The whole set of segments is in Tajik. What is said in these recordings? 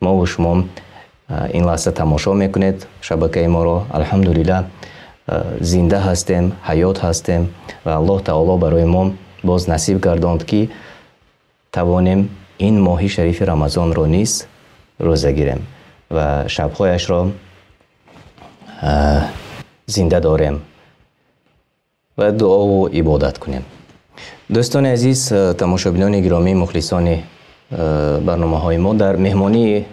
Мо ва шумо ин лаҳза тамошо мекунед шабакаи моро. Алҳамдулиллоҳ, зинда ҳастем, ҳаёт ҳастем ва Аллоҳ таоло барои мо боз насиб гардонд, ки тавонем ин моҳи шарифи Рамазонро низ рӯза гирем ва шабҳояшро зинда дорем ва дуо ва ибодат кунем. Дӯстони азиз, тамошобинони гиромӣ, мухлисони барномаҳои мо, дар меҳмонии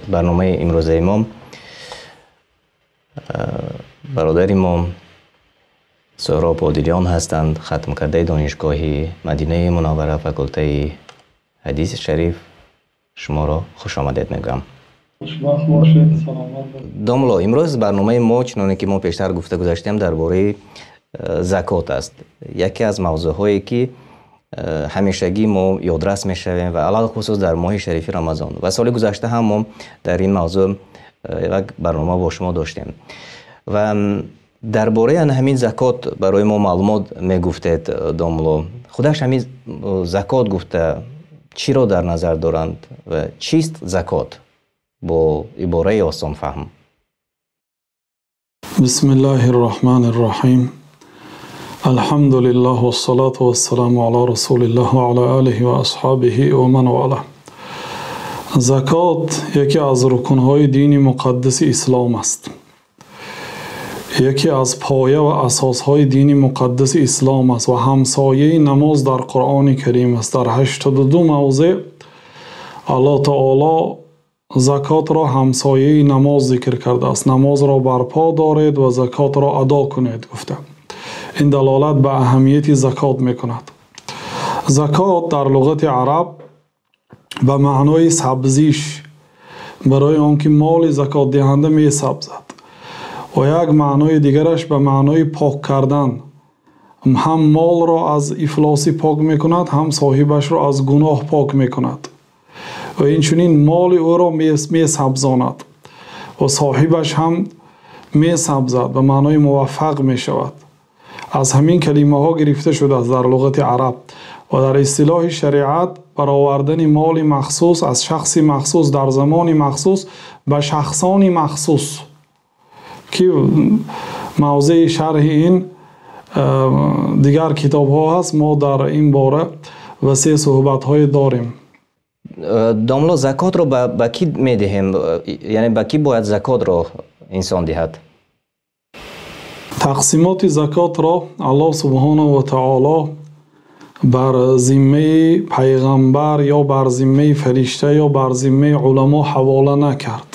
барномаи имрӯзаи мо бародари мо Соҳроб Одилён ҳастанд, хатмкардаи донишгоҳи Мадинаи Мунаввара, факултаи ҳадиси шариф. Шуморо хуш омадед мегӯям. Хушбахт бошед, саломат бошед. Домло, имрӯз барномаи мо, чуноне ки мо пештар гуфта гузаштем, дар бораи закот аст. Яке аз мавзӯъҳое ки ҳамешагӣ мо ёдрас мешавем ва алалхусус дар моҳи шарифи Рамазон. Ва соли гузашта ҳам мо дар ин мавзӯъ як барнома бо шумо доштем. Ва дар бораи ҳамин закот барои мо маълумот мегуфтед, домло. Худаш ҳамин закот гуфта чиро дар назар доранд ва чист закот бо ибораи осонфаҳм? Бисмиллаҳир роҳманир роҳим. Алҳамдулиллаҳ вассалату вассаламу ала расулиллаҳ ва ала олиҳи ва асҳобиҳи ва ман валаҳ. Закот яке аз рукнҳои дини муқаддаси ислом аст. Яке аз поя ва асосҳои дини муқаддаси ислом аст ва ҳамсояи намоз дар Қуръони Карим аст. Дар 82 мавзеъ Аллоҳ таоло закотро ҳамсояи намоз зикр кардааст. Намозро барпо доред ва закотро адо кунед, гуфта. Ин далолат ба аҳамияти закот мекунад. Закот дар луғати араб ба маънои сабзиш, барои он ки моли закотдиҳанда месабзад, ва як маънои дигараш ба маънои пок кардан. Ҳам молро аз ифлосӣ пок мекунад, ҳам соҳибашро аз гуноҳ пок мекунад ва инчунин моли ӯро месабзонад ва соҳибаш ҳам месабзад, ба маънои муваффақ мешавад. Аз ҳамин калимаҳо гирифта шудааст дар луғати араб ва дар истилоҳи шариат баровардани моли махсус аз шахси махсус дар замони махсус ба шахсони махсус, ки мавзеи шарҳи ин дигар китобҳо ҳаст. Мо дар ин бора васеъ суҳбатҳое дорем. Домло, закотро ба кӣ медиҳем? Яъне ба кӣ бояд закотро инсон диҳад? Тақсимоти закотро Аллоҳ субҳонаҳу ва таоло бар зиммаи пайғамбар ё бар зиммаи фаришта ё бар зиммаи уламо ҳавола накард.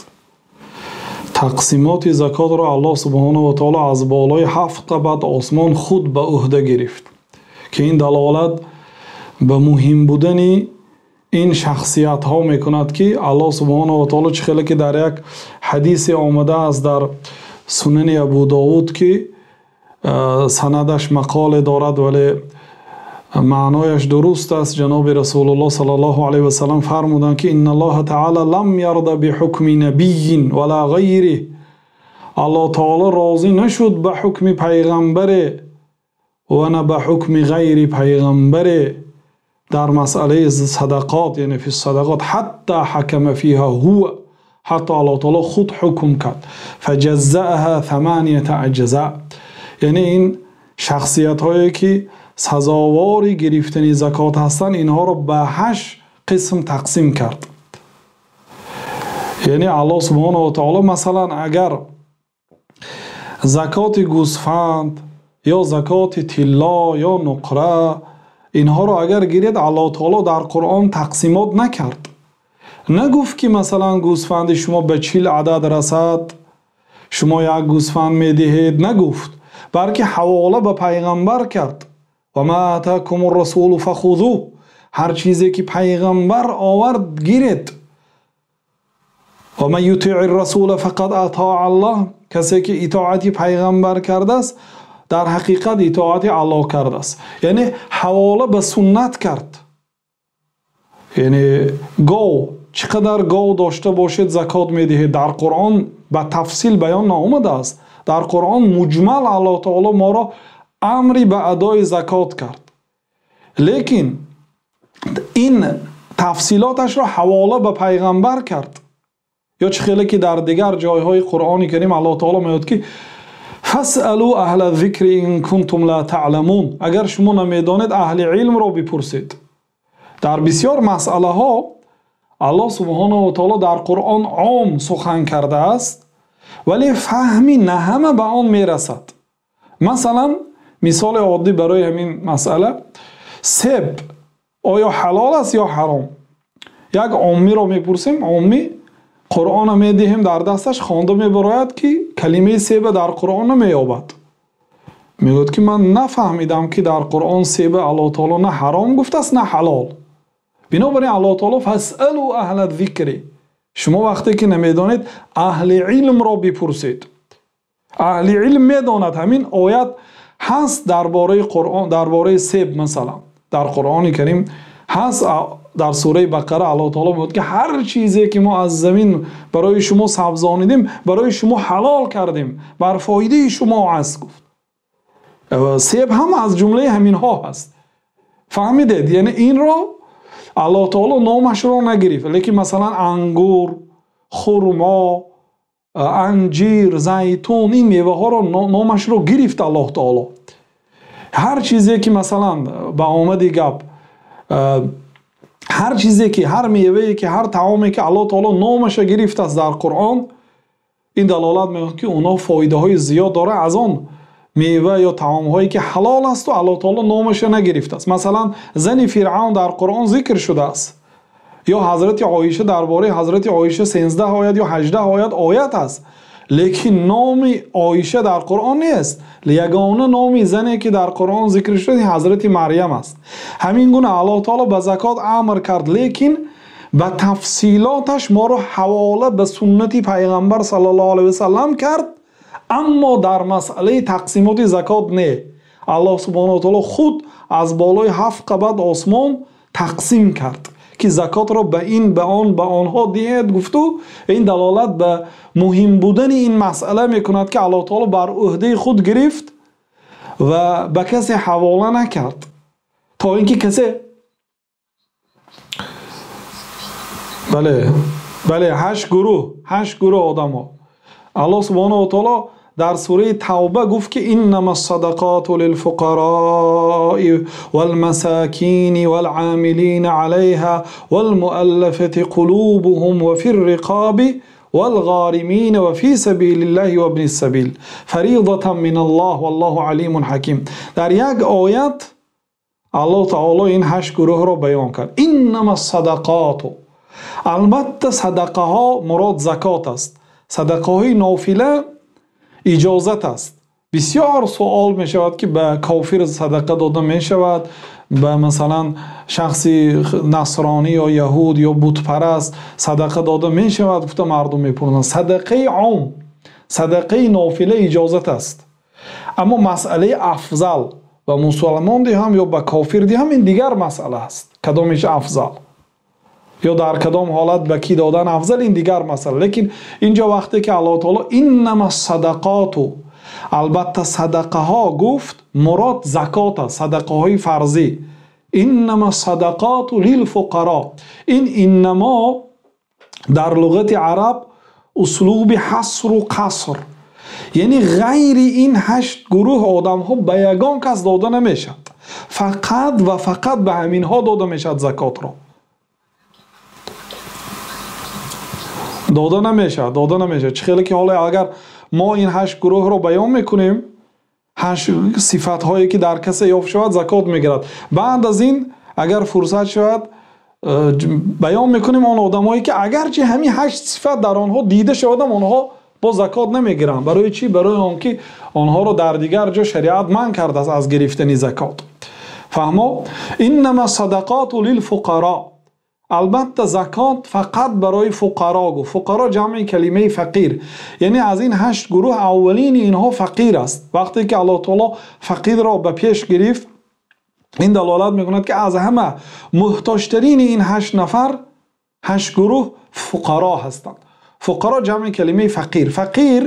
Тақсимоти закотро Аллоҳ субҳонаҳу ва таоло аз болои 7 табат осмон худ ба уҳда гирифт, ки ин далолат ба муҳим будани ин шахсиятҳо мекунад, ки Аллоҳ субҳонаҳу ва таоло чӣ хеле ки дар як ҳадисе омадааст дар сунани Абу Довуд, ки санадаш мақоле дорад, вале маънояш дуруст аст. Ҷаноби Расулуллоҳ саллаллоҳу алайҳи васаллам фармуданд, ки инналлоҳа таъоло лам ярда биҳукми набийин ва ла ғайриҳ. Аллоҳ таъоло розӣ нашуд ба ҳукми пайғамбаре ва на ба ҳукми ғайри пайғамбаре дар масъалаи садақот, яъне фи садақот, ҳатто ҳакама фиҳа ҳува, ҳатто Аллоҳ таъоло худ ҳукм кард. Фаҷаззаҳа саманията аҷза, яъне ин шахсиятҳое ки сазовори гирифтани закот ҳастанд, инҳоро ба 8 қисм тақсим кард. Яъне Аллоҳ субҳонаҳу ва таъоло масалан агар закоти гӯсфанд ё закоти тилло ё нуқра, инҳоро агар гиред, Аллоҳ таъоло дар Қуръон тақсимот накард. Нагуфт ки масалан гӯсфанди шумо ба 40 адад расад, шумо як гӯсфанд медиҳед, нагуфт, балки ҳавола ба пайғамбар кард. Ва ма атакумур расулу фахузуҳ, ҳар чизе ки пайғамбар овард гиред. Ва ман ютиъир расула фақад атаа Аллоҳ, касе ки итоати пайғамбар кардааст, дар ҳақиқат итоати Аллоҳ кардааст. Яъне ҳавола ба суннат кард. Яъне гов, чӣ қадар гов дошта бошед закот медиҳед. Дар Қуръон ба тафсил баён наомадааст. Дар Қуръон муҷмал Аллоҳ таоло моро амри ба адои закот кард. Лекин ин Тафсилоташро ҳавола ба пайғамбар кард. Ё чӣ хеле ки дар дигар ҷойҳои Қуръони Карим Аллоҳ таоло мегӯяд ки фасъалу аҳла зикри ин кунтум ла таъламун, агар шумо намедонед аҳли илмро бипурсед. Дар бисёр масъалаҳо Аллоҳ субҳонаҳу ва таоло дар Қуръон ом сухан кардааст, вале фаҳми на ҳама ба он мерасад. Масалан, мисоли оддӣ барои ҳамин масъала, себ оё ҳалол аст ё ҳаром? Як оммиро мепурсем, оммӣ Қуръонро медиҳем дар дасташ, хонда мебарояд ки калимаи себа дар Қуръон намеёбад. Мегӯяд ки ман нафаҳмидам ки дар Қуръон себа Аллоҳ таоло на ҳаром гуфтааст, на ҳалол. Бинобар ин Аллоҳ таоло фасъалу аҳла зикри, шумо вақте ки намедонед аҳли илмро бипурсед. Аҳли илм медонад. Ҳамин оят ҳаст дар бораи Қуръон, дар бораи себ масалан дар Қуръони Карим ҳаст, дар сураи Бақара Аллоҳ таоло мегӯяд ки ҳар чизе ки мо аз замин барои шумо сабзонидем, барои шумо ҳалол кардем, бар фоидаи шумо аст гуфт. Себ ҳам аз ҷумлаи ҳаминҳо ҳаст. Фаҳмидед? Яъне инро Аллоҳ таоло номашро нагирифт, лекин масалан ангур, хурмо, анҷир, зайтун, ин меваҳоро номашро гирифт Аллоҳ таоло. Ҳар чизе ки масалан ба омади гап, ҳар чизе ки, ҳар мевае ки, ҳар таоме ки Аллоҳ таоло номашро гирифтааст дар Қуръон, ин далолат мекунад ки онҳо фоидаҳои зиёд дорад аз он мева ё таомҳое ки ҳалол аст ва Аллоҳ таоло номашро нагирифтааст. Масалан, зани Фиръавн дар Қуръон зикр шудааст, ё ҳазрати Оиша, дар бораи ҳазрати Оиша 13 оят ё 18 оят аст, лекин номи Оиша дар Қуръон нест. Ягона номи зане ки дар Қуръон зикр шуда ҳазрати Марьям аст. Ҳамин гуна Аллоҳ таоло ба закот амр кард, лекин ба тафсилоташ моро ҳавола ба суннати пайғамбар саллаллоҳу алайҳи васаллам кард, аммо дар масъалаи тақсимоти закот не. Аллоҳ субҳонаҳу ва таоло худ аз болои 7 қабат осмон тақсим кард ки закотро ба ин, ба он, ба онҳо диҳед гуфту. Ин далолат ба муҳим будани ин масъала мекунад ки Аллоҳ таоло бар уҳдаи худ гирифт ва ба касе ҳавола накард, то инки касе бале бале 8 гурӯҳ одамҳо. Аллоҳ субҳонаҳу ва таоло дар сураи Тавба гуфт ки иннама ссадақоту лилфуқарои валмасакини валъомилина алайҳа валмуаллафати қулубуҳум ва фи рриқоби валғоримина ва фи сабилиллаҳи вабни ссабил фаридатан миналлоҳ валлоҳу алимун ҳаким. Дар як оят Аллоҳ таоло ин 8 гурӯҳро баён кард. Иннама ссадақоту, албатта садақаҳо мурод закот аст. Садақаҳои нофила иҷозат аст. Бисёр суол мешавад ки ба кофир садақа дода мешавад, ба масалан шахси насронӣ ё яҳуд ё бутпараст садақа дода мешавад, гуфта мардум мепурсанд. Садақаи ом, садақаи нофила иҷозат аст, аммо масъалаи афзал ба мусулмон диҳам ё ба кофир диҳам, ин дигар масъала аст. Кадомиш афзал ё дар кадом ҳолат ба кӣ додан афзал, ин дигар масъала. Лекин инҷо вақте ки Аллоҳ таоло иннама ссадақоту, албатта садақаҳо гуфт, мурод закот аст, садақаҳои фарзӣ. Иннама ссадақоту лилфуқаро, ин иннамо дар луғати араб услуби ҳасру қаср, яъне ғайри ин 8 гурӯҳ одамҳо ба ягон кас дода намешавад, фақат ва фақат ба ҳаминҳо дода мешавад. Закотро дода намешавад, дода намешавад. Чӣ хеле ки ҳоло агар мо ин 8 гурӯҳро баён мекунем, 8 сифатҳое ки дар касе ёфт шавад закот мегирад. Баъд аз ин агар фурсат шавад баён мекунем он одамое ки агарчи ҳамин 8 сифат дар онҳо дида шавадам, онҳо бо закот намегиранд. Барои чӣ? Барои он ки онҳоро дар дигар ҷо шариат манъ кардааст аз гирифтани закот. Фаҳмо? Иннама садақоту лилфуқаро, албатта закот фақат барои фуқаро гуфт. Фуқаро ҷамъи калимаи фақир, яъне аз ин 8 гурӯҳ аввалини инҳо фақир аст. Вақте ки Аллоҳ таоло фақирро ба пеш гирифт, ин далолат мекунад ки аз ҳама муҳтоҷтарини ин 8 нафар, 8 гурӯҳ фуқаро ҳастанд. Фуқаро ҷамъи калимаи фақир. Фақир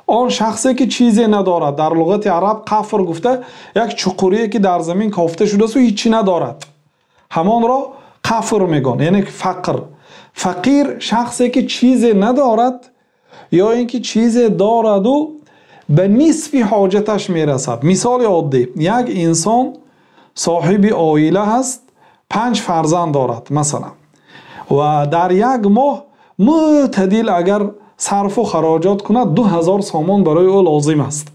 он шахсе ки чизе надорад. Дар луғати араб қафр гуфта як чуқурие ки дар замин кофта шудааст ва ҳеҷ чи надорад, ҳамонро Қафр мегӯянд, яъне фақр. Фақир шахсе ки чизе надорад ё инки чизе дорад ва ба нисфи ҳоҷаташ мерасад. Мисоли оддӣ: як инсон соҳиби оила аст, 5 фарзанд дорад масалан, ва дар як моҳ мӯътадил агар сарфу харҷот кунад 2000 сомон барои ӯ лозим аст.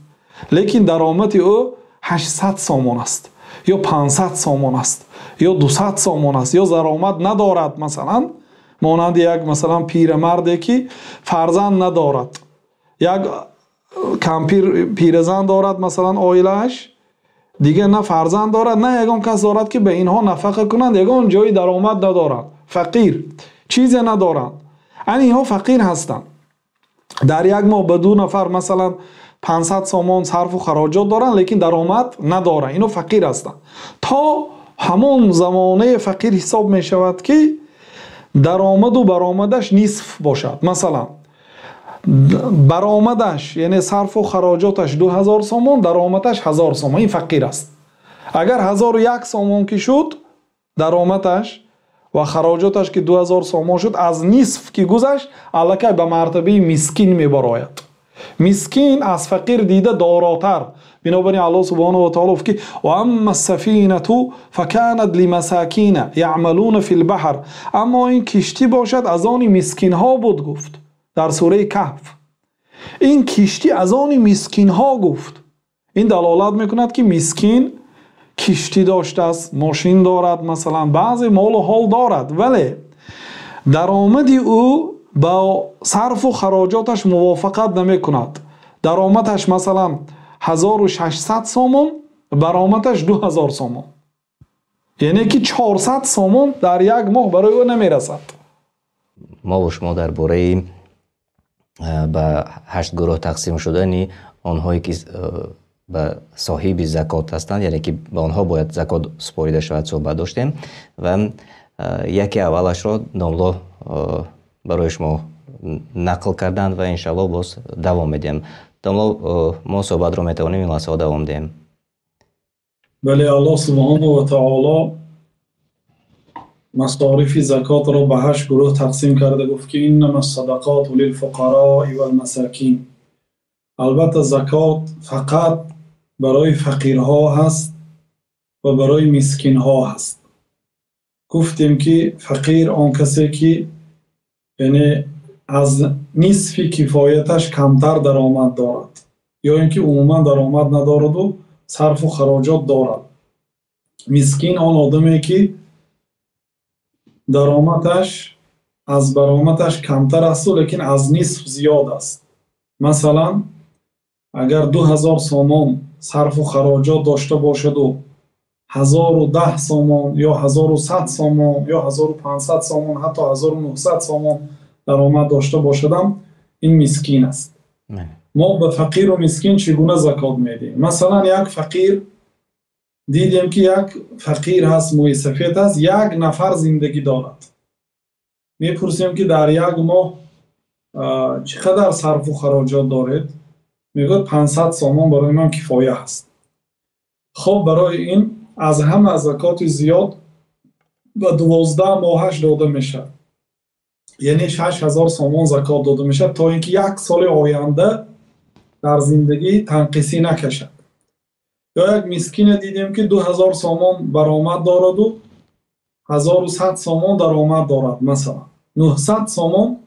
Лекин даромади ӯ 800 сомон аст ё 500 сомон аст ё 200 сомон аст ё даромад надорад масалан, монанди як масалан пирамарде ки фарзанд надорад, як кампир пиразан дорад масалан оилааш, дигар на фарзанд дорад на ягон кас дорад ки ба инҳо нафақа кунанд, ягон ҷои даромад надорад, фақир, чизе надоранд. Яъне инҳо фақир ҳастанд. Дар як моҳ ба 2 нафар масалан 500 сомон сарфу харҷот доранд, лекин даромад надоранд. Инҳо фақир ҳастанд. То ҳамон замона фақир ҳисоб мешавад ки даромаду баромадаш нисф бошад. Масалан баромадаш яъне сарфу харҷоташ 2000 сомон, даромадаш 1000 сомон, ин фақир аст. Агар 1001 сомон ки шуд даромадаш ва харҷоташ ки 2000 сомон шуд, аз нисф ки гузашт аллакай ба мартабаи мискин мебарояд. Мискин аз фақир дида доротар. Бинобар ин Аллоҳ субҳонаҳу ва таъоло гуфт ки ва амма ас-сафинату факанат лимасакина яъмалуна фил-баҳр, аммо ин киштӣ бошад аз они мискинҳо буд, гуфт дар сураи Каҳф. Ин киштӣ аз они мискинҳо гуфт. Ин далолат мекунад ки мискин киштӣ доштааст, мошин дорад масалан, баъзе мол ва ҳол дорад, вале даромади ӯ ба сарфу харҷоташ мувофиқат намекунад. Даромадаш масалан 1600 сомон, баромадаш 2000 сомон, яъне ки 400 сомон дар як моҳ барои ӯ намерасад. Мо ва шумо дар бораи ба 8 гурӯҳ тақсим шудани онҳое ки ба соҳиби закот ҳастанд, яъне ки ба онҳо бояд закот супорида шавад, суҳбат доштем ва яке аввалашро домло барои шумо нақл карданд ва иншоаллоҳ боз давом медиҳем. Домло, мо суҳбатро метавонем ин лаҳзаҳо давом диҳем. Бале, Аллоҳ субҳонаҳу ва таъоло масорифи закотро ба 8 гурӯҳ тақсим карда гуфт ки иннама ас-садақоту лилфуқарои вал-масакин. Албатта закот фақат барои фақирҳо ҳаст ва барои мискинҳо ҳаст. Гуфтем ки фақир он касе ки яъне аз нисфи кифояташ камтар даромад дорад ё инки умуман даромад надорад ва сарфу харҷот дорад. Мискин он одаме ки даромадаш аз баромадаш камтар аст, лекин аз нисф зиёд аст. Масалан агар 2000 сомон сарфу харҷот дошта бошад ва 1010 сомон ё 1100 сомон ё 1500 сомон ҳатто 1900 сомон даромад дошта бошадам, ин мискин аст. Мо ба фақиру мискин чӣ гуна закот медиҳем? Масалан як фақир дидем ки як фақир ҳаст, мӯи сафед аст, як нафар зиндагӣ дорад. Мепурсем ки дар як моҳ чӣ қадар сарфу харҷот доред? Мегӯяд 500 сомон барои ман кифоя аст. Хоб, барои ин аз ҳама закоти зиёд ба 12 моҳаш дода мешавад, яъне 6000 сомон закот дода мешавад то инки як соли оянда дар зиндагӣ танқисӣ накашад. Ё як мискине дидем ки 2000 сомон баромад дорад ва 1100 сомон даромад дорад, масалан 900 сомон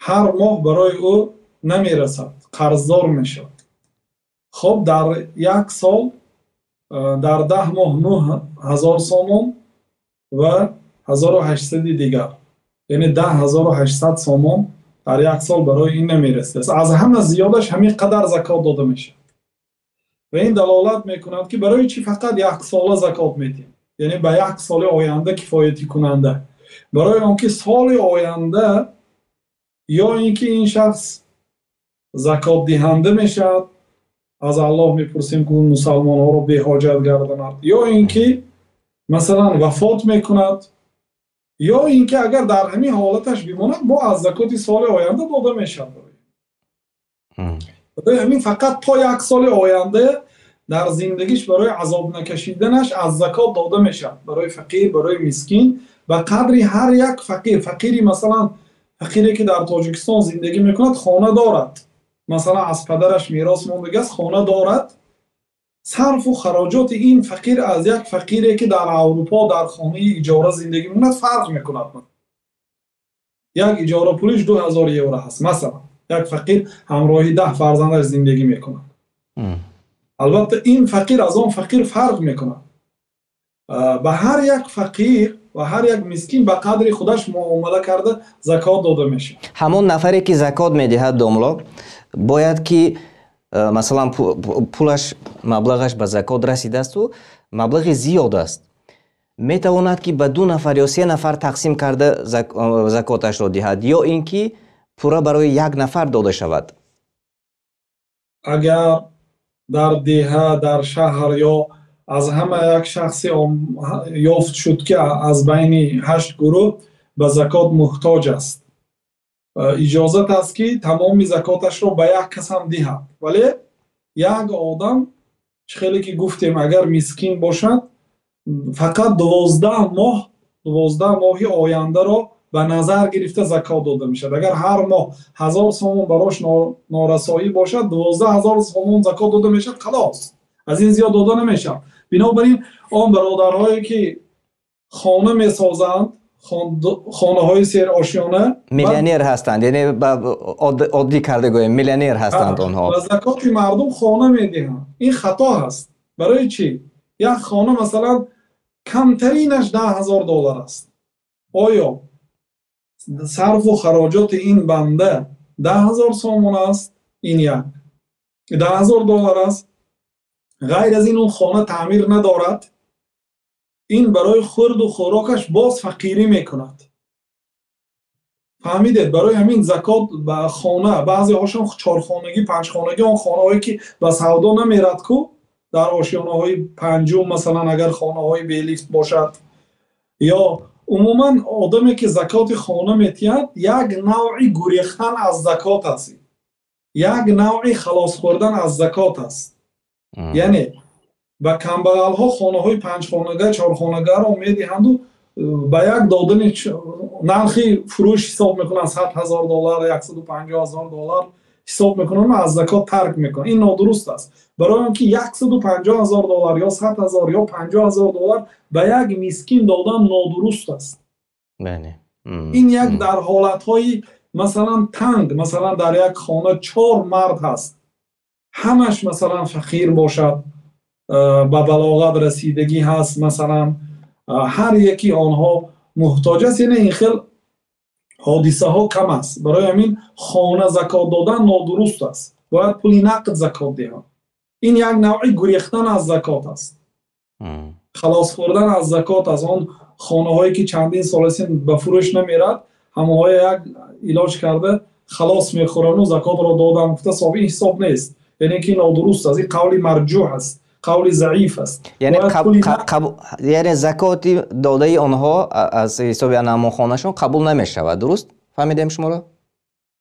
ҳар моҳ барои ӯ намерасад, қарздор мешавад. Хоб, дар як сол дар 10 моҳ 9000 сомон ва 1800 дигар, яъне 10800 сомон дар як сол барои ин намерасад. Аз ҳама зиёдаш ҳамин қадар закот дода мешавад. Ва ин далолат мекунад ки барои чӣ фақат як сола закот медиҳем, яъне ба як соли оянда кифоятӣ кунанда, барои он ки соли оянда ё инки ин шахс закот диҳанда мешавад, аз Аллоҳ мепурсем ки мусалмонҳоро беҳоҷат гардонад, ё инки масалан вафот мекунад, ё инки агар дар ҳамин ҳолаташ бимонад, бо аз закоти соли оянда дода мешавад. Барои ҳамин фақат то як соли оянда дар зиндагиш барои азоб накашиданаш аз закот дода мешавад, барои фақир, барои мискин Ба қадри ҳар як фақир, фақире масалан фақире ки дар Тоҷикистон зиндагӣ мекунад, хона дорад, масалан аз падараш мерос мондааст, хона дорад. Сарфу харҷоти ин фақир аз як фақире ки дар Аврупо дар хонаи иҷора зиндагӣ мекунад фарқ мекунад. Як иҷора пулаш 2000 евро аст масалан. Як фақир ҳамроҳи 10 фарзандаш зиндагӣ мекунад. Албатта ин фақир аз он фақир фарқ мекунад. Ба ҳар як фақир ва ҳар як мискин ба қадри худаш муомила карда закот дода мешавад. Ҳамон нафаре ки закот медиҳад домло бояд ки масалан пулаш маблағаш ба закот расидааст ва маблағи зиёд аст, метавонад ки ба 2 нафар ё 3 нафар тақсим карда закоташро диҳад ё ин ки пурра барои як нафар дода шавад? Агар дар деҳа, дар шаҳр ё аз ҳама як шахсе ёфт шуд ки аз байни 8 гурӯҳ ба закот муҳтоҷ аст, иҷозат аст ки тамоми закоташро ба як кас ҳам диҳад. Вале як одам, чӣ хеле ки гуфтем, агар мискин бошад, фақат 12 моҳ, 12 моҳи ояндаро ба назар гирифта закот дода мешавад. Агар ҳар моҳ 1000 сомон барош норасоӣ бошад, 12000 сомон закот дода мешавад, халос. Аз ин зиёд дода намешавад. Бинобар ин он бародарҳое ки хона месозанд, хонаҳои серошёна, миллионер ҳастанд, яъне оддӣ карда гӯем миллионер ҳастанд онҳо. Ба закоти мардум хона медиҳанд. Ин хато ҳаст. Барои чӣ? Як хона масалан камтаринаш $10000 аст. Оё сарфу хароҷоти ин банда 10000 сомон аст? Ин як $10000 аст. Ғайр аз ин он хона таъмир надорад. Ин барои хӯрду хӯрокаш боз фақирӣ мекунад. Фаҳмидед? Барои ҳамин закот ба хона, баъзеҳошон 4 хонагӣ, 5 хонагӣ, он хонаҳое ки ба савдо намерад ку, дар ошёнаҳои панҷум масалан агар хонаҳои белифт бошад, ё умуман одаме ки закоти хона метиҳад, як навъи гурехтан аз закот аст, як навъи халос хӯрдан аз закот аст. Яъне ба камбағалҳо хонаҳои 5 хонага, 4 хонагаро медиҳанду ба як додани нархи фурӯш ҳисоб мекунанд, $100,000, $150,000 ҳисоб мекунанд ва аз закот тарк мекунанд. Ин нодуруст аст. Барои он ки $150,000 ё $100,000 ё $50,000 ба як мискин додан нодуруст аст. Ин як дар ҳолатҳои масалан танг, масалан дар як хона 4 мард ҳаст, ҳамаш масалан фақир бошад, ба балоғат расидагӣ ҳаст, масалан ҳар яки онҳо муҳтоҷ аст, яъне ин хел ҳодисаҳо кам аст. Барои ҳамин хона закот додан нодуруст аст. Бояд пули нақд закот диҳанд. Ин як навъи гурехтан аз закот аст, халос хӯрдан аз закот. Аз он хонаҳое ки чандин сол аст ба фурӯш намерад, ҳамаҳое як илоҷ карда халос мехӯранду закотро додам гуфта соҳиби ҳисоб нест. Яъне ки нодуруст аст. Ин қавли марҷӯҳ аст, қавли заиф аст. Яъне закоти додаи онҳо аз ҳисоби ҳамон хонашон қабул намешавад. Дуруст фаҳмидем шуморо?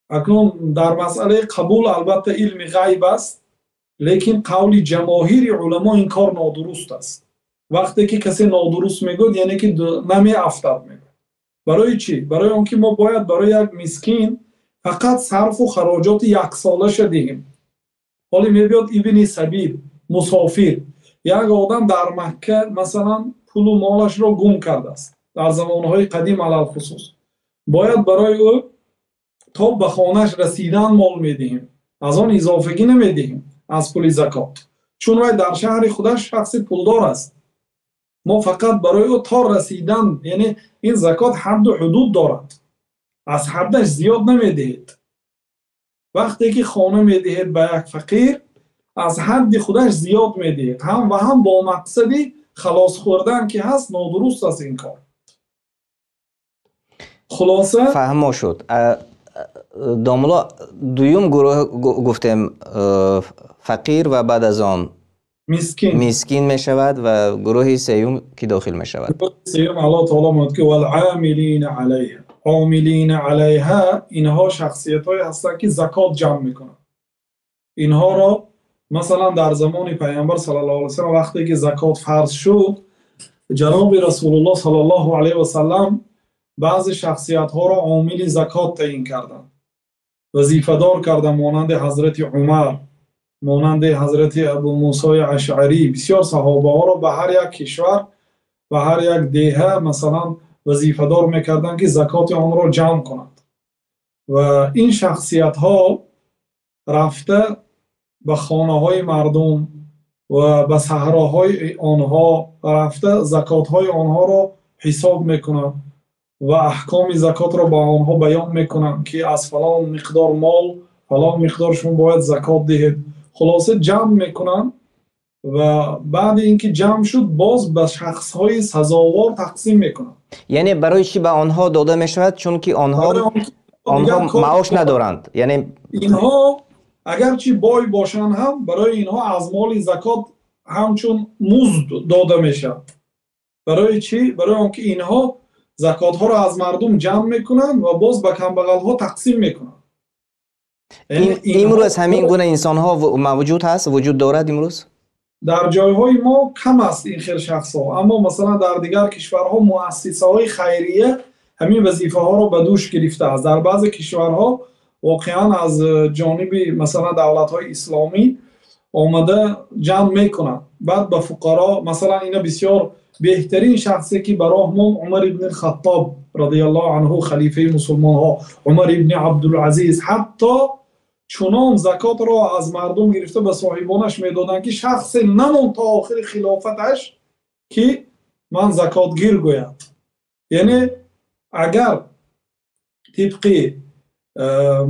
Акнун дар масъалаи қабул албатта илми ғайб аст, лекин қавли ҷамоҳири уламо ин кор нодуруст аст. Вақте ки касе нодуруст мегӯяд, яъне ки намеафтад мегӯяд. Барои чӣ? Барои он ки мо бояд барои як мискин фақат сарфу хароҷоти яксолаша диҳем. Ҳоле мебиёд ибни сабил, мусофир, як одам дар Макка масалан пулу молашро гум кардааст дар замонҳои қадим алалхусус, бояд барои ӯ то ба хонааш расидан мол медиҳем, аз он изофагӣ намедиҳем аз пули закот, чун вай дар шаҳри худаш шахси пулдор аст. Мо фақат барои ӯ то расидан, яъне ин закот ҳадду ҳудуд дорад, аз ҳаддаш зиёд намедиҳед. Вақте ки хона медиҳед ба як фақир, аз ҳадди худаш зиёд медиҳед, ҳам ва ҳам бо мақсади халос хӯрдан ки ҳаст, нодуруст аст ин кор. Хулоса фаҳмо шуд. Домулло, дуюм гурӯҳ гуфтем фақир ва баъд аз он мискин, мискин мешавад ва гурӯҳи сеюм ки дохил мешавад? Сеюм Аллоҳ таоло мегӯяд ки вал-омилина алайҳа. Омилина алайҳа инҳо шахсиятҳое ҳастанд ки закот ҷамъ мекунанд. Инҳоро масалан дар замони Пайғамбар саллаллоҳу алайҳи васаллам вақте ки закот фарз шуд, Ҷаноби Расулуллоҳ саллаллоҳу алайҳи васаллам баъзе шахсиятҳоро омили закот таъйин карданд, вазифадор карданд, монанди Ҳазрати Умар, монанди Ҳазрати Абӯмӯсои Ашъарӣ. Бисёр саҳобаҳоро ба ҳар як кишвар, ба ҳар як деҳа масалан вазифадор мекарданд, ки закоти онро ҷамъ кунанд ва ин шахсиятҳо рафта ба хонаҳои мардум ва ба саҳроҳои онҳо рафта закотҳои онҳоро ҳисоб мекунанд ва аҳкоми закотро ба онҳо баён мекунанд, ки аз фалон миқдор мол фалон миқдор шумо бояд закот диҳед. Хулоса ҷамъ мекунанд ва баъд инки ҷамъ шуд боз ба шахсҳои сазовор тақсим мекунанд. Яъне барои чӣ ба онҳо дода мешавад? Чунки онҳо маош надоранд. Яъне инҳо агарчи бой бошанд ҳам барои инҳо аз моли закот ҳамчун музд дода мешавад. Барои чӣ? Барои онки инҳо закотҳоро аз мардум ҷамъ мекунанд ва боз ба камбағалҳо тақсим мекунанд. Имрӯз ҳамин гуна инсонҳо мавҷуд ҳаст, вуҷуд дорад имрӯз? Дар ҷойҳои мо кам аст ин хел шахсҳо, аммо масалан дар дигар кишварҳо муассисаҳои хайрия ҳамин вазифаҳоро ба дӯш гирифтааст. Дар баъзе кишварҳо воқеан аз ҷониби масалан давлатҳои исломӣ омада ҷамъ мекунанд, баъд ба фуқаро. Масалан инҳо бисёр беҳтарин шахсе ки ба роҳ монд Умар ибни Хаттоб розияллоҳу анҳу, халифаи мусулмонҳо, Умар ибни Абдулазиз, ҳатто чунон закотро аз мардум гирифта ба соҳибонаш медоданд, ки шахсе намонд то охири хилофаташ ки ман закотгир гӯяд. Яъне агар тибқи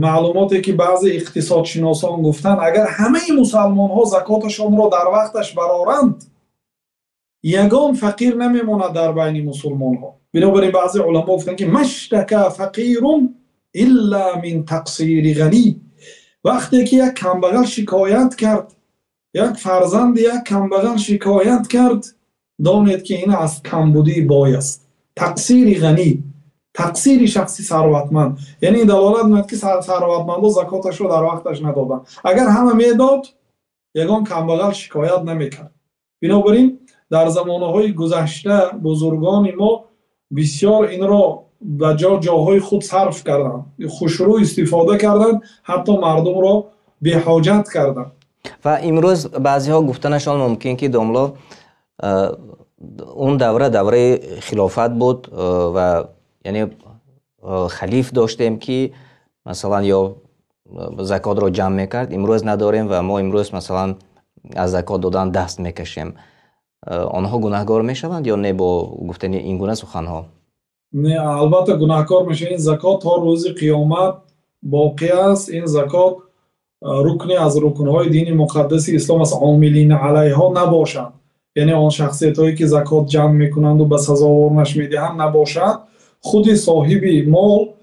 маълумоте ки баъзе иқтисодшиносон гуфтанд, агар ҳамаи мусулмонҳо закоташонро дар вақташ бароранд, ягон фақир намемонад дар байни мусулмонҳо. Бинобар ин баъзе уламо гуфтанд, ки маштака фақирун илла мин тақсири ғанӣ. Вақте ки як камбағал шикоят кард, як фарзанд як камбағал шикоят кард, донед ки ин аз камбудии бой аст. Тақсири ғанӣ, тақсири шахси сарватманд. Яъне ин далолат мекунад, ки сарватмандҳо закоташро дар вақташ надоданд. Агар ҳама медод, ягон камбағал шикоят намекард. Бинобар ин дар замонаҳои гузашта бузургони мо бисёр инро ба ҷоҳои худ сарф карданд, хушрӯ истифода карданд, ҳатто мардумро беҳоҷат карданд. Ва имрӯз баъзеҳо гуфтанашон мумкин ки домло он давра давраи хилофат буд ва яъне халиф доштем, ки масалан ё закотро ҷамъ мекард, имрӯз надорем ва мо имрӯз масалан аз закот додан даст мекашем. Онҳо гунаҳкор мешаванд ё не бо гуфтани ин гуна суханҳо? Не, албатта гунаҳкор мешаванд. Ин закот то рӯзи қиёмат боқӣ аст. Ин закот рукне аз рукнҳои дини муқаддаси ислом аст. Омилин алайҳо набошанд, яъне он шахсиятҳое ки закот ҷамъ мекунанд ва ба сазоворнаш медиҳанд набошанд. Худи соҳиби мол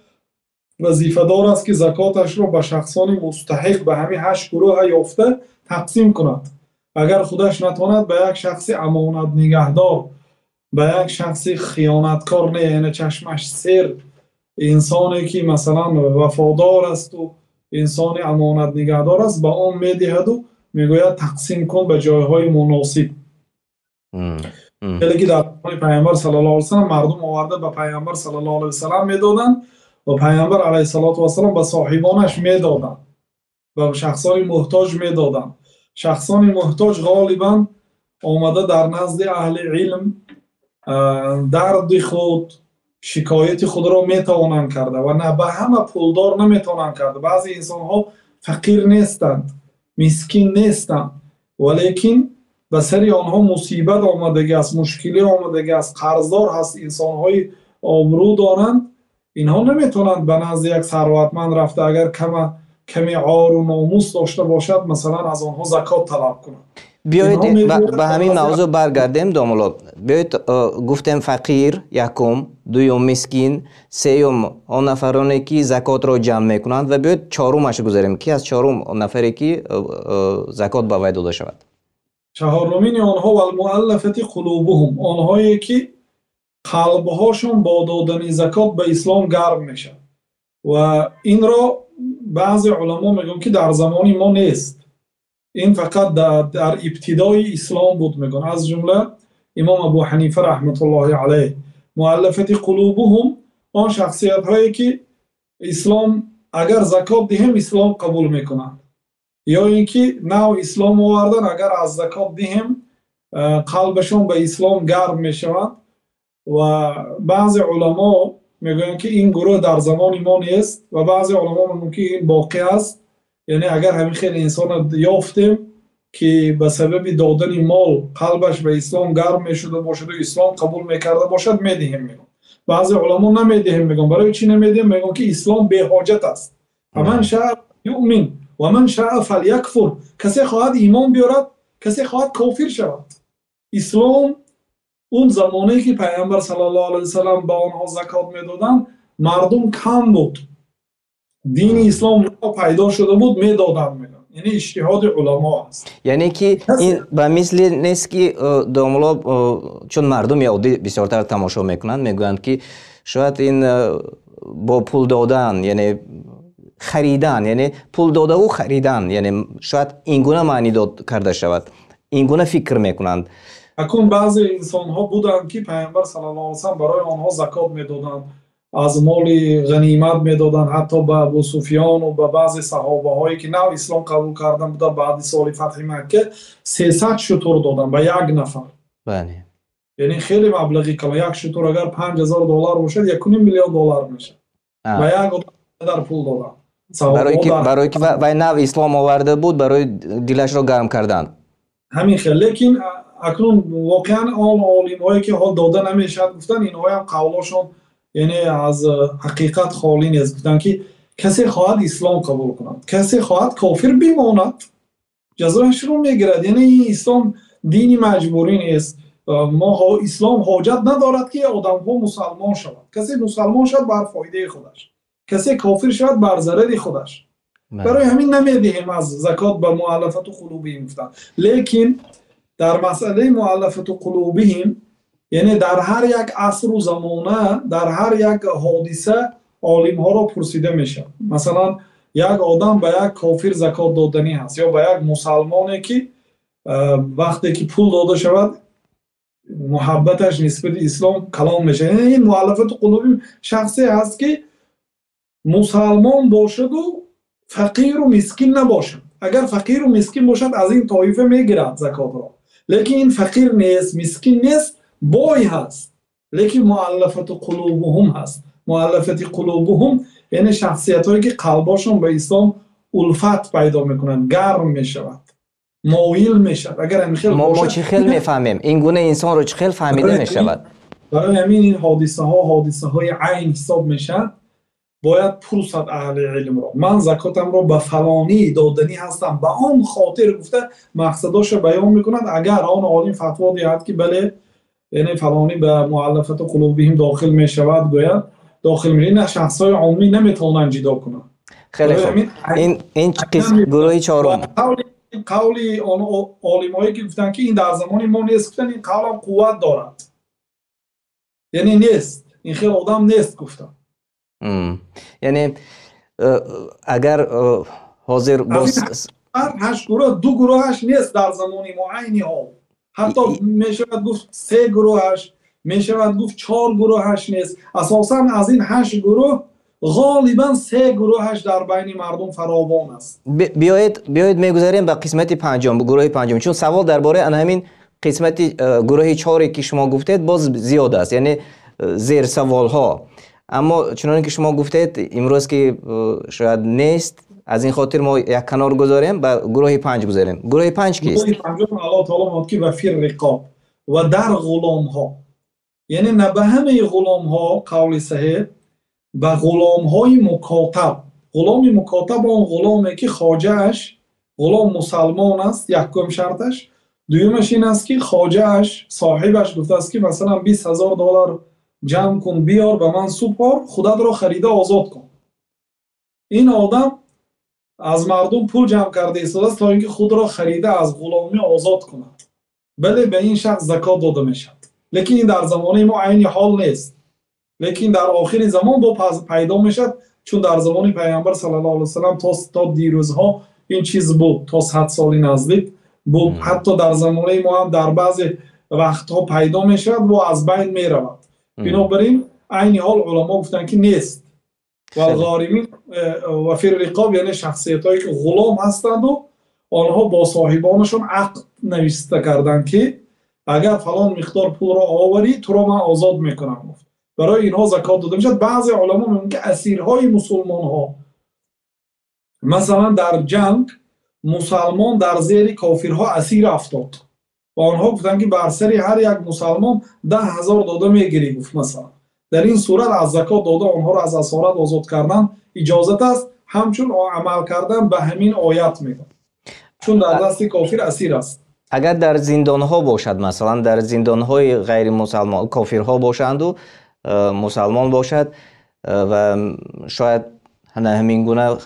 вазифадор аст, ки закоташро ба шахсони мустаҳиқ ба ҳамин 8 гурӯҳ ёфта тақсим кунад. Агар худаш натавонад, ба як шахси амонат нигаҳдор, ба як шахси хиёнаткор не, яъне чашмаш сер, инсоне ки масалан вафодор аст ва инсони амонат нигаҳдор аст, ба он медиҳад ва мегӯяд тақсим кун ба ҷойҳои муносиб. Хеле ки дар замони Паёмбар саллаллоҳу алайҳи васаллам мардум оварда ба Паёмбар саллаллоҳу алайҳи васаллам медоданд ва Паёмбар алайҳиссалоту вассалом ба соҳибонаш медоданд, ба шахсони муҳтоҷ медоданд. Шахсони муҳтоҷ ғолибан омада дар назди аҳли илм дарди худ, шикояти худро метавонанд карда ва на ба ҳама пулдор наметавонанд карда. Баъзе инсонҳо фақир нестанд, мискин нестанд, валекин ба сари онҳо мусибат омадагӣ аст, мушкилӣ омадагӣ аст, қарздор ҳаст, инсонҳои обрӯ доранд. Инҳо наметавонанд ба назди як сарватманд рафта агар каме ору номус дошта бошад, масалан аз онҳо закот талаб кунанд. Биёед ба ҳамин мавзӯъ баргардем, домулло. Биёед, гуфтем фақир якум, дуюм мискин, сеюм он нафароне ки закотро ҷамъ мекунанд ва биёед чорумаш гузарем, ки аз чорум нафаре ки закот ба вай дода шавад. Чаҳорумини онҳо валмуаллафати қулубуҳум, онҳое ки қалбҳошон бо додани закот ба ислом гарм мешавад. Ва инро баъзе уламо мегӯянд, ки дар замони мо нест, ин фақат дар ибтидои ислом буд, мегӯянд. Аз ҷумла Имом Абу Ҳанифа раҳматуллоҳи алайҳ. Муаллафати қулубуҳум он шахсиятҳое ки ислом агар закот диҳем ислом қабул мекунанд, ё инки нав ислом овардан агар аз закот диҳем қалбашон ба ислом гарм мешавад. Ва баъзе уламо мегӯянд ки ин гурӯҳ дар замони мо нест ва баъзе уламо мегӯянд ки ин боқӣ аст. Яъне агар ҳамин хел инсонро ёфтем ки ба сабаби додани мол қалбаш ба ислом гарм мешуда бошад ва ислом қабул мекарда бошад, медиҳем мегӯянд. Баъзе уламо намедиҳем мегӯянд. Барои чӣ намедиҳем? Мегӯянд ки ислом беҳоҷат аст. فمن شاء يؤمن ومن شاء فليكفر. Касе хоҳад имон биёрад, касе хоҳад кофир шавад. Ислом он замоне ки Паёмбар саллаллоҳу алайҳи васаллам ба онҳо закот медоданд, мардум кам буд. Дини ислом пайдо шуда буд, медоданд мегӯянд. Яъне иҷтиҳоди уламо аст. Яъне ки ин ба мисли нест ки домулло, чун мардуми оддӣ бисёртар тамошо мекунанд, мегӯянд ки шояд ин бо пул додан, яъне харидан, яъне пул додаву харидан, яъне шояд ин гуна маъни дод карда шавад. Ин гуна фикр мекунанд. Акун баъзе инсонҳо буданд ки Паёмбар саллаллоҳу алайҳи васаллам барои онҳо закот медоданд, аз моли ғанимат медоданд, ҳатто ба Абу Суфён ва ба баъзе саҳобаҳое ки нав ислом қабул кардан буданд баъди соли фатҳи Макка 300 шутур доданд ба як нафар. Бале. Яъне хеле маблағи калон. Як шутур агар $5000 бошад, 1.5 миллион доллар мешавад. Ба як одам дар пул доданд. Барои ки вай нав ислом оварда буд, барои дилашро гарм кардан. Ҳамин хел. Лекин акнун воқеан он олимҳое ки ҳол дода намешавад гуфтанд, инҳо ҳам қавлашон яъне аз ҳақиқат холӣ нест. Гуфтанд ки касе хоҳад ислом қабул кунад, касе хоҳад кофир бимонад, ҷазояшро мегирад. Яъне ин ислом дини маҷбурӣ нест. Мо ислом ҳоҷат надорад ки одамҳо мусалмон шаванд. Касе мусалмон шавад бар фоидаи худаш, касе кофир шавад бар зарари худаш. Барои ҳамин намедиҳем аз закот ба муаллафату қулубиҳим гуфтанд. Лекин дар масъалаи муаллафату қулубиҳим, яъне дар ҳар як асру замона, дар ҳар як ҳодиса олимҳоро пурсида мешавад. Масалан, як одам ба як кофир закот доданӣ ҳаст ё ба як мусалмоне ки вақте ки пул дода шавад муҳаббаташ нисбати ислом калон мешавад. Яъне ин муаллафату қулубиҳим шахсе ҳаст ки мусалмон бошаду фақиру мискин набошад. Агар фақиру мискин бошад, аз ин тоифа мегирад закотро. Лекин ин фақир нест, мискин нест, бой ҳаст. Лекин муаллафату қулубуҳум ҳаст. Муаллафати қулубуҳум яъне шахсиятҳое ки қалбашон ба ислом улфат пайдо мекунанд, гарм мешавад, моил мешавад. Агар ҳамин хел мо чӣ хел мефаҳмем? Ин гуна инсонро чӣ хел фаҳмида мешавад? Барои ҳамин ин ҳодисаҳо ҳодисаҳои айн ҳисоб мешавад. Бояд пурсад аҳли илмро. Ман закотамро ба фалонӣ доданӣ ҳастам, ба он хотир гуфта мақсадошро баён мекунад. Агар он олим фатво диҳад ки бале, яъне фалонӣ ба муаллафату қулубиҳим дохил мешавад, гӯяд дохил мешавад. Ин шахсҳои оммӣ наметавонанд ҷидо кунанд. Хеле хуб. Ин қисм гурӯҳи чорум. Қавли он олимҳое ки гуфтанд ки ин дар замони мо нест, гуфтанд ин қавлам қувват дорад. Яъне нест, ин хел одам нест гуфтанд. Яъне агар ҳозир боз ҳашт гурӯҳ, ду гурӯҳаш нест дар замони мо айни ҳол. Ҳатто мешавад гуфт се гурӯҳаш, мешавад гуфт чор гурӯҳаш нест. Асосан аз ин ҳашт гурӯҳ ғолибан се гурӯҳаш дар байни мардум фаровон аст. Биёед мегузарем ба қисмати панҷум, гурӯҳи панҷум, чун савол дар бораи ана ҳамин қисмати гурӯҳи чоре ки шумо гуфтед боз зиёд аст, яъне зерсаволҳо. Аммо чуноне ки шумо гуфтед имрӯз ки шояд нест, аз ин хотир мо як канор гузорем, ба гурӯҳи панҷ гузарем. Гурӯҳи панҷ кист? Гурӯҳи панҷум Аллоҳ таоло мегӯяд ки ва фир риқоб, ва дар ғуломҳо. Яъне на ба ҳамаи ғуломҳо, қавли саҳеҳ, ба ғуломҳои мукотаб. Ғуломи мукотаб он ғуломе ки хоҷааш ғулом мусалмон аст, якум шарташ. Дуюмаш ин аст ки хоҷааш, соҳибаш гуфтааст ки масалан $20,000 ҷамъ кун, биёр ба ман супор, худатро харида озод кун. Ин одам аз мардум пул ҷамъ карда истодааст то инки худро харида аз ғуломӣ озод кунад. Бале, ба ин шахс закот дода мешавад. Лекин ин дар замонаи мо айни ҳол нест. Лекин дар охири замон бо пайдо мешавад, чун дар замони Паёмбар саллаллоҳу алайҳи васаллам то дирӯзҳо ин чиз буд, то 100 соли наздик буд. Ҳатто дар замонаи мо ҳам дар баъзе вақтҳо пайдо мешавад ва аз байн меравад. Бинобар ин айни ҳол уламо гуфтанд, ки нест. Вал-ғоримин ва фир-риқоб, яъне шахсиятҳое ки ғулом ҳастанд ва онҳо бо соҳибонашон ақд навишта карданд, ки агар фалон миқдор пулро оварӣ, туро ман озод мекунам. Барои инҳо закот дода мешавад. Баъзе уламо мегӯянд, ки асирҳои мусулмонҳо, масалан дар ҷанг мусулмон дар зери кофирҳо асир афтод ва онҳо гуфтанд, ки бар сари ҳар як мусулмон 10,000 дода мегирӣ, гуфт масалан. Дар ин сурат аз закот дода онҳоро аз асорат озод кардан иҷозат аст, ҳамчун амал кардан ба ҳамин оят мегӯяд, чун дар дасти кофир асир аст. Агар дар зиндонҳо бошад, масалан дар зиндонҳои ғайри мусулмон кофирҳо бошанд ва мусулмон бошад ва шояд ҳамин гуна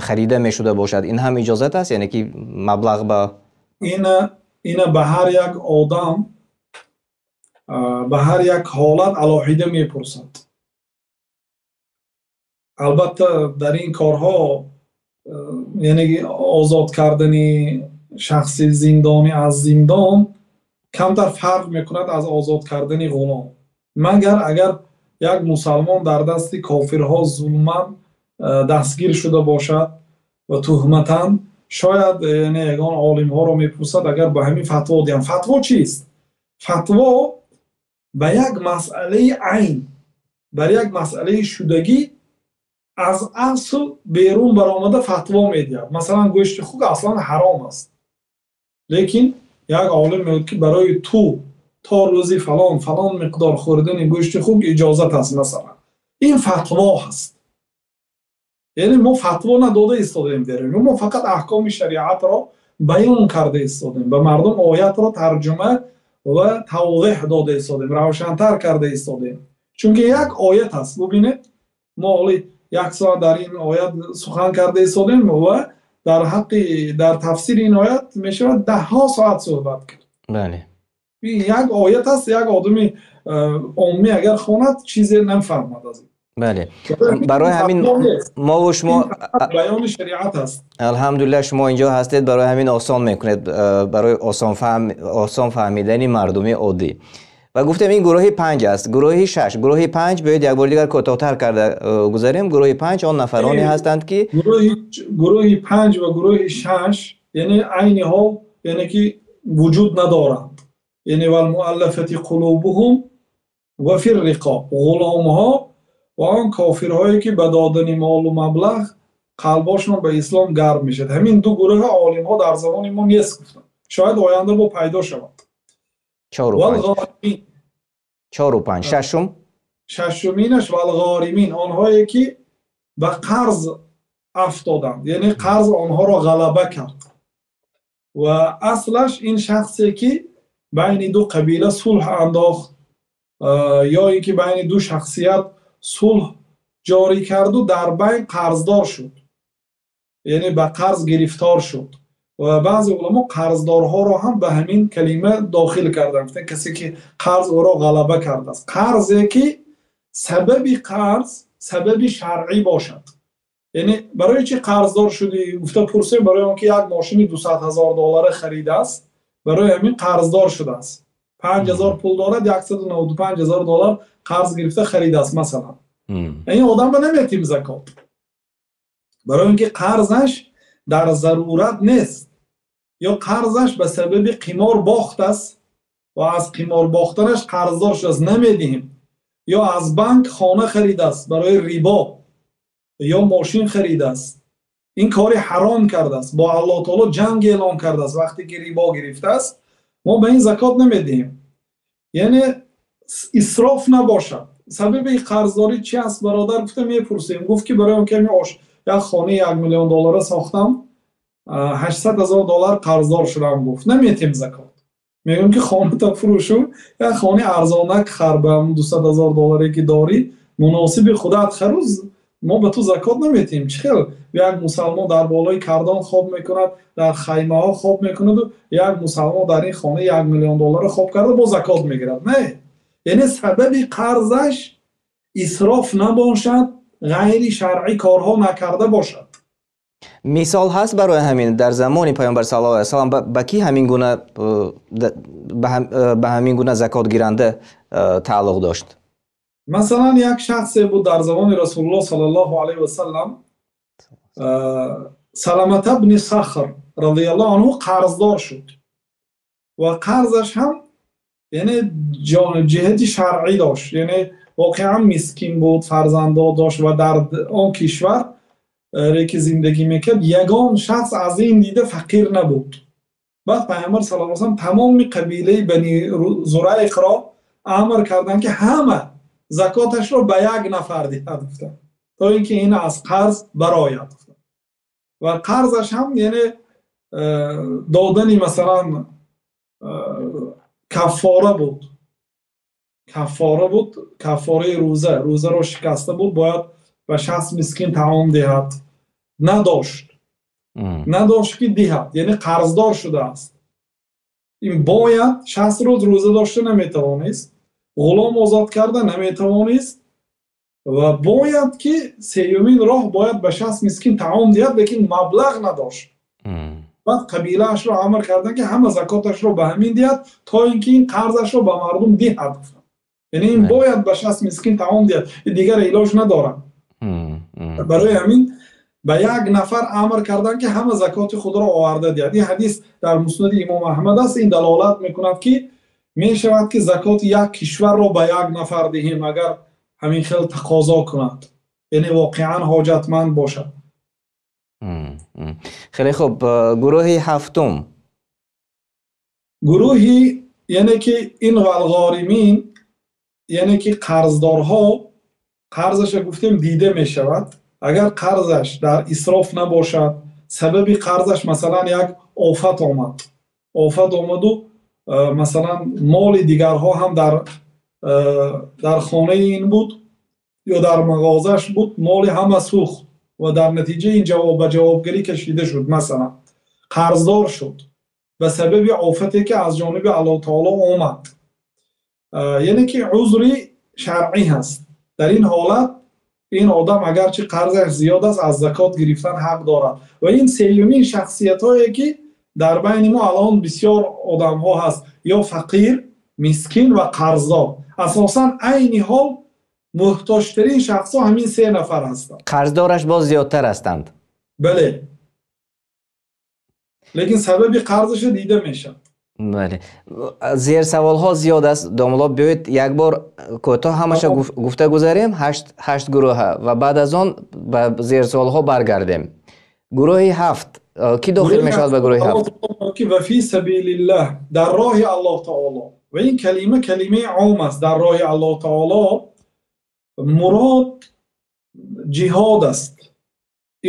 харида мешуда бошад, ин ҳам иҷозат аст? Яъне ки маблағ ба ин ба ҳар як одам, ба ҳар як ҳолат алоҳида мепурсад. Албатта дар ин корҳо, яъне озод кардани шахси зиндонӣ аз зиндон камтар фарқ мекунад аз озод кардани ғулом. Магар агар як мусулмон дар дасти кофирҳо зулман дастгир шуда бошад ва туҳматан, шояд яъне ягон олимҳоро мепурсад, агар ба ҳамин фатво диҳанд. Фатво чист? Фатво ба як масъалаи айн, бар як масъалаи шудагӣ аз асл берун баромада фатво медиҳад. Масалан гӯшти хук аслан ҳаром аст, лекин як олим мегӯяд, ки барои ту то рӯзи фалон фалон миқдор хӯрдани гӯшти хук иҷозат аст, масалан. Ин фатво ҳаст. Яъне мо фатво надода истодаем, мо фақат аҳкоми шариатро баён карда истодаем, ба мардум оятро тарҷума ва тавзеҳ дода истодаем, равшантар карда истодаем. Чунки як оят аст, бубинед, мо ҳоло як соат дар ин оят сухан карда истодаем ва дар ҳаққи дар тафсири ин оят мешавад даҳҳо соат суҳбат кард. Бале. Ин як оят аст, як одами оммӣ агар хонад чизе намефаҳмад аз ин. Бале. Барои ҳамин мо ва шумо баёни шариат аст. Алҳамдулиллаҳ, шумо инҷо ҳастед, барои ҳамин осон мекунед, барои осон фаҳмидани мардуми оддӣ. Ва гуфтем ин гурӯҳи 5 аст. Гурӯҳи 6, гурӯҳи 5 биёед як бор дигар кӯтоҳтар карда гузарем. Гурӯҳи 5 он нафароне ҳастанд, ки гурӯҳи 5 ва гурӯҳи 6 яъне айни ҳол, яъне ки вуҷуд надоранд. Яъне вал-муаллафати қулубуҳум ва фир-риқоб, ғуломҳо ва он кофирҳое ки ба додани мол ва маблағ қалбашон ба ислом гарм мешавад. Ҳамин ду гурӯҳ олимҳо дар замони мо нест гуфтанд. Шояд оянда бо пайдо шавад. 4 ва 5. 4 ва 5. Шашум? Шашуминаш вал-ғоримин, онҳое ки ба қарз афтоданд, яъне қарз онҳоро ғалаба кард. Ва аслаш ин шахсе ки байни ду қабила сулҳ андохт ё инки байни ду шахсият сулҳ ҷорӣ кард ва дар байн қарздор шуд, яъне ба қарз гирифтор шуд. Ва баъзе уламо қарздорҳоро ҳам ба ҳамин калима дохил карданд, гуфтанд касе ки қарз ӯро ғалаба кардааст, қарзе ки сабаби қарз сабаби шаръӣ бошад. Яъне барои чӣ қарздор шудӣ гуфта пурсем, барои он ки як мошини 200,000 доллар харидааст, барои ҳамин қарздор шудааст. 5,000 пул дорад, 195,000 доллар қарз гирифта харидааст масалан. Ин одамро наметим закот, барои он ки қарзаш дар зарурат нест, ё қарзаш ба сабаби қимор бохт аст ва аз қимор бохтанаш қарздор шудааст, намедиҳем. Ё аз банк хона харидааст барои рибо, ё мошин харидааст, ин кори ҳаром кардааст, бо Аллоҳ таоло ҷанг эълон кардааст вақте ки рибо гирифтааст, мо ба ин закот намедиҳем. Яъне исроф набошад. Сабаби қарздорӣ чи аст бародар гуфта мепурсем, гуфт ки барои он ки як хонаи 1 миллион доллара сохтам, 800,000 доллар қарздор шудам, гуфт наметем закот. Мегӯям ки хоната фурӯшу, як хонаи арзонак хар ба 200,000 долларе ки дорӣ, муносиби худат харӯз, мо ба ту закот наметем. Чӣ хел як мусалмон дар болои кардон хоб мекунад, дар хаймаҳо хоб мекунад, як мусалмон дар ин хонаи 1 миллион доллара хоб карда бо закот мегирад? Не. Яъне сабаби қарзаш исроф набошад, ғайри шаръӣ корҳо накарда бошад. Мисол ҳаст барои ҳамин дар замони Паёмбар саллаллоҳу алайҳи васаллам ба кӣ ҳамин гуна ба ҳамин гуна закотгиранда тааллуқ дошт? Масалан, як шахсе буд дар замони Расулуллоҳ саллаллоҳу алайҳи васаллам, Салама ибни Сахр розияллоҳу анҳу қарздор шуд ва қарзаш ҳам яъне ҷиҳати шаръӣ дошт, яъне воқеан мискин буд, фарзандон дошт ва дар он кишвар ки зиндагӣ мекард ягон шахс аз ин дида фақир набуд. Баъд Паёмбар саллаллоҳу алайҳи васаллам тамоми қабилаи Бани Зурайқро амр карданд, ки ҳама закоташро ба як нафар диҳад, гуфтанд, то инки ин аз қарз барояд. Ва қарзаш ҳам яъне додани масалан каффора буд, каффора буд, каффораи рӯза, рӯзаро шикаста буд, бояд ба шахс мискин таом диҳад. Надошт, надошт ки диҳад, яъне қарздор шудааст. Ин бояд 60 рӯз рӯза дошта наметавонист, ғулом озод карда наметавонист ва бояд ки сеюмин роҳ бояд ба шахс мискин таом диҳад, лекин маблағ надошт. Баъд қабилаашро амр карданд, ки ҳама закоташро ба ҳамин диҳад, то инки ин қарзашро ба мардум диҳад. Яъне ин бояд ба шахс мискин таом диҳад, дигар илоҷ надорад. Барои ҳамин ба як нафар амр карданд, ки ҳама закоти худро оварда диҳад. Ин ҳадис дар Муснади Имом Аҳмад аст. Ин далолат мекунад, ки мешавад ки закоти як кишварро ба як нафар диҳем, агар ҳамин хел тақозо кунад, яъне воқеан ҳоҷатманд бошад. Хеле хуб. Гурӯҳи ҳафтум, гурӯҳи яъне ки ин валғоримин, яъне ки қарздорҳо, қарзашро гуфтем дида мешавад. Агар қарзаш дар исроф набошад, сабаби қарзаш масалан як офат омад, офат омаду масалан моли дигарҳо ҳам дар хонаи ин буд ё дар мағозаш буд, моли ҳама сӯхт ва дар натиҷа ин ҷавоб ба ҷавобгарӣ кашида шуд, масалан қарздор шуд ба сабаби офате ки аз ҷониби Аллоҳ таоло омад, яъне ки узри шаръӣ ҳаст. Дар ин ҳолат ин одам агарчи қарзаш зиёд аст, аз закот гирифтан ҳақ дорад. Ва ин сеюмин шахсиятҳое ки дар байни мо алон бисёр одамҳо ҳаст, ё фақир, мискин ва қарздор. Асосан айни ҳол муҳтоҷтарин шахсҳо ҳамин се нафар ҳастанд. Қарздораш боз зиёдтар ҳастанд. Бале, лекин сабаби қарзаш дида мешавад. Бале, зерсаволҳо зиёд аст. Домулло, биёед як бор кӯтоҳ ҳамаша гуфта гузарем, ҳашт гурӯҳа, ва баъд аз он ба зерсаволҳо баргардем. Гурӯҳи ҳафт кӣ дохил мешавад ба гурӯҳи ҳафт? Ки ва фи сабилиллаҳ, дар роҳи Аллоҳ таоло. Ва ин калима калимаи ом аст. Дар роҳи Аллоҳ таоло мурод ҷиҳод аст.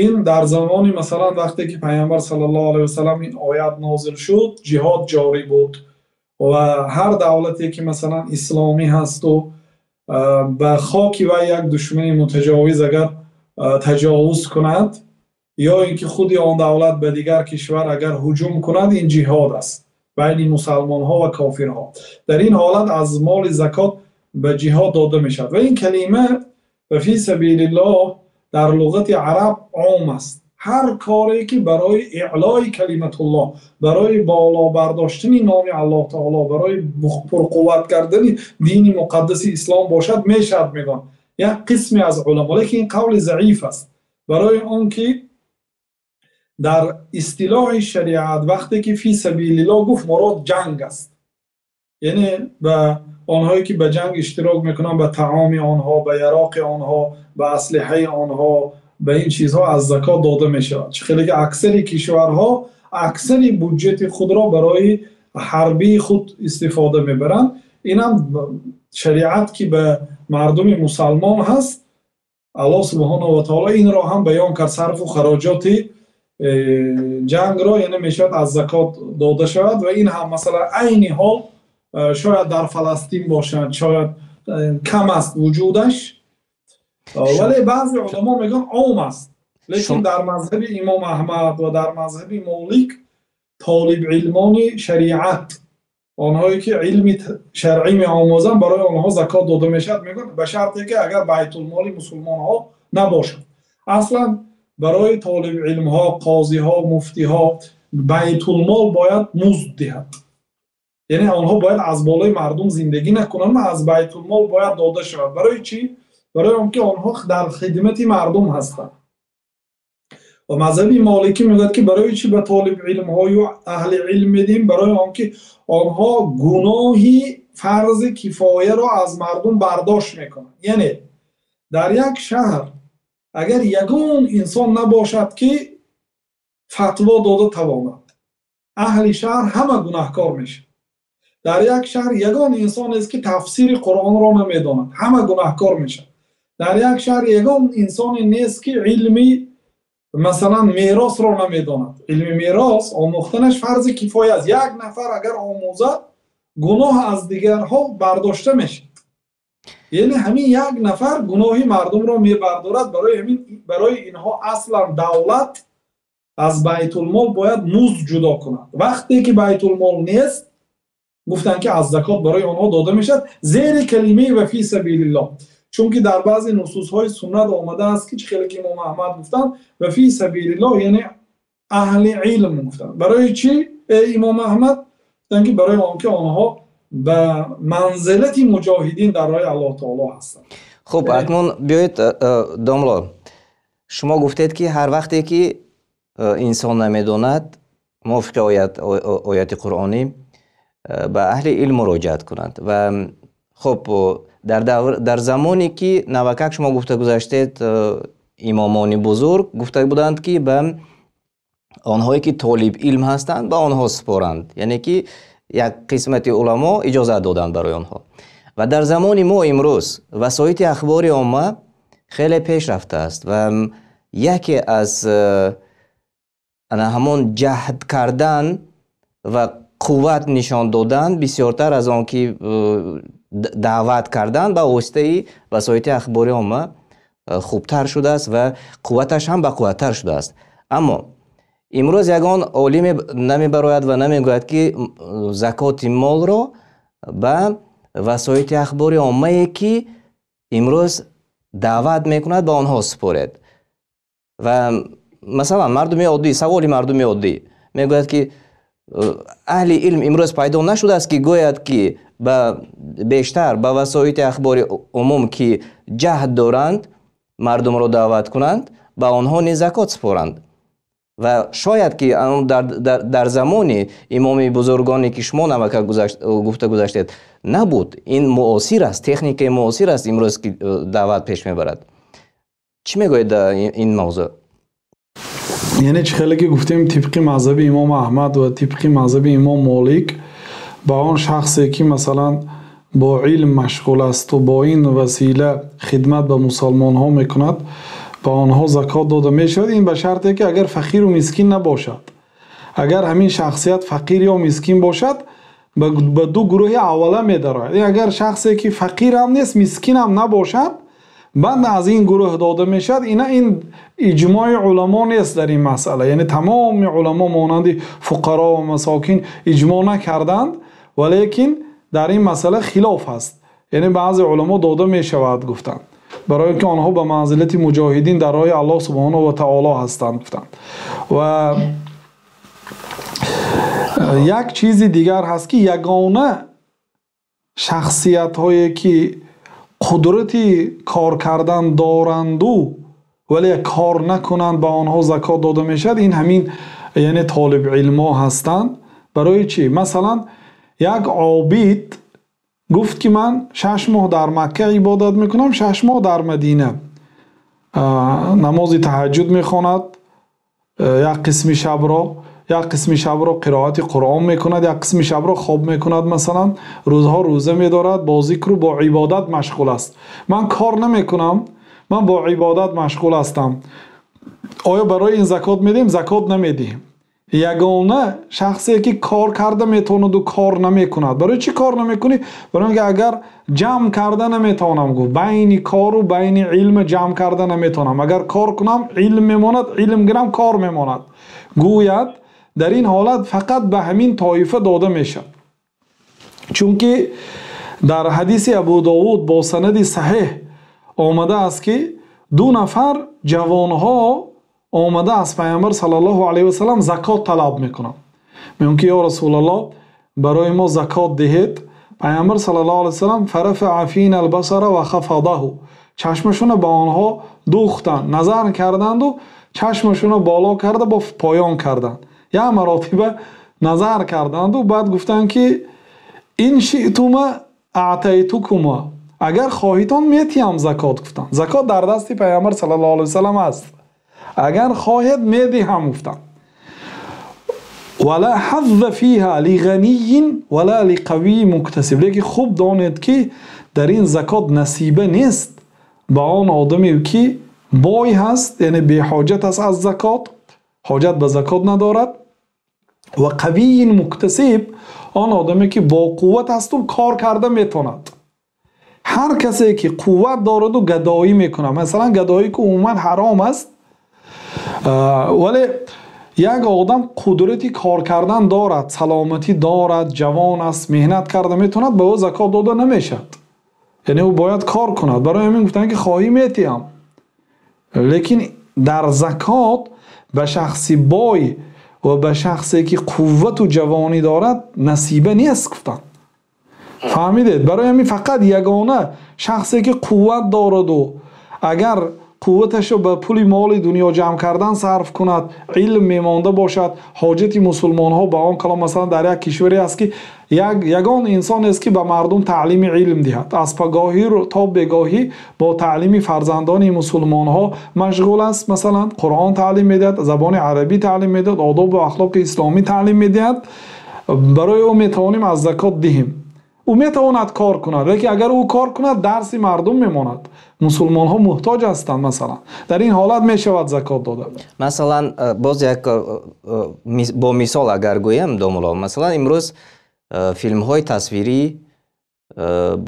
Ин дар замони масалан вақте ки Паёмбар саллаллоҳу алайҳи васаллам ин оят нозил шуд, ҷиҳод ҷорӣ буд ва ҳар давлате ки масалан исломӣ ҳаст ва ба хоки вай як душмани мутаҷовиз агар таҷовуз кунад, ё инки худи он давлат ба дигар кишвар агар ҳуҷум кунад, ин ҷиҳод аст байни мусалмонҳо ва кофирҳо. Дар ин ҳолат аз моли закот ба ҷиҳод дода мешавад. Ва ин калима ва фи сабилиллоҳ дар луғати араб ом аст. Ҳар коре ки барои иълои калиматуллоҳ, барои боло бардоштани номи Аллоҳ таоло, барои пурқувват кардани дини муқаддаси ислом бошад, мешавад, мегӯянд як қисме аз уламо. Лекин ин қавли заиф аст, барои он ки дар истилоҳи шариат вақте ки фи сабилиллоҳ гуфт, мурод ҷанг аст. Яъне ба онҳое ки ба ҷанг иштирок мекунанд, ба таоми онҳо, ба яроқи онҳо, ба аслиҳаи онҳо, ба ин чизҳо аз закот дода мешавад. Чӣ хеле ки аксари кишварҳо аксари буҷети худро барои ҳарбии худ истифода мебаранд. Инам шариат ки ба мардуми мусалмон ҳаст, Аллоҳ субҳонаҳу ва таоло инро ҳам баён кард. Сарфу хароҷоти ҷангро яъне мешавад аз закот дода шавад. Ва ин ҳам масалан айни ҳол шояд дар Фаластин бошад, шояд кам аст вуҷудаш, вале баъзе уламо мегӯянд ом аст. Лекин дар мазҳаби Имом Аҳмад ва дар мазҳаби Молик толибилмони шариат, онҳое ки илми шаръӣ меомӯзанд, барои онҳо закот дода мешавад, мегӯянд ба шарте ки агар байтулмоли мусулмонҳо набошад. Аслан Барои толибилмҳо, қозиҳо, муфтиҳо байтулмол бояд музд диҳад. Яъне онҳо бояд аз болои мардум зиндагӣ накунанд ва аз байтулмол бояд дода шавад. Барои чӣ? Барои онки онҳо дар хидмати мардум ҳастанд. Ва мазҳаби моликӣ мегӯяд, ки барои чӣ ба толибилмҳо ва аҳли илм медиҳем? Барои онки онҳо гуноҳи фарзи кифояро аз мардум бардошт мекунанд. Яъне дар як шаҳр агар ягон инсон набошад, ки фатво дода тавонад, аҳли шаҳр ҳама гунаҳкор мешаванд. Дар як шаҳр ягон инсон нест, ки тафсири Қуръонро намедонад, ҳама гунаҳкор мешаванд. Дар як шаҳр ягон инсоне нест, ки илми масалан меросро намедонад. Илми мерос омӯхтанаш фарзи кифоя аст. Як нафар агар омӯзад, гуноҳ аз дигарҳо бардошта мешавад. Яъне ҳамин як нафар гуноҳи мардумро мебардорад. Барои ҳамин барои инҳо аслан давлат аз байтулмол бояд музд ҷудо кунад. Вақте ки байтулмол нест, гуфтанд, ки аз закот барои онҳо дода мешавад зери калимаи ва фи сабилиллоҳ. Чунки дар баъзе нусусҳои суннат омадааст, ки хеле ки имом Аҳмад гуфтанд ва фи сабилиллоҳ, яъне аҳли илм гуфтанд. Барои чӣ имом Аҳмад гуфтанд? Ки барои онки онҳо ба манзилати муҷоҳидин дар роҳи Аллоҳи таъоло ҳастанд. Хуб, акнун биёед, домло, шумо гуфтед, ки ҳар вақте ки инсон намедонад, мувофиқи ояти қуръонӣ ба аҳли илм муроҷиат кунанд. Ва хуб, дар замоне ки навакак шумо гуфта гузаштед, имомони бузург гуфта буданд, ки ба онҳое ки толиби илм ҳастанд, ба онҳо супоранд, яъне ки як қисмати уламо иҷозат доданд барои онҳо. Ва дар замони мо имрӯз васоити ахбори омма хеле пеш рафтааст ва яке аз ҳамон ҷаҳд кардан ва қувват нишон додан бисёртар аз он ки даъват кардан ба воситаи васоити ахбори омма хубтар шудааст ва қувваташ ҳам бақувваттар шудааст. Аммо имрӯз ягон олиме намебарояд ва намегӯяд, ки закоти молро ба васоити ахбори оммае, ки имрӯз даъват мекунад, ба онҳо супоред. Ва масалан мардуми оддӣ, саволи мардуми оддӣ мегӯяд, ки аҳли илм имрӯз пайдо нашудааст, ки гӯяд, ки ба бештар ба васоити ахбори умум, ки ҷаҳд доранд мардумро даъват кунанд, ба онҳо низ закот супоранд. Ва шояд ки дар замони имоми бузургоне, ки шумо навака гуфта гузаштед, набуд. Ин муосир аст, техникаи муосир аст имрӯз, ки даъват пеш мебарад. Чӣ мегӯед дар ин мавзӯъ? Яъне чӣ хеле ки гуфтем, тибқи мазҳаби имом Аҳмад ва тибқи мазҳаби имом Молик, ба он шахсе ки масалан бо илм машғул аст ва бо ин васила хидмат ба мусулмонҳо мекунад, ба онҳо закот дода мешавад. Ин ба шарте ки агар фақир ва мискин набошад. Агар ҳамин шахсият фақир ё мискин бошад, ба ду гурӯҳи аввала медарояд. Агар шахсе ки фақир ҳам нест, мискин ҳам набошад, баъд аз ин гурӯҳ дода мешавад. Ин иҷмои уламо нест дар ин масъала. Яъне тамоми уламо монанди фуқаро ва масокин иҷмо накарданд, валекин дар ин масъала хилоф аст. Яъне баъзе уламо дода мешавад гуфтанд, барои инки онҳо ба манзилати муҷоҳидин дар роҳи Аллоҳ субҳонаҳу ва таъоло ҳастанд гуфтанд. Ва як чизи дигар ҳаст, ки ягона шахсиятҳое ки қудрати кор кардан доранд вале кор накунанд, ба онҳо закот дода мешавад, ин ҳамин яъне толибилмҳо ҳастанд. Барои чӣ? Масалан як обид гуфт, ки ман 6 моҳ дар Макка ибодат мекунам, 6 моҳ дар Мадина намози таҳаҷҷуд мехонад, як қисми шабро, як қисми шабро қироати Қуръон мекунад, як қисми шабро хоб мекунад, масалан рӯзҳо рӯза медорад, бо зикр ва бо ибодат машғул аст. Ман кор намекунам, ман бо ибодат машғул ҳастам. Оё барои ин закот медиҳем? Закот намедиҳем. Ягона шахсе ки кор карда метавонад ва кор намекунад. Барои чӣ кор намекунӣ? Барои инки агар ҷамъ карда наметавонам, гуфт байни кор ва байни илм ҷамъ карда наметавонам. Агар кор кунам илм мемонад, илм гирам кор мемонад. Гӯяд дар ин ҳолат фақат ба ҳамин тоифа дода мешавад. Чунки дар ҳадиси Абу Довуд бо санади саҳеҳ омада аст, ки ду нафар ҷавонҳо Омада аз Паёмбар саллаллоҳу алайҳи васаллам закот талаб мекунанд. Мегӯянд ки ё Расулуллоҳ, барои мо закот диҳед. Паёмбар саллаллоҳу алайҳи васаллам фарафаъа финал басара ва хафазаҳу, чашмашонро ба онҳо дӯхтанд, назар карданд ва чашмашонро боло карда бо поён карданд. Як маротиба назар карданд ва баъд гуфтанд ки ин шиътума аътайтукума, агар хоҳед медиҳам закот гуфтанд. Закот дар дасти Паёмбар саллаллоҳу алайҳи васаллам аст. Агар хоҳед медиҳам гуфтанд. Вала ҳазза фиҳа лиғанийин вала лиқавийин муктасиб. Лекин хуб донед ки дар ин закот насиба нест ба он одаме ки бой ҳаст, яъне беҳоҷат аст аз закот, ҳоҷат ба закот надорад, ва қавийин муктасиб, он одаме ки бо қувват аст ва кор карда метавонад. Ҳар касе ки қувват дорад ва гадоӣ мекунад, масалан гадоӣ ки умуман ҳаром аст, вале як одам қудрати кор кардан дорад, саломатӣ дорад, ҷавон аст, меҳнат карда метавонад, ба ӯ закот дода намешавад. Яъне ӯ бояд кор кунад. Барои ҳамин гуфтанд ки хоҳӣ метиҳам. Лекин дар закот ба шахси бой ва ба шахсе ки қувват ва ҷавонӣ дорад насиба нест гуфтанд. Фаҳмидед? Барои ҳамин фақат ягона шахсе ки қувват дорад ва агар қувваташро ба пули моли дунё ҷамъ кардан сарф кунад, илм мемонда бошад, ҳоҷати мусулмонҳо ба он калом, масалан дар як кишваре аст ки ягон инсон аст ки ба мардум таълими илм диҳад, аз пагоҳӣ то бегоҳӣ бо таълими фарзандони мусулмонҳо машғул аст, масалан Қуръон таълим медиҳад, забони арабӣ таълим медиҳад, одоб ва ахлоқи исломӣ таълим медиҳад, барои ӯ метавонем аз закот диҳем. Ӯ метавонад кор кунад, лекин агар ӯ кор кунад дарси мардум мемонад. Мусулмонҳо муҳтоҷ ҳастанд, масалан. Дар ин ҳолат мешавад закот дода. Масалан, боз як бо мисол агар гӯям, домулло, масалан имрӯз филмҳои тасвирӣ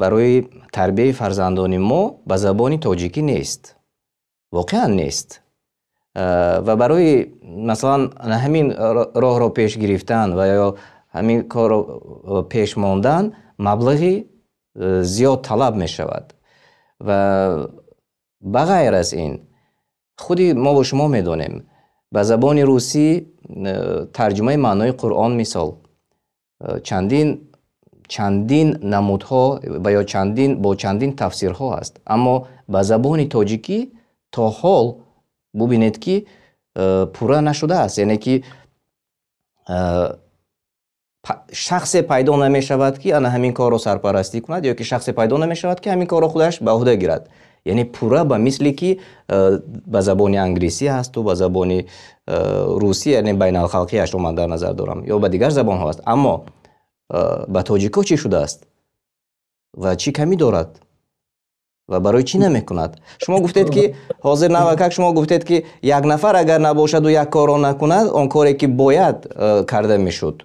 барои тарбияи фарзандони мо ба забони тоҷикӣ нест. Воқеан нест. Ва барои масалан ҳамин роҳро пеш гирифтан ва ё ҳамин корро пеш мондан маблағи зиёд талаб мешавад. Ва ба ғайр аз ин худи мо ва шумо медонем ба забони русӣ тарҷумаи маънои Қуръон мисол чандин намудҳо ва ё бо чандин тафсирҳо аст, аммо ба забони тоҷикӣ то ҳол бубинед ки пурра нашудааст, яъне ки шахсе пайдо намешавад ки ана ҳамин корро сарпарастӣ кунад ё ки шахсе пайдо намешавад ки ҳамин корро худаш ба уҳда гирад. Яъне пурра ба мисли ки ба забони англисӣ ҳасту ба забони русӣ, яъне байналхалқиашро ман дар назар дорам, ё ба дигар забонҳо аст. Аммо ба тоҷико чӣ шудааст ва чӣ камӣ дорад ва барои чӣ намекунад? Шумо гуфтед ки ҳозир навакак шумо гуфтед ки як нафар агар набошаду як корро накунад, он коре ки бояд карда мешуд,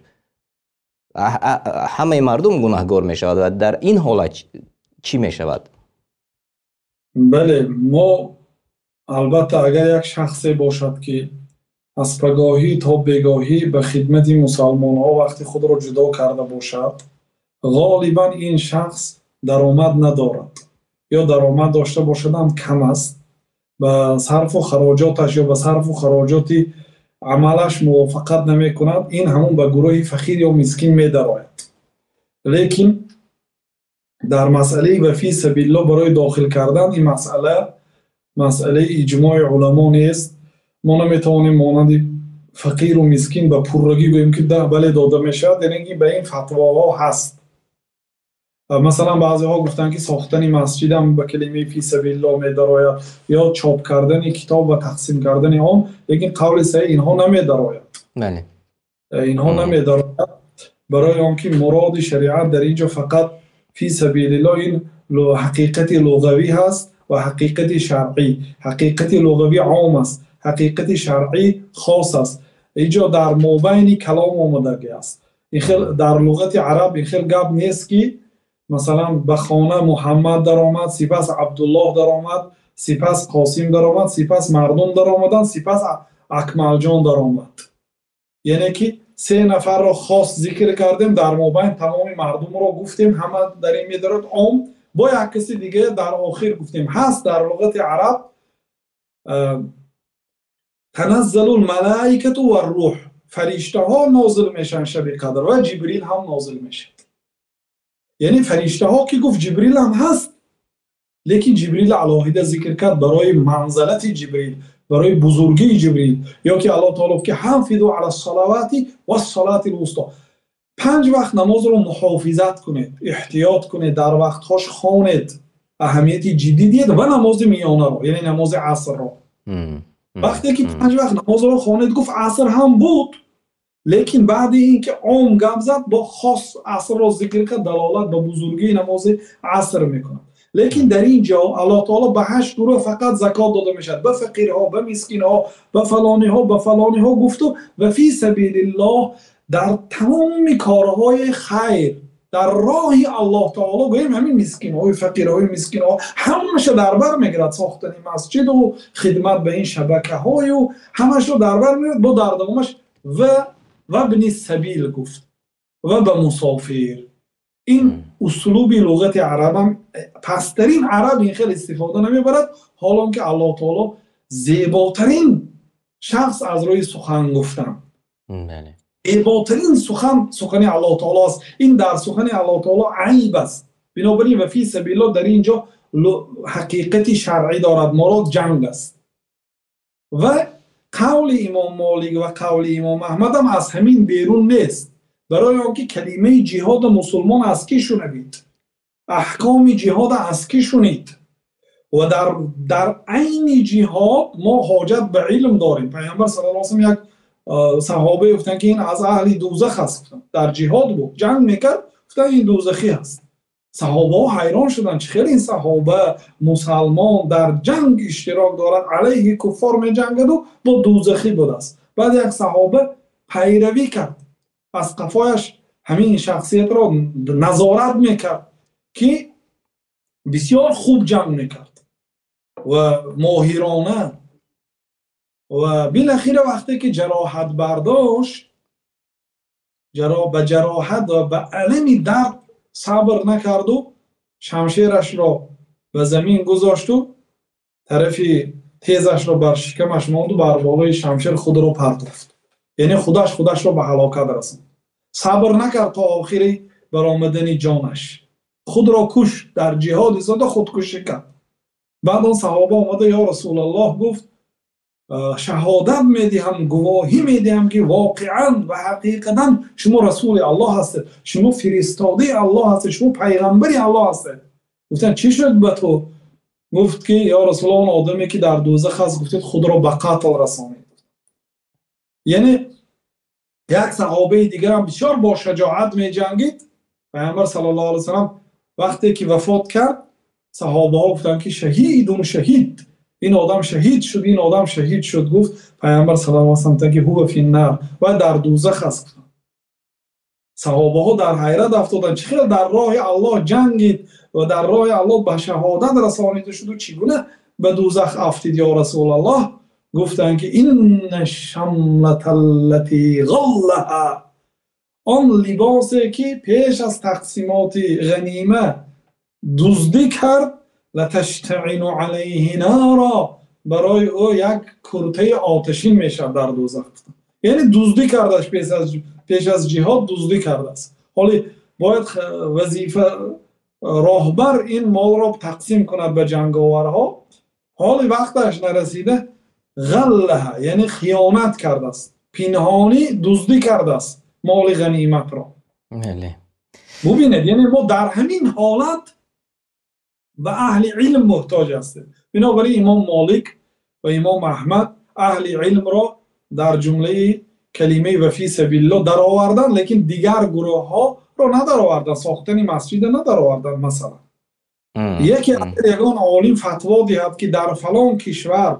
ҳамаи мардум гунаҳгор мешавад. Ва дар ин ҳолат чӣ мешавад? Бале, мо албатта агар як шахсе бошад ки аз пагоҳӣ то бегоҳӣ ба хидмати мусалмонҳо вақти худро ҷудо карда бошад, ғолибан ин шахс даромад надорад ё даромад дошта бошад ҳам кам аст, ба сарфу хароҷоташ ё ба сарфу хароҷоти амалаш мувофиқат намекунад, ин ҳамон ба гурӯҳи фақир ё мискин медарояд. Лекин дар масъалаи ва фи сабилиллоҳ барои дохил кардан ин масъала масъалаи иҷмои уламо нест. Мо наметавонем монанди фақиру мискин ба пуррагӣ гӯем ки бале дода мешавад, яъне ки ба ин фатвоҳо ҳаст. Масалан баъзеҳо гуфтанд ки сохтани масҷидам ба калимаи фи сабилиллоҳ медарояд ё чоп кардани китоб ва тақсим кардани он, лекин қавли саҳеҳ инҳо намедарояд. Бале, инҳо намедарояд, барои он ки муроди шариат дар инҷо фақат фи сабилиллоҳ ин ҳақиқати луғавӣ ҳаст ва ҳақиқати шаръӣ. Ҳақиқати луғавӣ ом аст, ҳақиқати шаръӣ хос аст. Инҷо дар мобайни калом омадагӣ аст. Ин хел дар луғати араб ин хел гап нест ки масалан ба хона Муҳаммад даромад, сипас Абдуллоҳ даромад, сипас Қосим даромад, сипас мардум даромаданд, сипас Акмалҷон даромад. Яъне ки се нафарро хос зикр кардем, дар мобайн тамоми мардумро гуфтем, ҳама дар ин медарад ом, бо як каси дига дар охир гуфтем. Ҳаст дар луғати араб Таназзалул малоикату вар-рӯҳ, фариштаҳо нозил мешаванд шаби қадр ва Ҷабраил ҳам нозил мешавад. Яъне фариштаҳо ки гуфт Ҷабраил ҳам ҳаст, лекин Ҷабраил алоҳида зикр кард барои манзилати Ҷабраил, барои бузургии Ҷабраил. Ё ки Аллоҳ таъоло ки ҳофизу алас-салавоти вас-салотил-вусто, панҷ вақт намозро муҳофизат кунед, эҳтиёт кунед, дар вақтҳояш хонед, аҳамияти ҷиддӣ диҳед ва намози миёнаро, яъне намози асрро. Вақте ки панҷ вақт намозро хонед, гуфт аср ҳам буд, лекин баъд инки ом гап зад бо хос асрро зикр кард, далолат ба бузургии намози аср мекунад. Лекин дар ин ҷо Аллоҳ таъоло ба ҳашт гурӯҳ фақат закот дода мешавад: ба фақирҳо, ба мискинҳо, ба фалониҳо, ба фалониҳо гуфт ва фи сабилиллоҳ, дар тамоми корҳои хайр дар роҳи Аллоҳ таъоло, гӯем ҳамин мискинҳои фақирҳои мискинҳо ҳамааш дар бар мегирад, сохтани масҷид ва хидмат ба ин шабакаҳо ва ҳамааш дар бар мегирад. Бо дар идомааш ва ибни сабил гуфт ва ба мусофир. Ин услуби луғати араб ҳам пасттарин араб ин хеле истифода намебарад, ҳол он ки Аллоҳ таъоло зеботарин шахс аз рӯи сухан гуфтан, зеботарин сухан сухани Аллоҳ таъоло аст. Ин дар сухани Аллоҳ таъоло айб аст. Бинобар ин ва фи сабилиллоҳ дар ин ҷо ҳақиқати шаръӣ дорад, мурод ҷанг аст. Ва қавли имом Молик ва қавли имом Аҳмад ҳам аз ҳамин берун нест, барои он ки калимаи ҷиҳод мусулмон аз кӣ шунид? Аҳкоми ҷиҳод аз кӣ шунид? Ва дар айни ҷиҳод мо ҳоҷат ба илм дорем. Паёмбар саллаллоҳу алайҳи васаллам як саҳоба гуфтанд ки ин аз аҳли дӯзах аст, дар ҷиҳод буд, ҷанг мекард, гуфтанд ин дӯзахӣ аст. Саҳобаҳо ҳайрон шуданд, чӣ хел ин саҳоба мусулмон дар ҷанг иштирок дорад, алайҳи куффор меҷангад ва бо дӯзахӣ будааст. Баъд як саҳоба пайравӣ кард, аз қафояш ҳамин шахсиятро назорат мекард ки бисёр хуб ҷанг мекард ва моҳирона, ва билохира вақте ки ҷароҳат бардошт, ба ҷароҳат ва ба алами дард сабр накард ва шамшерашро ба замин гузошт ва тарафи тезашро бар шикамаш монд ва бар болои шамшер худро партофт. Яъне худашро ба ҳалокат расонд. Сабр накард то охири баромадани ҷонаш. Худро кушт, дар ҷиҳод истода худкушӣ кард. Баъд он саҳоба омада ё Расулуллоҳ гуфт, шаҳодат медиҳам, гувоҳӣ медиҳам ки воқеан ва ҳақиқатан шумо расули Аллоҳ ҳастед, шумо фиристодаи Аллоҳ ҳастед, шумо паёмбари Аллоҳ ҳастед. Гуфтанд чӣ шуд ба ту? Гуфт ки ё Расулуллоҳ, он одаме ки дар дӯзах аст, гуфтед худро ба қатл расонид. Яъне як саҳобаи дигар ҳам бисёр бо шуҷоат меҷангид. Паёмбар саллаллоҳу алайҳи васаллам вақте ки вафот кард, саҳобаҳо гуфтанд ки шаҳидун шаҳид, ин одам шаҳид шуд, ин одам шаҳид шуд. Гуфт паёмбар саллаллоҳу алайҳи васаллам ки ҳува финнор, ва дар дӯзах аст. Саҳобаҳо дар ҳайрат афтоданд, чӣ хел дар роҳи Аллоҳ ҷангид ва дар роҳи Аллоҳ ба шаҳодат расонида шуд ва чӣ гуна ба дӯзах афтид ё Расулуллоҳ? Гуфтанд ки инна шамлаталлати ғаллаҳа, он либосе ки пеш аз тақсимоти ғанима дуздӣ кард, латаштаъину алайҳи нора, барои ӯ як куртаи оташин мешавад дар дӯзах. Яъне дуздӣ кардаш пеш аз ҷиҳод дуздӣ кардааст. Ҳоло бояд вазифа роҳбар ин молро тақсим кунад ба ҷанговарҳо. Ҳоло вақташ нарасида, ғаллаҳа, яъне хиёнат кардааст, пинҳонӣ дуздӣ кардааст моли ғаниматро. Бубинед, яъне мо дар ҳамин ҳолат ба аҳли илм муҳтоҷ ҳастем. Бинобар ин имом Молик ва имом Аҳмад аҳли илмро дар ҷумлаи калимаи ва фи сабилиллоҳ дароварданд, лекин дигар гурӯҳҳоро надароварданд, сохтани масҷидро надароварданд. Масалан яке агар ягон олим фатво диҳад ки дар фалон кишвар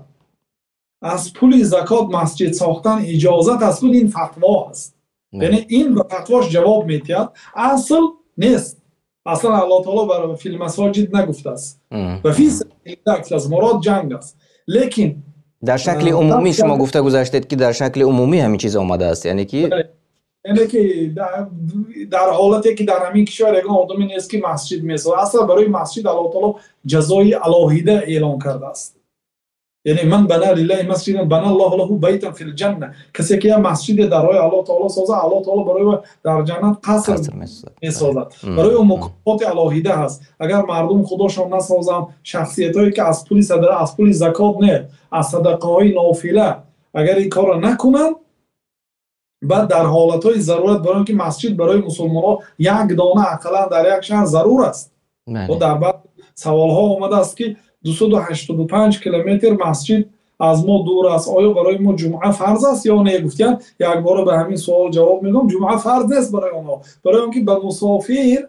аз пули закот масҷид сохтан иҷозат аст, ин фатво аст. Яъне ин ба фатвош ҷавоб медиҳад, асл нест. Аслан Аллоҳ таъоло бар фил масоҷид нагуфтааст, ва фи сабилиллоҳ гуфтааст, мурод ҷанг аст. Лекин дар шакли умумӣ шумо гуфта гузаштед ки дар шакли умумӣ ҳамин чиз омадааст, яъне ки дар ҳолате ки дар ҳамин кишвар ягон одаме нест ки масҷид месозад, аслан барои масҷид Аллоҳ таъоло ҷазои алоҳида эълон кардааст. Яъне ман бана лиллаҳи масҷидан бана Аллоҳу лаҳу байтан фил ҷанна. Касе ки як масҷид дар роҳи Аллоҳи таъоло созад, Аллоҳи таъоло барои ӯ дар ҷаннат қаср месозад. Барои ӯ мукофоти алоҳида ҳаст. Агар мардум худашон насозанд, шахсиятҳое ки аз пули садақа, аз пули закот не, аз садақаҳои нофила агар ин корро накунанд, баъд дар ҳолатҳои зарурат, барои инки масҷид барои мусулмонҳо як дона ақаллан дар як шаҳр зарур аст. Ва дар баъд саволҳо омадааст ки 285 километр масҷид аз мо дур аст, оё барои мо ҷумъа фарз аст ё не? Гуфтанд як бор ба ҳамин савол ҷавоб медиҳам: ҷумъа фарз нест барои онҳо, барои инки ба мусофир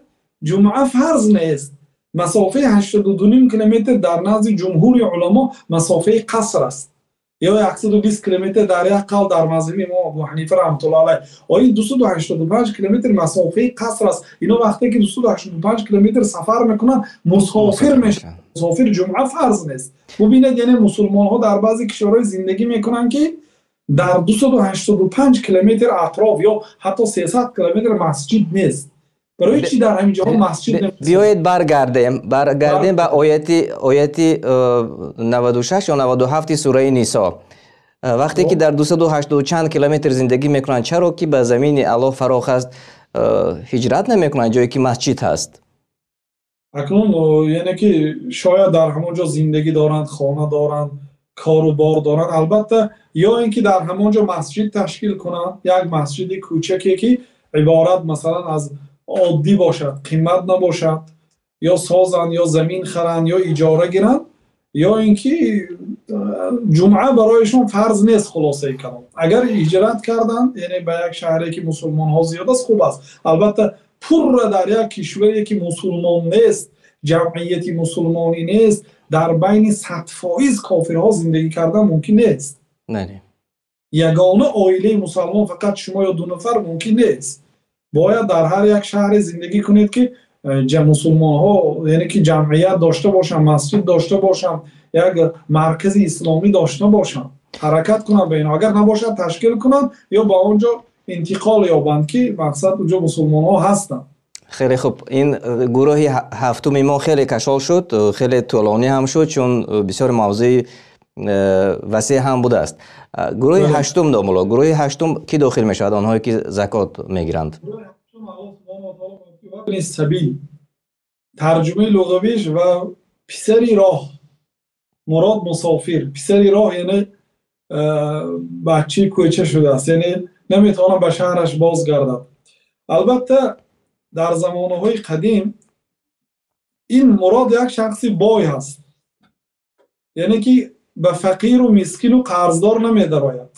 ҷумъа фарз нест. Масофаи 82.5 километр дар назди ҷумҳури уламо масофаи қаср аст, ё 120 километр дар як қавл дар мазҳаби имом Абӯҳанифа раҳматуллоҳи алайҳ. Оё 285 километр масофаи қаср аст? Инҳо вақте ки 285 километр сафар мекунанд, мусофир мешаванд. Мусофир ҷумъа фарз нест. Бубинед, яъне мусулмонҳо дар баъзе кишварҳо зиндагӣ мекунанд ки дар 285 километр атроф ё ҳатто 300 километр масҷид нест. Барои чӣ дар ҳамин ҷоҳо масҷид нест? Биёед баргардем ба ояти 96 ё 97 сураи Нисо. Вақте ки дар 280 чанд километр зиндагӣ мекунанд, чаро ки ба замини Аллоҳ фарох аст ҳиҷрат намекунанд ҷое ки масҷид ҳаст? Акнун яъне ки шояд дар ҳамон ҷо зиндагӣ доранд, хона доранд, кору бор доранд, албатта, ё инки дар ҳамон ҷо масҷид ташкил кунанд, як масҷиди хурде ки иборат масалан аз оддӣ бошад, қимат набошад, ё созанд, ё замин харанд, ё иҷора гиранд, ё инки ҷумъа барояшон фарз нест. Хулосаи калом, агар ҳиҷрат карданд, яъне ба як шаҳре ки мусулмонҳо зиёд аст, хуб аст. Албатта пурра дар як кишваре ки мусулмон нест, ҷамъияти мусулмонӣ нест, дар байни 100% кофирҳо зиндагӣ кардан мумкин нест. Не. Ягона оилаи мусулмон фақат шумо ё ду нафар мумкин нест. Бояд дар ҳар як шаҳре зиндагӣ кунед ки мусулмонҳо, яъне ки ҷамъият дошта бошанд, масҷид дошта бошанд, як маркази исломӣ дошта бошанд, ҳаракат кунанд ба инҳо. Агар набошад, ташкил кунанд ё ба он ҷо интиқол ёбанд ки мақсад он ҷо мусулмонҳо ҳастанд. Хеле хуб, ин гурӯҳи ҳафтуми мо хеле кашол шуд, хеле тӯлонӣ ҳам шуд, чун бисёр мавзӯи васеъ ҳам будааст. Гурӯҳи ҳаштум, домулло, гурӯҳи ҳаштум кӣ дохил мешавад? Онҳое ки закот мегиранд. Гурӯҳи ҳаштум Аллоҳ субҳонаҳу ва таъоло мегӯяд сабил, тарҷумаи луғавиаш ва писари роҳ, мурод мусофир, писари роҳ яъне бачаи кӯча шудааст, яъне наметавонад ба шаҳраш бозгардад. Албатта дар замонаҳои қадим ин мурод як шахси бой ҳаст, яъне ки ба фақир ва мискин ва қарздор намедарояд.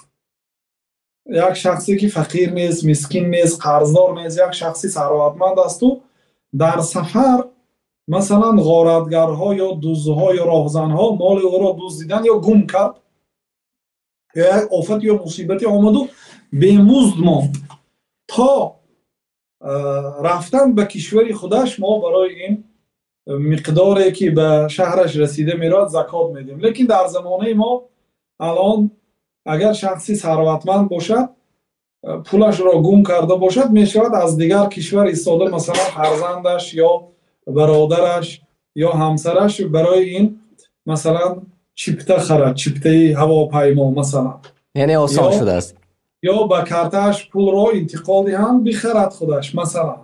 Як шахсе ки фақир нест, мискин нест, қарздор нест, як шахси сарватманд аст ва дар сафар масалан ғоратгарҳо ё дуздҳо ё роҳзанҳо моли ӯро дуздиданд ё гум кард, ё як офат ё мусибате омад ва бемузд монд. То рафтан ба кишвари худаш мо барои ин миқдоре ки ба шаҳраш расида меравад закот медиҳем. Лекин дар замонаи мо алон агар шахси сарватманд бошад, пулашро гум карда бошад, мешавад аз дигар кишвар истода, масалан фарзандаш ё бародараш ё ҳамсараш барои ин масалан чипта харад, чиптаи ҳавопаймо масалан, яъне осон шудааст, ё ба картааш пулро интиқол диҳанд, бихарад худаш масалан.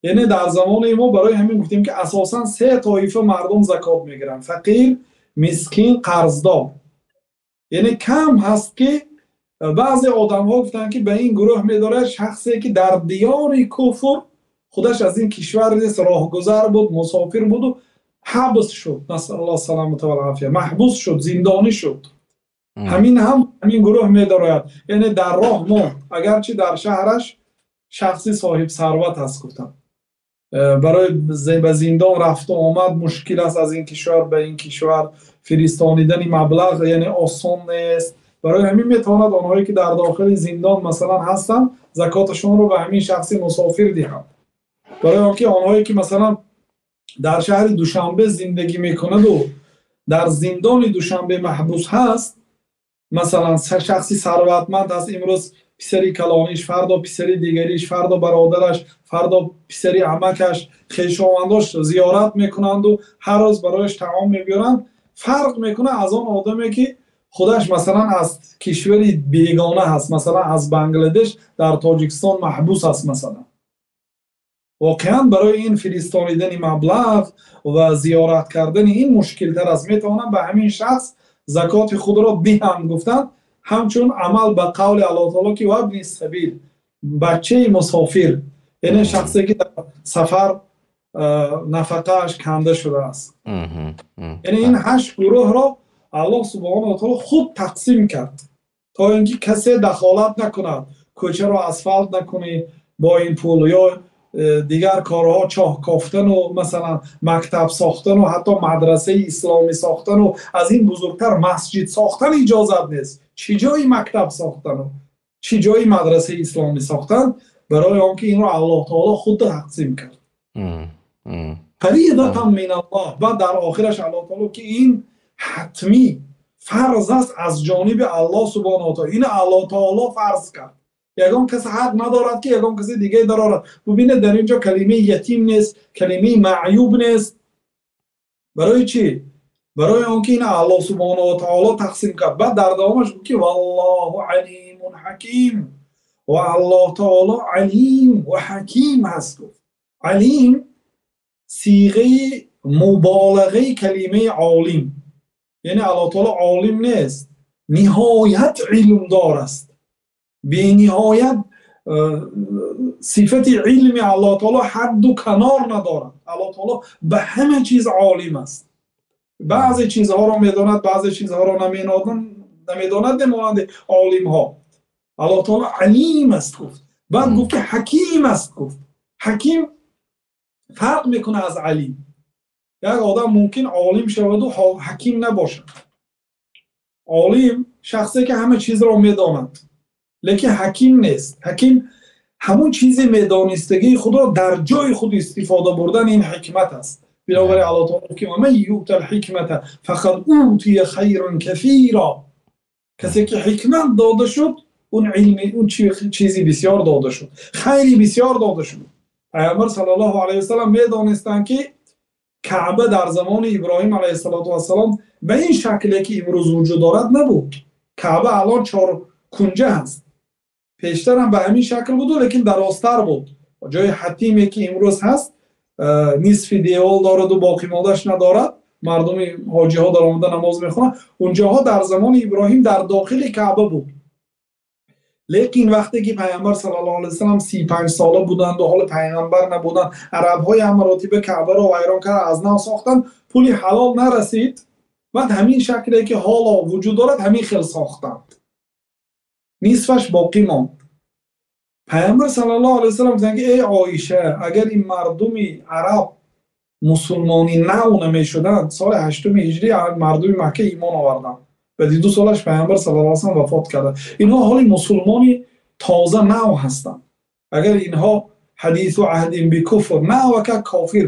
Яъне дар замони мо барои ҳамин гуфтем ки асосан се тоифа мардум закот мегиранд: фақир, мискин, қарздор. Яъне кам ҳаст ки баъзе одамҳо гуфтанд ки ба ин гурӯҳ медорад шахсе ки дар диёри куфр худаш аз ин кишвар нест, роҳгузар буд, мусофир буд ва ҳабс шуд, насаллаллоҳу саламата вал офия, маҳбус шуд, зиндонӣ шуд. Ҳамин ҳам ҳамин гурӯҳ медорад. Яъне дар роҳ монд, агарчи дар шаҳраш шахси соҳиби сарват аст, гуфтам барои ба зиндон рафту омад мушкил аст, аз ин кишвар ба ин кишвар фиристонидани маблағ яъне осон нест. Барои ҳамин метавонад онҳое ки дар дохили зиндон масалан ҳастанд закоташонро ба ҳамин шахси мусофир диҳанд. Барои онки онҳое ки масалан дар шаҳри Душанбе зиндагӣ мекунад ва дар зиндони Душанбе маҳбус ҳаст, масалан шахси сарватманд аст, имрӯз писари калониш, фардо писари дигариш, фардо бародараш, фардо писари амакаш, хешовандош зиёрат мекунанд ва ҳар рӯз барояш таом мебиёранд, фарқ мекунад аз он одаме ки Худаш масалан аз кишвари бегона ҳаст, масалан аз Бангладеш дар Тоҷикистон маҳбус аст масалан. Воқеан барои ин фиристонидани маблағ ва зиёрат кардани ин мушкилтар аст. Метавонанд ба ҳамин шахс закоти худро диҳанд, гуфтанд, ҳамчун амал ба қавли Аллоҳ таоло ки вабни сабил, бачаи мусофир, яъне шахсе ки дар сафар нафақааш канда шудааст. Яъне ин 8 гурӯҳро Аллоҳ субҳонаҳу ва таоло худ тақсим кард то инки касе дахолат накунад, кӯчаро асфалт накунӣ бо ин пул ё дигар корҳо, чоҳ кофтан ва масалан мактаб сохтан ва ҳатто мадрасаи исломӣ сохтан ва аз ин бузургтар масҷид сохтан иҷозат нест. Чӣ ҷои мактаб сохтан ва чӣ ҷои мадрасаи исломӣ сохтан, барои он ки инро Аллоҳ таоло худ тақсим кард. Фаризатан миналлоҳ. Баъд дар охираш Аллоҳ таоло ки ин ҳатмӣ фарз аст аз ҷониби Аллоҳ субҳонаҳу ва таоло. Ин Аллоҳ таоло фарз кард. Ягон кас ҳақ надорад ки ягон каси дигаре дарорад. Бубинед, дар инҷо калимаи ятим нест, калимаи маъюб нест. Барои чӣ? Барои он ки ин Аллоҳ субҳонаҳу ва таоло тақсим кард. Баъд дар давомаш гуфт ки валлоҳу алимун ҳаким. Ва Аллоҳ таоло алим ва ҳаким ҳаст. Гуфт алим сиғаи муболағаи калимаи олим, яъне Аллоҳ таоло олим нест, ниҳоят илмдор аст. Бениҳоят сифати илми Аллоҳ таоло ҳадду канор надорад. Аллоҳ таоло ба ҳама чиз олим аст. Баъзе чизҳоро медонад, баъзе чизҳоро намедонад, намонанди олимҳо. Аллоҳ таоло алим аст гуфт. Баъд гуфт ки ҳаким аст гуфт. Ҳаким фарқ мекунад аз алим. Як одам мумкин олим шавад ва ҳаким набошад. Олим шахсе ки ҳама чизро медонад, лекин ҳаким нест. Ҳаким ҳамон чизе медонистагии худро дар ҷои худ истифода бурдан, ин ҳикмат аст. Бинобар ин Аллоҳ таоло ки ва ман юътал ҳикмата фақад утия хайран касира. Касе ки ҳикмат дода шуд, он илм, он чизи бисёр дода шуд, хайри бисёр дода шуд. Паёмбар саллаллоҳу алайҳи васаллам медонистанд ки Каъба дар замони Иброҳим алайҳиссалоту вассалом ба ин шакле ки имрӯз вуҷуд дорад набуд. Каъба алон 4 кунҷа ҳаст. Пештар ҳам ба ҳамин шакл буд, лекин дарозтар буд. Ҷои ҳатиме ки имрӯз ҳаст, нисфи девол дорад ва боқимондааш надорад. Мардуми ҳоҷиҳо дар омада намоз мехонанд. Унҷоҳо дар замони Иброҳим дар дохили Каъба буд. Лекин вақте ки Паёмбар саллаллоҳу алайҳи васаллам 35 сола буданд ва ҳоло паёмбар набуданд, арабҳои ҳам маротиба Каъбаро вайрон карда аз нав сохтанд, пули ҳалол нарасид. Баъд ҳамин шакле ки ҳоло вуҷуд дорад ҳамин хел сохтанд. Нисфаш боқӣ монд. Паёмбар саллаллоҳу алайҳи васаллам гуфтанд ки эй Оиша, агар ин мардуми араб мусулмони нав намешуданд, соли 8 ҳиҷрӣ мардуми Макка имон оварданд. Баъди 2 солаш Паёмбар саллаллоҳу алайҳи васаллам вафот карданд. Инҳо ҳоли мусулмони тоза нав ҳастанд. Агар инҳо ҳадису аҳдин бикуфр, навака кофир,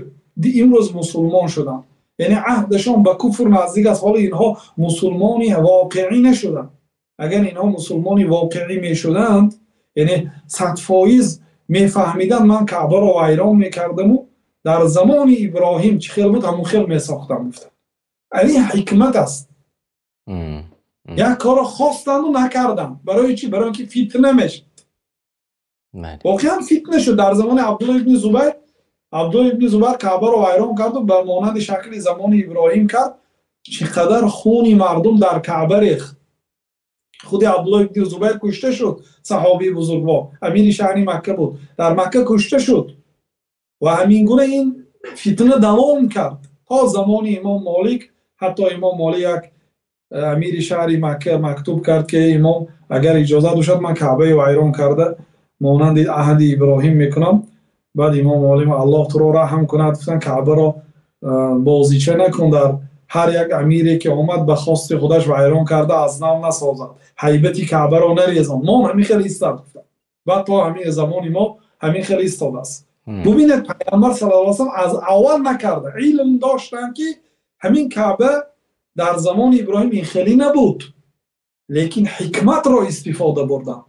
имрӯз мусулмон шуданд, яъне аҳдашон ба куфр наздик аст, ҳоли инҳо мусулмони воқеӣ нашуданд. Агар инҳо мусулмони воқеӣ мешуданд, яъне 100% мефаҳмиданд, ман Каъбаро вайрон мекардаму дар замони Иброҳим чӣ хел буд ҳамон хел месохтам, гуфтанд. Ин ҳикмат аст. Як корро хостанду накарданд. Барои чӣ? Барои инки фитна мешуд. Воқеан фитна шуд. Дар замони Абдуллоҳ ибни Зубайр, Абдуллоҳ ибни Зубайр Каъбаро вайрон кард ва ба монанди шакли замони Иброҳим кард. Чӣ қадар хуни мардум дар Каъба рехт. Худи Абдуллоҳ ибни Зубайр кушта шуд, саҳобии бузургвор, амири шаҳри Макка буд, дар Макка кушта шуд. Ва ҳамин гуна ин фитна давом кард то замони Имом Молик. Ҳатто Имом Молик як амири шаҳри Макка мактуб кард ки имом, агар иҷозат бошад ман Каъбаи вайрон карда монанди аҳди Иброҳим мекунам. Баъд Имом Молик Аллоҳ туро раҳм кунад, гуфтанд Каъбаро бозича накун, дар ҳар як амире ки омад ба хости худаш вайрон карда аз нав насозад, ҳайбати Каъбаро нарезон. Мо ҳамин хел истад, гуфтанд. Баъд то ҳамин замони мо ҳамин хел истодааст. Бубинед, Паёмбар саллаллоҳу алайҳи васаллам аз аввал накарда, илм доштанд ки ҳамин Каъба дар замони Иброҳим ин хеле набуд, лекин ҳикматро истифода бурданд,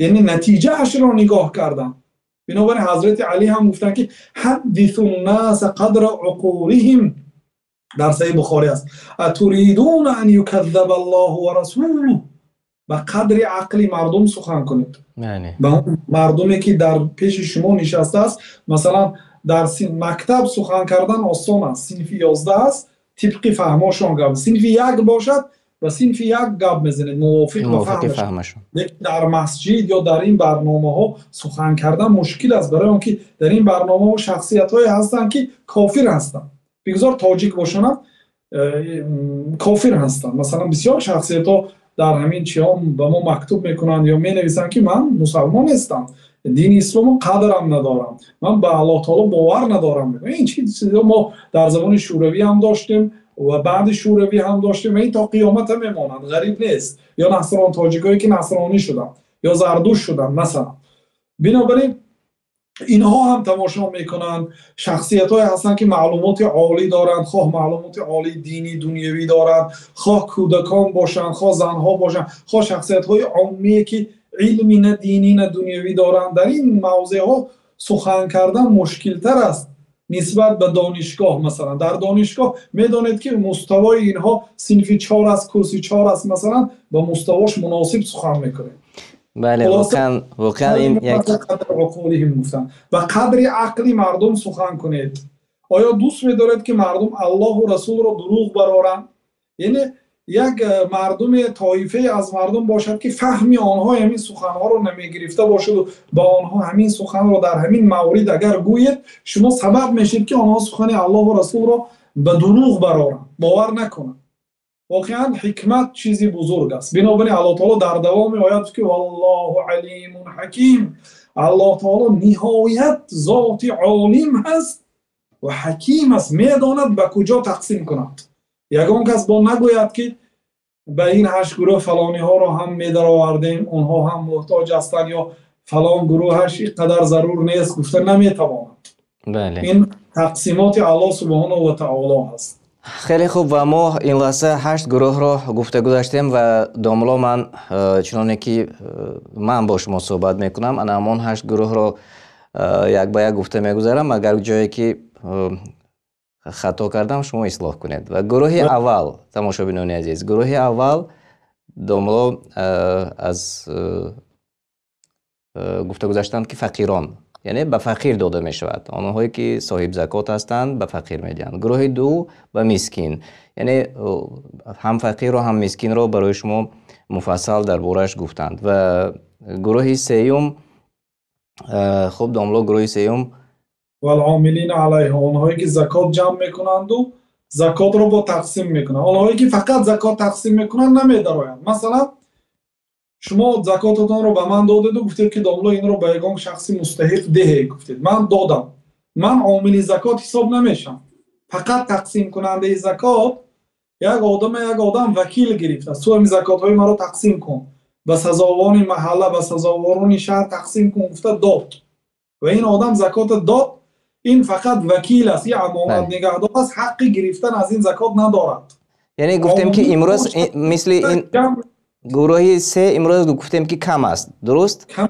яъне натиҷаашро нигоҳ карданд. Бинобар ин Ҳазрати Алӣ ҳам гуфтанд ки ҳаддисун наса қадра уқулиҳим, Дар Саҳеҳи Бухорӣ аст. Атуридуна ан юказзаба Аллоҳу ва расулуҳу. Ба қадри ақли мардум сухан кунед. Ба он мардуме ки дар пеши шумо нишастааст, масалан дар мактаб сухан кардан осон аст. Синфи 11 аст, тибқи фаҳмашон гап. Синфи 1 бошад, ба синфи 1 гап мезанед, мувофиқ ба фаҳмашон. Лекин дар масҷид ё дар ин барномаҳо сухан кардан мушкил аст, барои он ки дар ин барномаҳо шахсиятҳое ҳастанд ки кофир ҳастанд. Бигзор тоҷик бошанд, кофир ҳастанд. Масалан бисёр шахсиятҳо дар ҳамин чиҳо ба мо мактуб мекунанд ё менависанд ки ман мусулмон нестам, дини исломро қадрам надорам, ман ба Аллоҳи таъоло бовар надорам. Ин чизҳо мо дар замони Шӯравӣ ҳам доштем ва баъди Шӯравӣ ҳам доштем ва ин то қиёмат ҳам мемонад, ғариб нест. Ё насрон тоҷикҳое ки насронӣ шуданд ё зардушт шуданд масалан. Бинобар ин инҳо ҳам тамошо мекунанд, шахсиятҳое ҳастанд ки маълумоти олӣ доранд, хоҳ маълумоти олии динӣ дунявӣ доранд, хоҳ кӯдакон бошанд, хоҳ занҳо бошанд, хоҳ шахсиятҳои оммӣ ки илми на динӣ на дунявӣ доранд. Дар ин мавзӯъҳо сухан кардан мушкилтар аст нисбат ба донишгоҳ. Масалан дар донишгоҳ медонед ки муставои инҳо синфи 4 аст, курси 4 аст, масалан ба муставош муносиб сухан мекунед. Бале, воқеан ин як ба қадри ақли мардум сухан кунед. Оё дӯст медоред ки мардум Аллоҳу Расулро дурӯғ бароранд? Яъне як мардуми тоифае аз мардум бошад ки фаҳми онҳо ҳамин суханҳоро намегирифта бошад ва ба онҳо ҳамин суханро дар ҳамин маврид агар гӯед, шумо сабаб мешед ки онҳо сухани Аллоҳу Расулро ба дурӯғ бароранд, бовар накунанд. Воқеан ҳикмат чизи бузург аст. Бинобар ин Аллоҳ таъоло дар давоми оят гуфт ки валлоҳу алимун ҳаким. Аллоҳ таъоло ниҳоят зоти олим ҳаст ва ҳаким аст, медонад ба куҷо тақсим кунад. Ягон кас бо нагӯяд ки ба ин 8 гурӯҳ фалониҳоро ҳам медаровардем, онҳо ҳам муҳтоҷ ҳастанд ё фалон гурӯҳаш инқадар зарур нест, гуфта наметавонад. Бале. Ин тақсимоти Аллоҳ субҳонаҳу ва таъоло ҳаст. Хеле хуб, ва мо ин лаҳза 8 гурӯҳро гуфта гузаштем ва домло ман чуноне ки ман бо шумо суҳбат мекунам, ана ҳамон 8 гурӯҳро як ба як гуфта мегузарам. Агар ҷое ки хато кардам шумо ислоҳ кунед. Ва гурӯҳи аввал, тамошобинони азиз, гурӯҳи аввал домло аз гуфта гузаштанд ки фақирон, яъне ба фақир дода мешавад. Онҳое ки соҳиби закот ҳастанд ба фақир медиҳанд. Гурӯҳи ду ба мискин, яъне ҳам фақирро ҳам мискинро барои шумо муфассал дар бораш гуфтанд. Ва гурӯҳи сеюм, хуб домло, гурӯҳи сеюм валъомилина алайҳо, онҳое ки закот ҷамъ мекунанд ва закотро бо тақсим мекунанд. Онҳое ки фақат закот тақсим мекунанд намедароянд. Масалан шумо закотатонро ба ман додед ва гуфтед ки домло инро ба ягон шахси мустаҳиқ деҳ, гуфтед ман додам, ман омили закот ҳисоб намешам. Фақат тақсимкунандаи закот як одам вакил гирифтааст, ту ҳамин закотҳои маро тақсим кун, ба сазовони маҳалла, ба сазоворони шаҳр тақсим кун гуфта дод ва ин одам закотро дод. Ин фақат вакил аст, ин амонат нигаҳдор аст, ҳаққи гирифтан аз ин закот надорад. Яъне гуфтем ки имрӯз мисли ин гурӯҳи се имрӯз гуфтем ки кам аст, дуруст? Кам,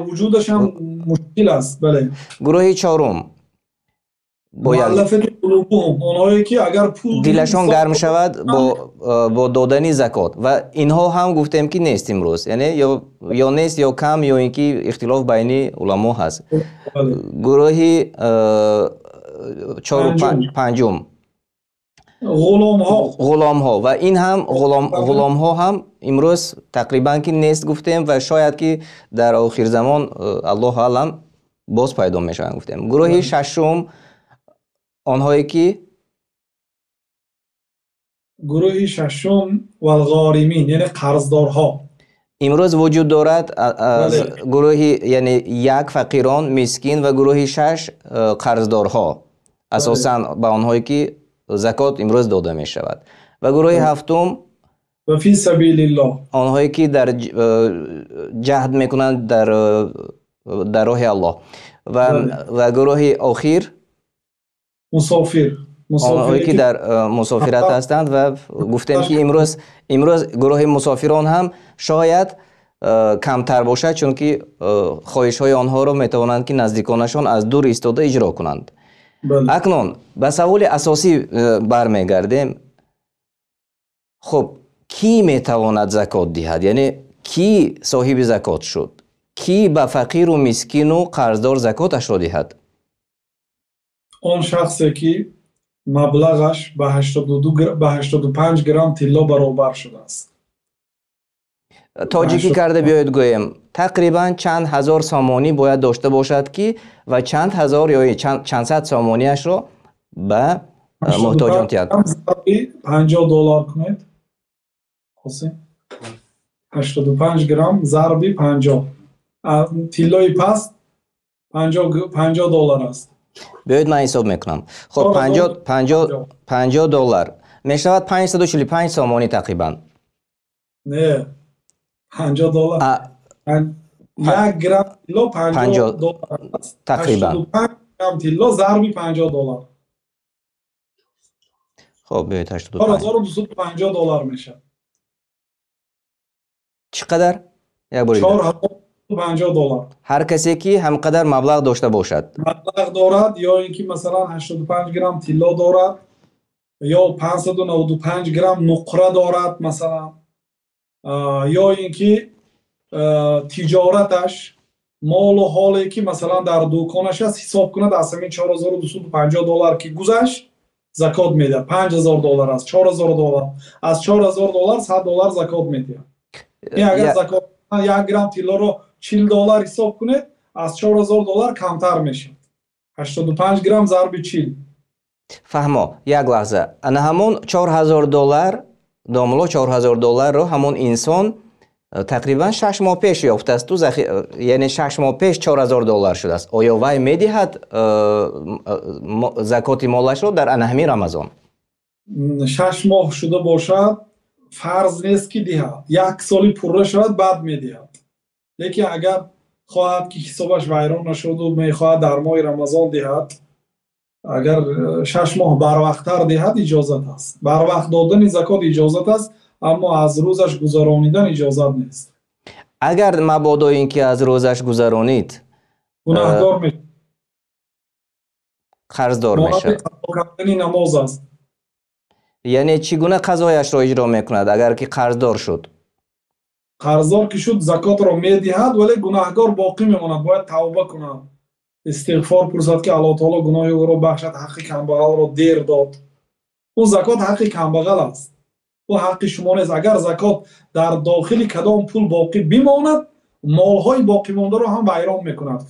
вуҷудаш ҳам мушкил аст. Бале. Гурӯҳи чорум муаллафати қулубуҳум, онҳое ки агар пул дилашон гарм шавад бо додани закот, ва инҳо ҳам гуфтем ки нест имрӯз, яъне ё нест ё кам, ё ин ки ихтилоф байни уламо ҳаст. Гурӯҳи панҷум ғуломҳо, ва ин ҳам ғуломҳо ҳам имрӯз тақрибан ки нест гуфтем, ва шояд ки дар охир замон Аллоҳу аълам боз пайдо мешаванд гуфтем. Гурӯҳи шашум онҳое ки гурӯҳи шашум валғоримин, яъне қарздорҳо имрӯз вуҷуд дорад. Гурӯҳи яъне як фақирон, мискин, ва гурӯҳи шаш қарздорҳо, асосан ба онҳое ки закот имрӯз дода мешавад. Ва гурӯҳи ҳафтум ва фи сабилиллоҳ, онҳое ки дар ҷаҳд мекунанд дар роҳи Аллоҳ. Ва гурӯҳи охир мусофир, онҳое ки дар мусофират ҳастанд. Ва гуфтем ки имрӯз гурӯҳи мусофирон ҳам шояд камтар бошад, чунки хоҳишҳои онҳоро метавонанд ки наздиконашон аз дур истода иҷро кунанд. Акнун ба саволи асосӣ бармегардем. Хуб, кӣ метавонад закот диҳад? Яъне кӣ соҳиби закот шуд? Кӣ ба фақиру мискину қарздор закоташро диҳад? Он шахсе ки маблағаш ба 85 грамм тилло баробар шудааст. Тоҷикӣ карда биёед гӯем, тақрибан чанд ҳазор сомонӣ бояд дошта бошад ки ва чанд ҳазор ё чанд сад сомониашро ба муҳтоҷон диҳад? $50 кунед. 85 грамм зарби 50. Тиллои паст $50 аст. Биёед ман ҳисоб мекунам. Хуб, $50 мешавад 545 сомонӣ тақрибан. Не, $50. 1 грамм тилло $50 аст. Тақрибан. 85 грамм тилло зарби $50. Хуб, биёед 85. $4250 мешавад. Чӣ қадар? Як бор дигар. $4250. Ҳар касе ки ҳамқадар маблағ дошта бошад. Маблағ дорад ё инки масалан 85 грамм тилло дорад ё 595 грамм нуқра дорад масалан, ё инки тиҷораташ молу ҳоле ки масалан дар дуконаш аст ҳисоб кунад, аз ҳамин $4250 ки гузашт закот медиҳад. $5000 аст, $4000 аз $4000 $100 закот медиҳад. Ин агар закот 1 грамм тиллоро $40 ҳисоб кунед, аз $4000 камтар мешавад. 85 грамм зарби 40. Фаҳмо, як лаҳза. Ана ҳамон $4000, домло $4000-ро ҳамон инсон тақрибан 6 моҳ пеш ёфтааст, яъне 6 моҳ пеш $4000 шудааст. Оё вай медиҳад закоти молашро дар ана ҳамин Рамазон? 6 моҳ шуда бошад, фарз нест ки диҳад. Як соли пурра шавад, баъд медиҳад. Лекин агар хоҳад ки ҳисобаш вайрон нашуду мехоҳад дар моҳи Рамазон диҳад, агар 6 моҳ барвақттар диҳад иҷозат аст. Барвақт додани закот иҷозат аст, аммо аз рӯзаш гузаронидан иҷозат нест. Агар мабодо ин ки аз рӯзаш гузаронид, гунаҳкор мешавад, қарздор мешавад. Қазо кардани намоз аст. Яъне чӣ гуна қазояшро иҷро мекунад агар ки қарздор шуд? Қарздор ки шуд закотро медиҳад, вале гунаҳкор боқӣ мемонад, бояд тавба кунад, истиғфор пурсад ки Аллоҳ таоло гуноҳи ӯро бахшад, ҳаққи камбағалро дер дод. Он закот ҳаққи камбағал аст, ӯ ҳаққи шумо нест. Агар закот дар дохили кадом пул боқӣ бимонад, молҳои боқимондаро ҳам вайрон мекунад.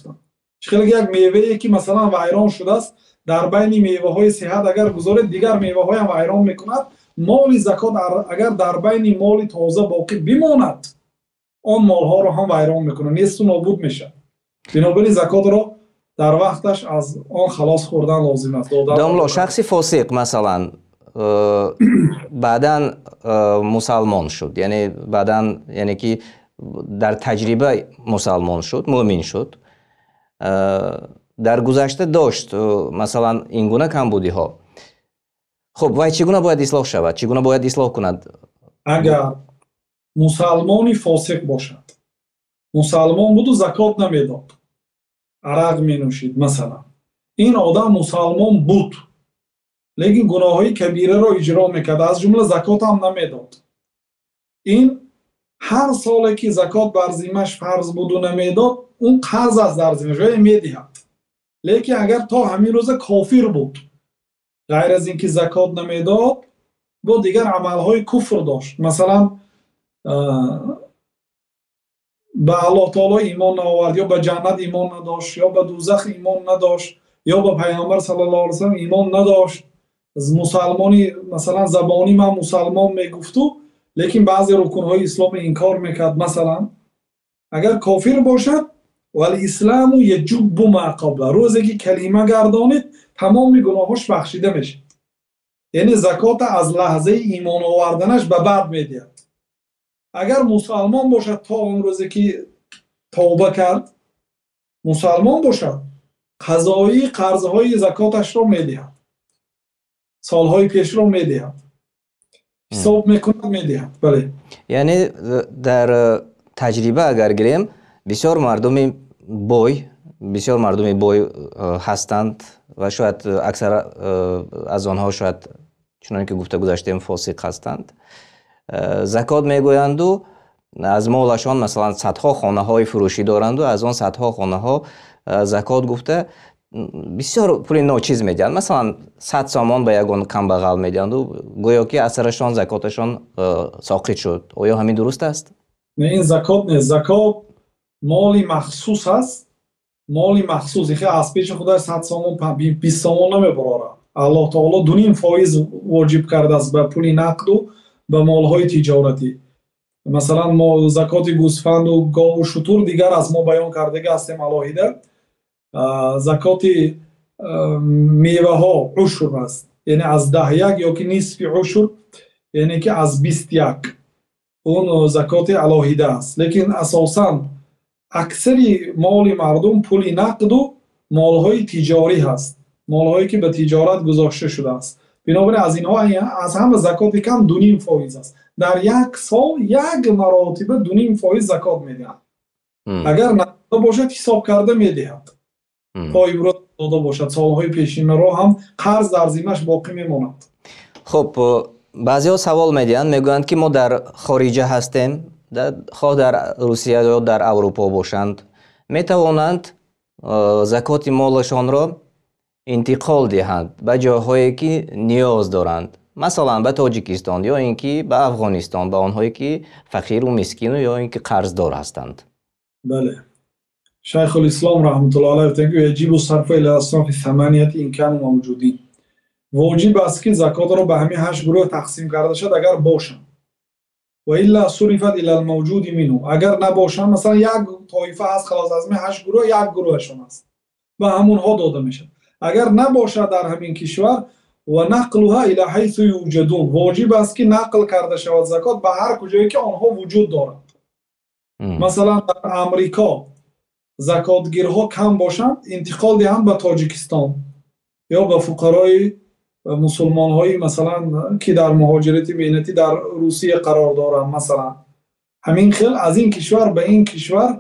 Чӣ хеле як мевае ки масалан вайрон шудааст, дар байни меваҳои сиҳат агар гузоред, дигар меваҳоям вайрон мекунад. Моли закот агар дар байни моли тоза боқӣ бимонад, он молҳоро ҳам вайрон мекунад, несту нобуд мешавад. Бинобар ин закотро дар вақташ аз он халос хӯрдан лозим аст. Домло, шахси фосиқ масалан баъдан мусалмон шуд, яъне баъдан, яъне ки дар таҷриба мусалмон шуд, мӯмин шуд, дар гузашта дошт масалан ин гуна камбудиҳо. Хуб, вай чӣ гуна бояд ислоҳ шавад? Чӣ гуна бояд ислоҳ кунад? Агар мусалмони фосиқ бошад, мусалмон буду закот намедод, арақ менӯшид масалан, ин одам мусалмон буд, лекин гуноҳҳои кабираро иҷро мекард, аз ҷумла закот ҳам намедод. Ин ҳар соле ки закот бар зиммаш фарз буду намедод, он қарз аст дар зиммаш, вай медиҳад. Лекин агар то ҳамин рӯза кофир буд, ғайр аз ин ки закот намедод, бо дигар амалҳои куфр дошт, масалан ба Аллоҳ таоло имон наовард, ё ба ҷаннат имон надошт, ё ба дӯзах имон надошт, ё ба пайғамбар саллаллоҳу алайҳи васаллам имон надошт, мусалмони масалан забонӣ ман мусалмон мегуфту, лекин баъзе рукунҳои исломро инкор мекард масалан, агар кофир бошад, валисламу яҷуббу ма қабла, рӯзе ки калима гардонид тамоми гуноҳҳош бахшида мешавад. Яъне закота аз лаҳзаи имон оварданаш ба баъд медиҳад. Агар мусалмон бошад то он рӯзе ки тавба кард, мусалмон бошад, қазои қарзҳои закоташро медиҳад, солҳои пешро медиҳад, ҳисоб мекунад, медиҳад. Бале. Яъне дар таҷриба агар гирем, бисёр мардуми бой, бисёр мардуми бой ҳастанд, ва шояд аксар аз онҳо шояд чуноне ки гуфта гузаштем фосиқ ҳастанд, закот мегӯянду аз молашон масалан садҳо хонаҳои фурӯшӣ доранду аз он садҳо хонаҳо закот гуфта бисёр пули ночиз медиҳанд, масалан 100 сомон ба ягон камбағал медиҳанду гӯё ки аз сарашон закоташон соқит шуд. Оё ҳамин дуруст аст? Не, ин закот нест. Закот моли махсус аст, моли махсус. Ихе аз пеши худаш 100 сомон 20 сомон намебарорад. Аллоҳ таоло 2.5% воҷиб кардааст ба пули нақду ба молҳои тиҷоратӣ. Масалан, мо закоти гӯсфанду гову шутур дигар аз мо баён кардага ҳастем алоҳида. Закоти меваҳо ушур аст, яъне аз 10 ё ки нисфи ушур, яъне ки аз 21. Он закоти алоҳида аст. Лекин асосан аксари моли мардум пули нақду молҳои тиҷорӣ ҳаст, молҳое ки ба тиҷорат гузошта шудааст. Бинобар ин аз инҳо аз ҳама закоти кам 2.5% аст. Дар як сол як маротиба 2.5% закот медиҳад. Агар надода бошад, ҳисоб карда медиҳад. То имрӯз дода бошад, солҳои пешинаро ҳам қарз дар зиммаш боқӣ мемонад. Хуб, баъзеҳо савол медиҳанд, мегӯянд ки мо дар хориҷа ҳастем, хоҳ дар Русия ё дар Аврупо бошанд, метавонанд закоти молашонро интиқол диҳанд ба ҷойҳое ки ниёз доранд, масалан ба Тоҷикистон ё ин ки ба Афғонистон, ба онҳое ки фақиру мискину ё ин ки қарздор ҳастанд. Бале, Шайхулислом раҳматуллоҳи алайҳи гуфтанд ки яҷибу сарфу ила аснофи саманияти ин кану мавҷудин. Воҷиб аст ки закотро ба ҳамин 8 гурӯҳ тақсим карда шавад агар бошанд. Ва илла сурифат ила алмавҷуди минҳу. Агар набошанд, масалан як тоифа ҳаст, халос аз ҳамин 8 гурӯҳ як гурӯҳашон аст, ба ҳамонҳо дода мешавад. Агар набошад дар ҳамин кишвар, ва нақлуҳа ила ҳайсу юҷадун. Воҷиб аст ки нақл карда шавад закот ба ҳар куҷое ки онҳо вуҷуд доранд. Масалан дар Амрико закотгирҳо кам бошанд, интиқол диҳанд ба Тоҷикистон ё ба фуқарои мусулмонҳои масалан ки дар муҳоҷирати меҳнатӣ дар Русия қарор доранд. Масалан ҳамин хел аз ин кишвар ба ин кишвар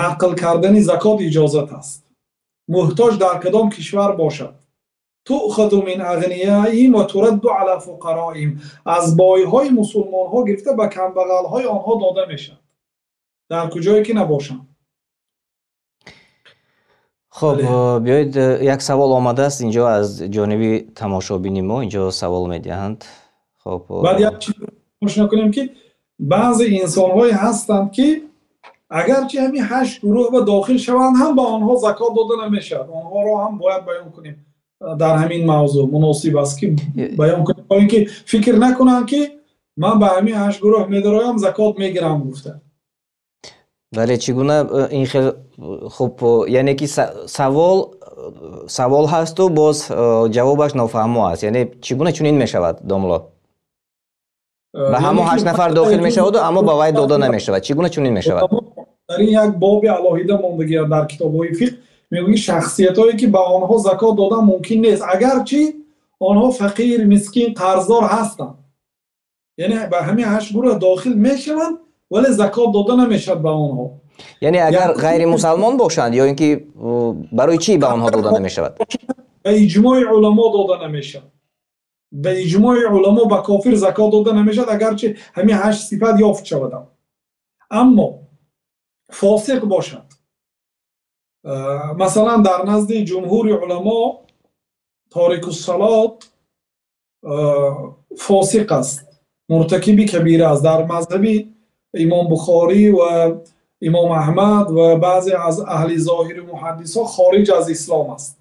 нақл кардани закот иҷозат аст. Муҳтоҷ дар кадом кишвар бошад, туъхазу мин ағнияиҳим ва турадду ала фуқароиҳим. Аз бойҳои мусулмонҳо гирифта ба камбағалҳои онҳо дода мешавад дар куҷое ки набошанд. Хуб, биёед як савол омадааст инҷо аз ҷониби тамошобини мо, инҷо савол медиҳанд. Хуб, баъд як чиз фаромӯш накунем ки баъзе инсонҳое ҳастанд ки агарчи ҳамин 8 гурӯҳ ба дохил шаванд ҳам ба онҳо закот дода намешавад. Онҳоро ҳам бояд баён кунем дар ҳамин мавзӯъ муносиб аст ки баён кунем, то инки фикр накунанд ки ман ба ҳамин 8 гурӯҳ медароям закот мегирам гуфта. Бале, чӣ гуна ин хел? Хуб, яъне ки савол ҳасту боз ҷавобаш нофаҳмо аст. Яъне чӣ гуна чунин мешавад, домло? Ба ҳамон 8 нафар дохил мешаваду аммо ба вай дода намешавад. Чӣ гуна чунин мешавад? Дар ин як боби алоҳида мондагӣ дар китобҳои фиқҳ мегӯяд шахсиятҳое ки ба онҳо закот додан мумкин нест, агарчи онҳо фақир, мискин, қарздор ҳастанд, яъне ба ҳамин 8 гурӯҳ дохил мешаванд, вале закот дода намешавад ба онҳо. Яъне агар ғайримусалмон бошанд ё ин ки барои чӣ ба онҳо дода намешавад? Ба иҷмои уламо дода намешавад. Ба иҷмои уламо ба кофир закот дода намешавад, агарчи ҳамин 8 сифат ёфт шавад. Аммо фосиқ бошад, масалан дар назди ҷумҳури уламо торикуссалот фосиқ аст, муртакиби кабира аст. Дар мазҳаби имом Бухорӣ ва имом Аҳмад ва баъзе аз аҳли зоҳири муҳаддисҳо хориҷ аз ислом аст.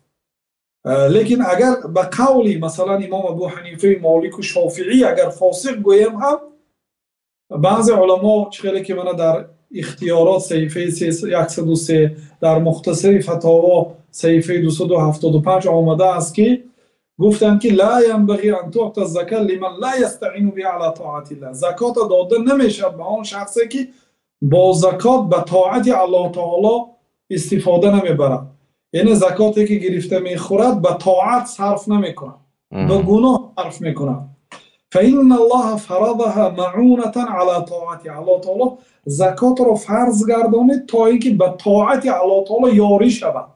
Лекин агар ба қавли масалан имом Абу Ҳанифа, Молик ва Шофиӣ агар фосиқ гӯем ҳам, баъзе уламо чӣ хеле ки мана дар ихтиёрот саҳифаи 103, дар мухтасари фатово саҳифаи 275 омада аст ки гуфтанд ки ла янбағи ан туъта зака лиман ла ястаину биҳа ала тоатиллаҳ. Закота дода намешавад ба он шахсе ки бо закот ба тоати Аллоҳ таоло истифода намебарад. Яъне закоте ки гирифта мехӯрад ба тоат сарф намекунад, ба гуноҳ сарф мекунад. فإن الله فرضها معونة على طاعته. Аллоҳ таоло закотро фарз гардонид то ин ки ба тоати Аллоҳ таоло ёрӣ шавад.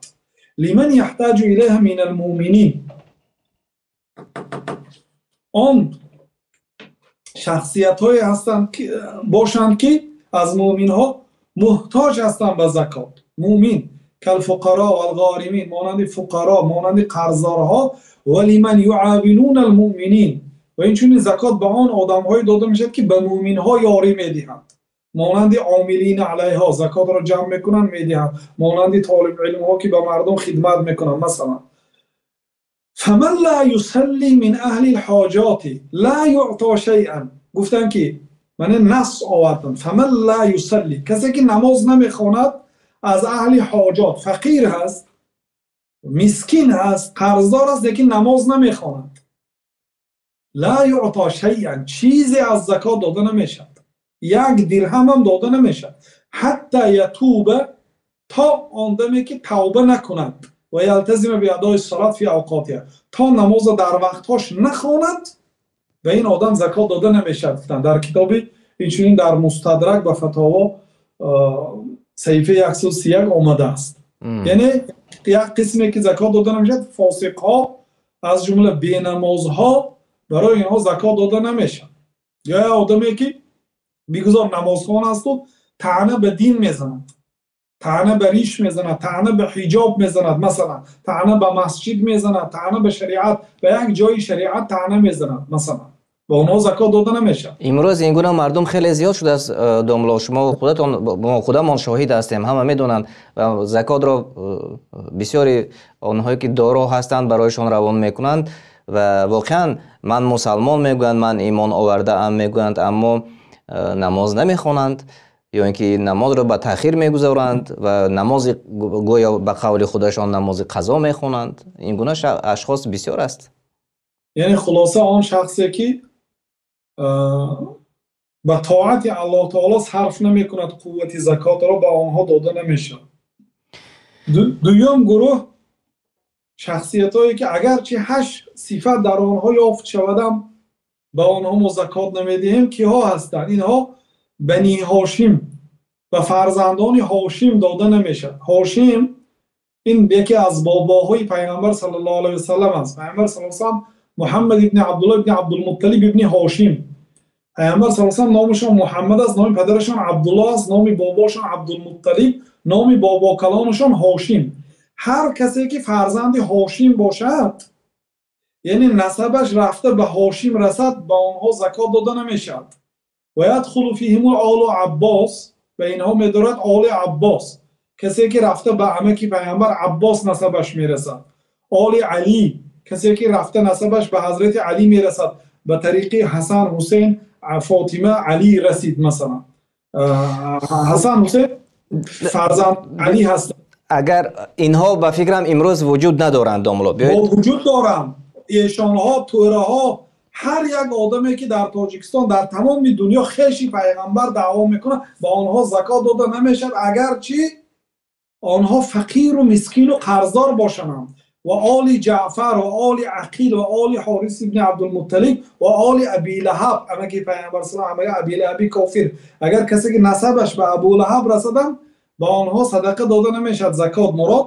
لمن يحتاج إليها من المؤمنين. Он шахсиятҳое ҳастанд ки бошанд, ки аз мӯъминҳо муҳтоҷ ҳастанд ба закот. Мӯъмин كالفقراء والغارمين, монанди фуқаро, монанди қарздорҳо, ولمن يعاونون المؤمنين. Ва инчунин закот ба он одамҳое дода мешавад, ки ба мӯъминҳо ёрӣ медиҳанд, монанди عاملين عليها, закотро ҷамъ мекунанд, медиҳанд, монанди толибилмҳо, ки ба мардум хидмат мекунанд, масалан. فمن لا يصلي من أهل الحاجات لا يعطى شيئا. Гуфтанд, ки ман насс овардам: فمن لا يصلي, касе ки намоз намехонад аз аҳли ҳоҷот, фақир ҳаст, мискин ҳаст, қарздор аст, лекин намоз намехонад, لا يعطى شيئا, чизе аз закот дода намешавад, як дирҳам ҳам дода намешавад, حتى يتوب, то он даме ки тавба накунад, ويلتزم بأداء الصلاة في أوقاتها, то намозро дар вақтҳош нахонад, ба ин одам закот дода намешавад, гуфтанд дар китоби, инчунин дар Мустадрак ба Фатово, саҳифаи 131 омадааст. Яъне як қисме ки закот дода намешавад, фосиқҳо, аз ҷумла бенамозҳо, барои инҳо закот дода намешавад. Ё як одаме ки бигузор намозхон асту таъна ба дин мезанад, таъна ба риш мезанад, таъна ба ҳиҷоб мезанад, масалан, таъна ба масҷид мезанад, таъна ба шариат, ба як ҷои шариат таъна мезанад, масалан, ба онҳо закот дода намешавад. Имрӯз ин гуна мардум хеле зиёд шудааст, домло. Шумо худатон, мо худамон шоҳид ҳастем, ҳама медонанд. Закотро бисёри онҳое ки доро ҳастанд, барояшон равон мекунанд ва воқеан ман мусалмон мегӯянд, ман имон овардаам мегӯянд, аммо намоз намехонанд ё ин ки намозро ба таъхир мегузоранд ва намози, гӯё ба қавли худашон, намози қазо мехонанд. Ин гуна ашхос бисёр аст. Яъне хулоса, он шахсе ки ба тоати Аллоҳ таоло сарф намекунад қуввати закотро, ба онҳо дода намешавад. Дуюм гурӯҳ, шахсиятҳое ки агарчи ҳашт сифат дар онҳо ёфт шавадам, ба онҳо мо закот намедиҳем, киҳо ҳастанд инҳо? Бани Ҳошим, ба фарзандони Ҳошим дода намешавад. Ҳошим ин яке аз бобоҳои Пайғамбар саллаллоҳу алайҳи васаллам аст. Пайғамбар саллаллоҳу алайҳи васаллам Муҳаммад ибни Абдуллоҳ ибни Абдулмутталиб ибни Ҳошим. Пайғамбар саллаллоҳу алайҳи васаллам номашон Муҳаммад аст, номи падарашон Абдуллоҳ аст, номи бобошон Абдулмутталиб, номи бобокалонашон Ҳошим. Ҳар касе ки фарзанди Ҳошим бошад, яъне насабаш рафта ба Ҳошим расад, ба онҳо закот дода намешавад. ويدخل فيهم آل عباس, ба инҳо медорад Оли Аббос, касе ки рафта ба амаки Пайғамбар Аббос насабаш мерасад, Оли Алӣ, касе ки рафта насабаш ба ҳазрати Алӣ мерасад, ба тариқи Ҳасан, Ҳусейн, Фотима, Алӣ расид, масалан, Ҳасан, Ҳусейн фарзанд Алӣ ҳастанд. Агар инҳо, ба фикрам, имрӯз вуҷуд надоранд, домло. Вуҷуд доранд эшонҳо, тӯраҳо. Ҳар як одаме ки дар Тоҷикистон, дар тамоми дунё хеши Пайғамбар даъво мекунад, ба онҳо закот дода намешавад, агарчи онҳо фақиру мискину қарздор бошанд. Ва Оли Ҷаъфар, ва Оли Ақил, ва Оли Ҳорис ибни Абдулмутталиб, ва Оли Абилаҳаб, амаки Пайғамбар салам, Абилаҳаби кофир. Агар касе ки насабаш ба Абулаҳаб расадам, ба онҳо садақа дода намешавад, закот мурод.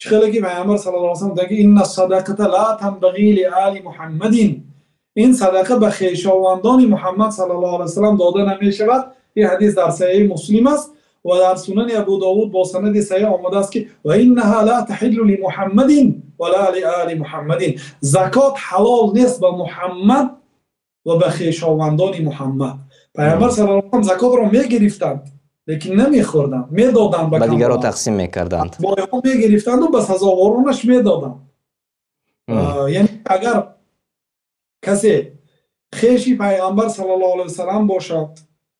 Чӣ хеле ки Пайғамбар саллаллоҳу алайҳи васаллам гуфтанд: إن الصدقة لا تنبغي لآل محمد, ин садақа ба хешовандони Муҳаммад саллаллоҳу алайҳи васаллам дода намешавад. Ин ҳадис дар Саҳиҳи Муслим аст ва дар Сунани Абу Довуд бо санади саҳиҳ омадааст, ки وإنها لا تحل لمحمد ولا لآل محمد, закот ҳалол нест ба Муҳаммад ва ба хешовандони Муҳаммад. Пайғамбар саллаллоҳу алайҳи васаллам закотро мегирифтанд, лекин намехӯрданд, медоданд. Ба дигарро тақсим мекарданд. Бойҳо мегирифтанду ба сазоворонаш медоданд. Яъне агар касе хеши Пайғамбар саллаллоҳу алайҳи васаллам бошад,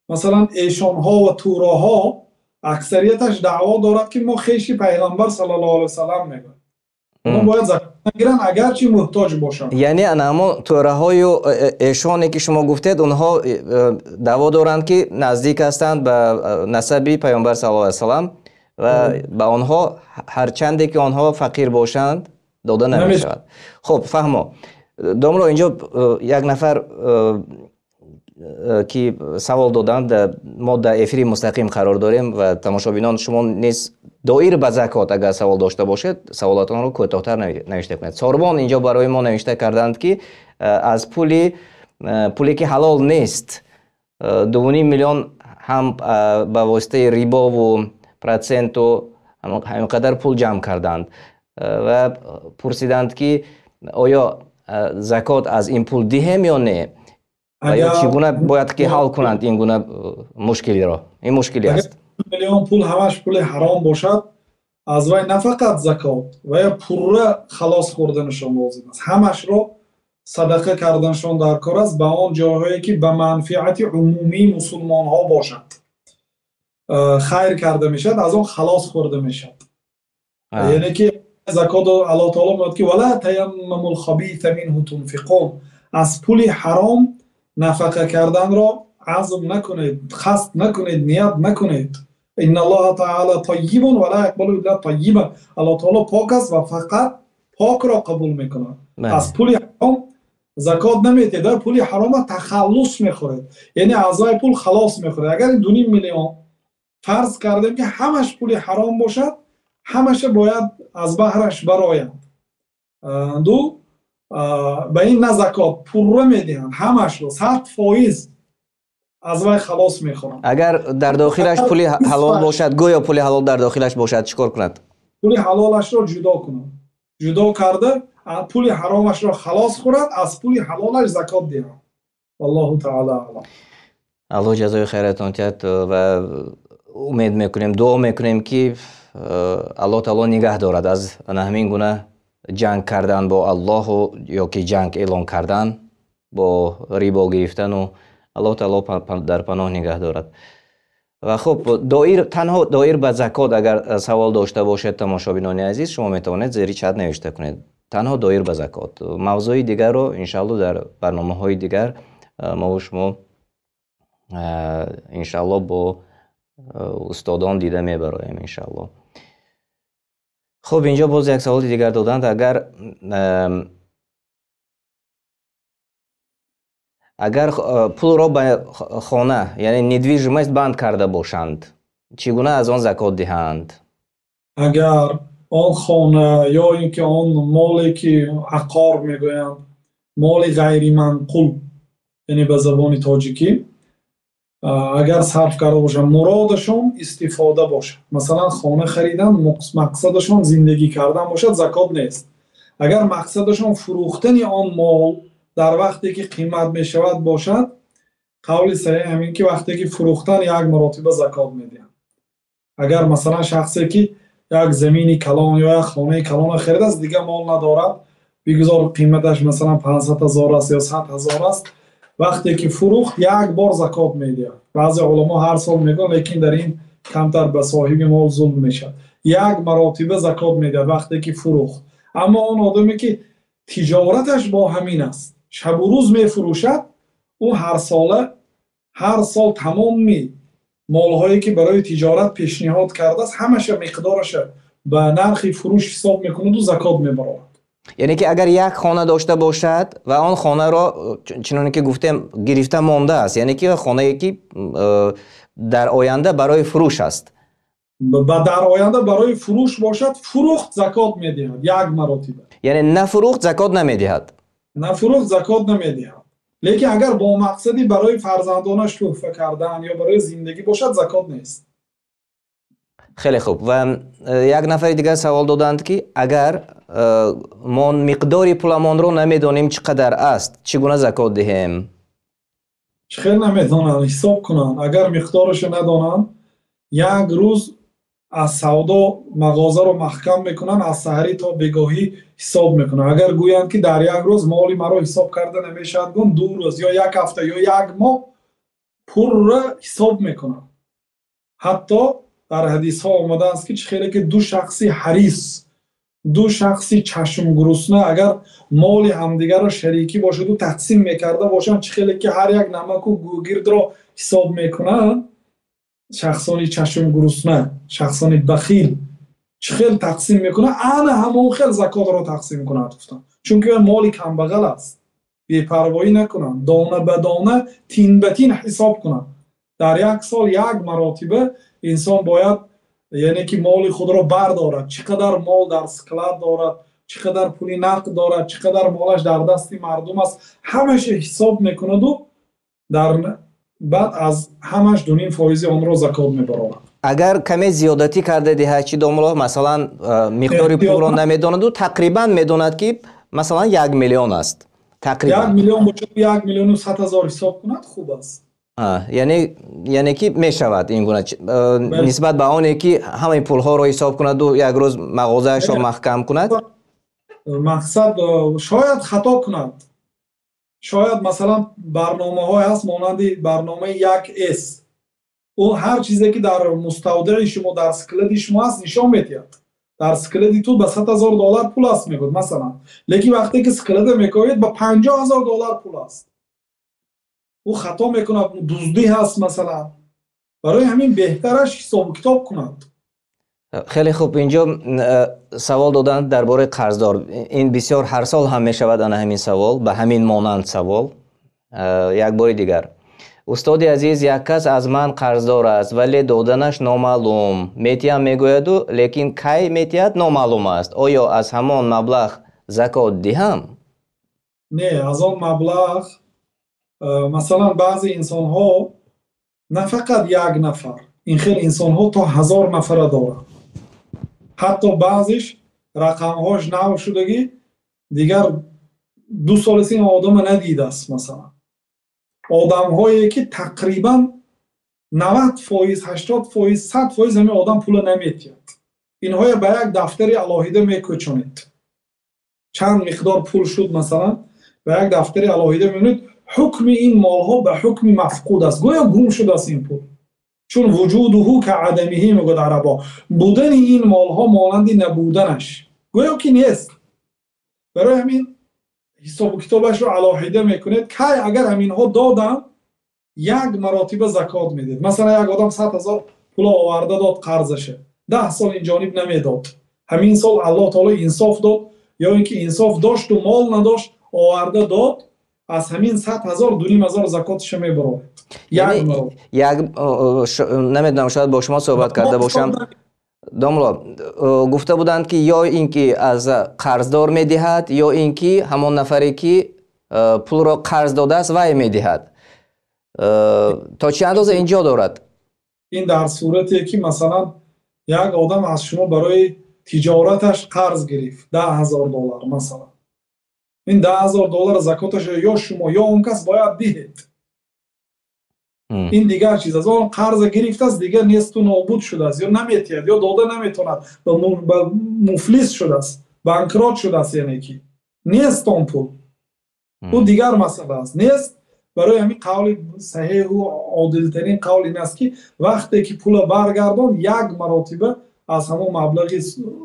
масалан, эшонҳо ва туроҳо аксарияташ даъво дорад, ки мо хеши Пайғамбар саллаллоҳу алайҳи васаллам мегӯяд, онҳо бояд закот нагиранд, агарчи муҳтоҷ бошанд. Яъне ана ҳамон тӯраҳою эшоне ки шумо гуфтед, онҳо даъво доранд, ки наздик ҳастанд ба насаби Пайғамбар саллаллоҳу алайҳи васаллам, ва ба онҳо, ҳарчанде ки онҳо фақир бошанд, дода намешавад. Хуб, фаҳмо, домло. Инҷо як нафар ки савол доданд, мо дар эфири мустақим қарор дорем ва тамошобинон, шумо низ Доир ба закот агар савол дошта бошед, саволатонро кӯтоҳтар навишта кунед. Сорбон инҷо барои мо навишта карданд, ки аз пуле ки ҳалол нест, 2.5 миллион ҳам ба воситаи рибо ва процент ва ҳаминқадар пул ҷамъ карданд ва пурсиданд, ки оё закот аз ин пул диҳем ё не? Ва ё чӣ гуна бояд ки ҳал кунанд ин гуна мушкилиро? Ин мушкилӣ аст. Миллион пул ҳамаш пули ҳаром бошад, аз вай на фақат закот, ва ё пурра халос хӯрданашон лозим аст. Ҳамашро садақа карданашон дар кор аст ба он ҷойҳое ки ба манфиати умумии мусулмонҳо бошад. Хайр карда мешавад, аз он халос хӯрда мешавад. Яъне ки закот Аллоҳ таъоло мегӯяд ки вала таяммамул хабиса минҳу тунфиқун, аз пули ҳаром нафақа карданро азм накунед, қасд накунед, ният накунед. Инналлоҳа таъоло таййибун ва ла яқбалу илла таййибан. Аллоҳ таъоло пок аст ва фақат покро қабул мекунад. Аз пули ҳаром закот намедиҳед, пули ҳаромро тахаллус мехӯред, яъне аз вай пул халос мехӯред. Агар ин 2.5 миллион фарз кардем ки ҳамаш пули ҳаром бошад, ҳамаша бояд аз баҳраш барояд. Ду ба ин на закот пурра медиҳанд, ҳамашро 100% аз вай халос мехӯранд. Агар дар дохилаш пули ҳалол бошад, гӯё пули ҳалол дар дохилаш бошад, чӣ кор кунад? Пули ҳалолашро ҷудо кунад. Ҷудо карда пули ҳаромашро халос хӯрад, аз пули ҳалолаш закот диҳад. Валлоҳу таъоло аълам. Аллоҳ ҷазои хайратон диҳад ва умед мекунем, дуо мекунем, ки Аллоҳ таъоло нигаҳ дорад аз ҳамин гуна ҷанг кардан бо Аллоҳ ё ки ҷанг эълон кардан бо рибо гирифтан, ва Аллоҳ таъоло дар паноҳ нигаҳ дорад. Ва хуб, доир танҳо доир ба закот агар савол дошта бошед, тамошобинони азиз, шумо метавонед зери чат навишта кунед. Танҳо доир ба закот. Мавзӯи дигарро иншааллоҳ дар барномаҳои дигар мо ва шумо иншааллоҳ бо устодон дида мебароем иншааллоҳ. Хуб, инҷо боз як саволи дигар доданд. Агар пулро ба хона, яъне недвижимость банд карда бошанд, чӣ гуна аз он закот диҳанд? Агар он хона ё инки он моле ки ақор мегӯянд, моли ғайриманқул, яъне ба забони тоҷикӣ, агар сарф карда бошанд, муродашон истифода бошад, масалан хона харидан мақсадашон зиндагӣ кардан бошад, закот нест. Агар мақсадашон фурӯхтани он мол дар вақте ки қимат мешавад бошад, қавли саҳеҳ ҳамин ки вақте ки фурӯхтан як маротиба закот медиҳанд. Агар масалан шахсе ки як замини калон ё як хонаи калонро харидааст, дигар мол надорад, бигузор қиматаш масалан 500 000 аст ё 100 000 аст, вақте ки фурӯхт як бор закот медиҳад. Баъзе уламо ҳар сол мегӯянд, лекин дар ин камтар ба соҳиби мол зулм мешавад. Як маротиба закот медиҳад вақте ки фурӯхт. Аммо он одаме ки тиҷораташ бо ҳамин аст, шабу рӯз мефурӯшад, ӯ ҳар сола, ҳар сол тамоми молҳое ки барои тиҷорат пешниҳод кардааст, ҳамаша миқдораша ба нархи фурӯш ҳисоб мекунад ва закот мебарорад. Яъне ки агар як хона дошта бошад ва он хонаро чуноне ки гуфтем гирифта мондааст, яъне ки хонае ки дар оянда барои фурӯш аст, ба дар оянда барои фурӯш бошад, фурӯхт закот медиҳад як маротиба. Яъне нафурӯхт закот намедиҳад. Нафурӯхт закот намедиҳад. Лекин агар бо мақсади барои фарзандонаш туҳфа кардан ё барои зиндагӣ бошад, закот нест. Хеле хуб. Ва як нафари дигар савол доданд, ки агар мо миқдори пуламонро намедонем чӣ қадар аст, чӣ гуна закот диҳем? Чӣ хел намедонанд, ҳисоб кунанд. Агар миқдорашро надонанд, як рӯз аз савдо мағозаро маҳкам мекунанд, аз саҳарӣ то бегоҳӣ ҳисоб мекунанд. Агар гӯянд ки дар як рӯз моли маро ҳисоб карда намешавад, гӯн 2 рӯз ё як ҳафта ё як моҳ пурра ҳисоб мекунанд. Ҳатто дар ҳадисҳо омадааст ки чӣ хеле ки ду шахси ҳарис, ду шахси чашмгурусна агар моли ҳамдигарро шарикӣ бошад ва тақсим мекарда бошанд, чӣ хеле ки ҳар як намаку гӯгирдро ҳисоб мекунанд, шахсони чашмгурусна, шахсони бахил чӣ хел тақсим мекунанд, ана ҳамон хел закотро тақсим кунанд гуфтанд. Чунки моли камбағал аст, бепарвоӣ накунанд, дона ба дона, тин ба тин ҳисоб кунанд. Дар як сол як маротиба инсон бояд Яъне ки моли худро бардорад, чӣ қадар мол дар склад дорад, чӣ қадар пули нақд дорад, чӣ қадар молаш дар дасти мардум аст, ҳамааш ҳисоб мекунад ва дар баъд аз ҳамаш 2.5% онро закот мебарорад. Агар каме зиёдатӣ карда диҳад чӣ домулло, масалан миқдори пулро намедонад ва тақрибан медонад ки масалан 1 миллион аст. Тақрибан 1 миллион бошад, 1 миллиону 100 ҳазор ҳисоб кунад хуб аст. Яъне ки мешавад ин гуна нисбат ба оне ки ҳамаи пулҳоро ҳисоб кунад ва як рӯз мағозаашро маҳкам кунад. Мақсад шояд хато кунад. Шояд масалан барномаҳое ҳаст монанди барномаи 1С. Ӯ ҳар чизе ки дар муставдаи шумо, дар склади шумо аст, нишон медиҳад. Дар склади ту ба $100,000 пул аст мегӯяд масалан. Лекин вақте ки склада мекоед ба $50,000 пул аст. Ӯ хато мекунад, дуздӣ ҳаст масалан. Барои ҳамин беҳтараш ҳисобу китоб кунад. Хеле хуб, инҷо савол доданд дар бораи қарздор. Ин бисёр ҳар сол ҳам мешавад ана ҳамин савол, ба ҳамин монанд савол. Як бори дигар. Устоди азиз, як кас аз ман қарздор аст, вале доданаш номаълум. Метиҳам мегӯяду, лекин кай метиҳад номаълум аст. Оё аз ҳамон маблағ закот диҳам? Не, аз он маблағ, масалан баъзе инсонҳо, на фақат як нафар, ин хел инсонҳо то 1000 нафара доранд. Ҳатто баъзеш рақамҳош нав шудагӣ, дигар 2 сол аст ин одама надидааст масалан. Одамҳое ки тақрибан 90%, 80%, 100% ҳамин одам пула наметиҳад. Инҳоя ба як дафтари алоҳида мекӯчонед. Чанд миқдор пул шуд масалан, ба як дафтари алоҳида мебинед, ҳукми ин молҳо ба ҳукми мафқуд аст, гӯё гум шудааст ин пул. Чун вуҷудуҳу каадамиҳи мегӯяд арабо, будани ин молҳо монанди набуданаш, гӯё ки нест. Барои ҳамин ҳисобу китобашро алоҳида мекунед. Кай агар ҳаминҳо доданд, як маротиба закот медиҳед. Масалан як одам 100,000 пула оварда дод қарзаша, 10 сол ин ҷониб намедод. Ҳамин сол Аллоҳ таоло инсоф дод, ё ин ки инсоф дошту мол надошт, оварда дод, аз ҳамин 100,000 2,500 закотша мебарорад. Як намедонам, шояд бо шумо суҳбат карда бошам. Домло, гуфта буданд ки ё ин ки аз қарздор медиҳад, ё ин ки ҳамон нафаре ки пулро қарз додааст вай медиҳад. То чӣ андоза ин ҷо дорад? Ин дар сурате ки масалан як одам аз шумо барои тиҷораташ қарз гирифт $10,000 масалан. Ин $10,000 закоташ ё шумо ё он кас бояд диҳед. Ин дигар чиз аст. Он қарз гирифтааст, дигар несту нобуд шудааст, ё наметиҳад, ё дода наметавонад, ба муфлис шудааст, банкрот шудааст, яъне ки нест он пул. Ӯ дигар масъала аст. Нест. Барои ҳамин қавли саҳеҳу одилтарин қавл ин аст ки вақте ки пула баргардон, як маротиба аз ҳамон маблағи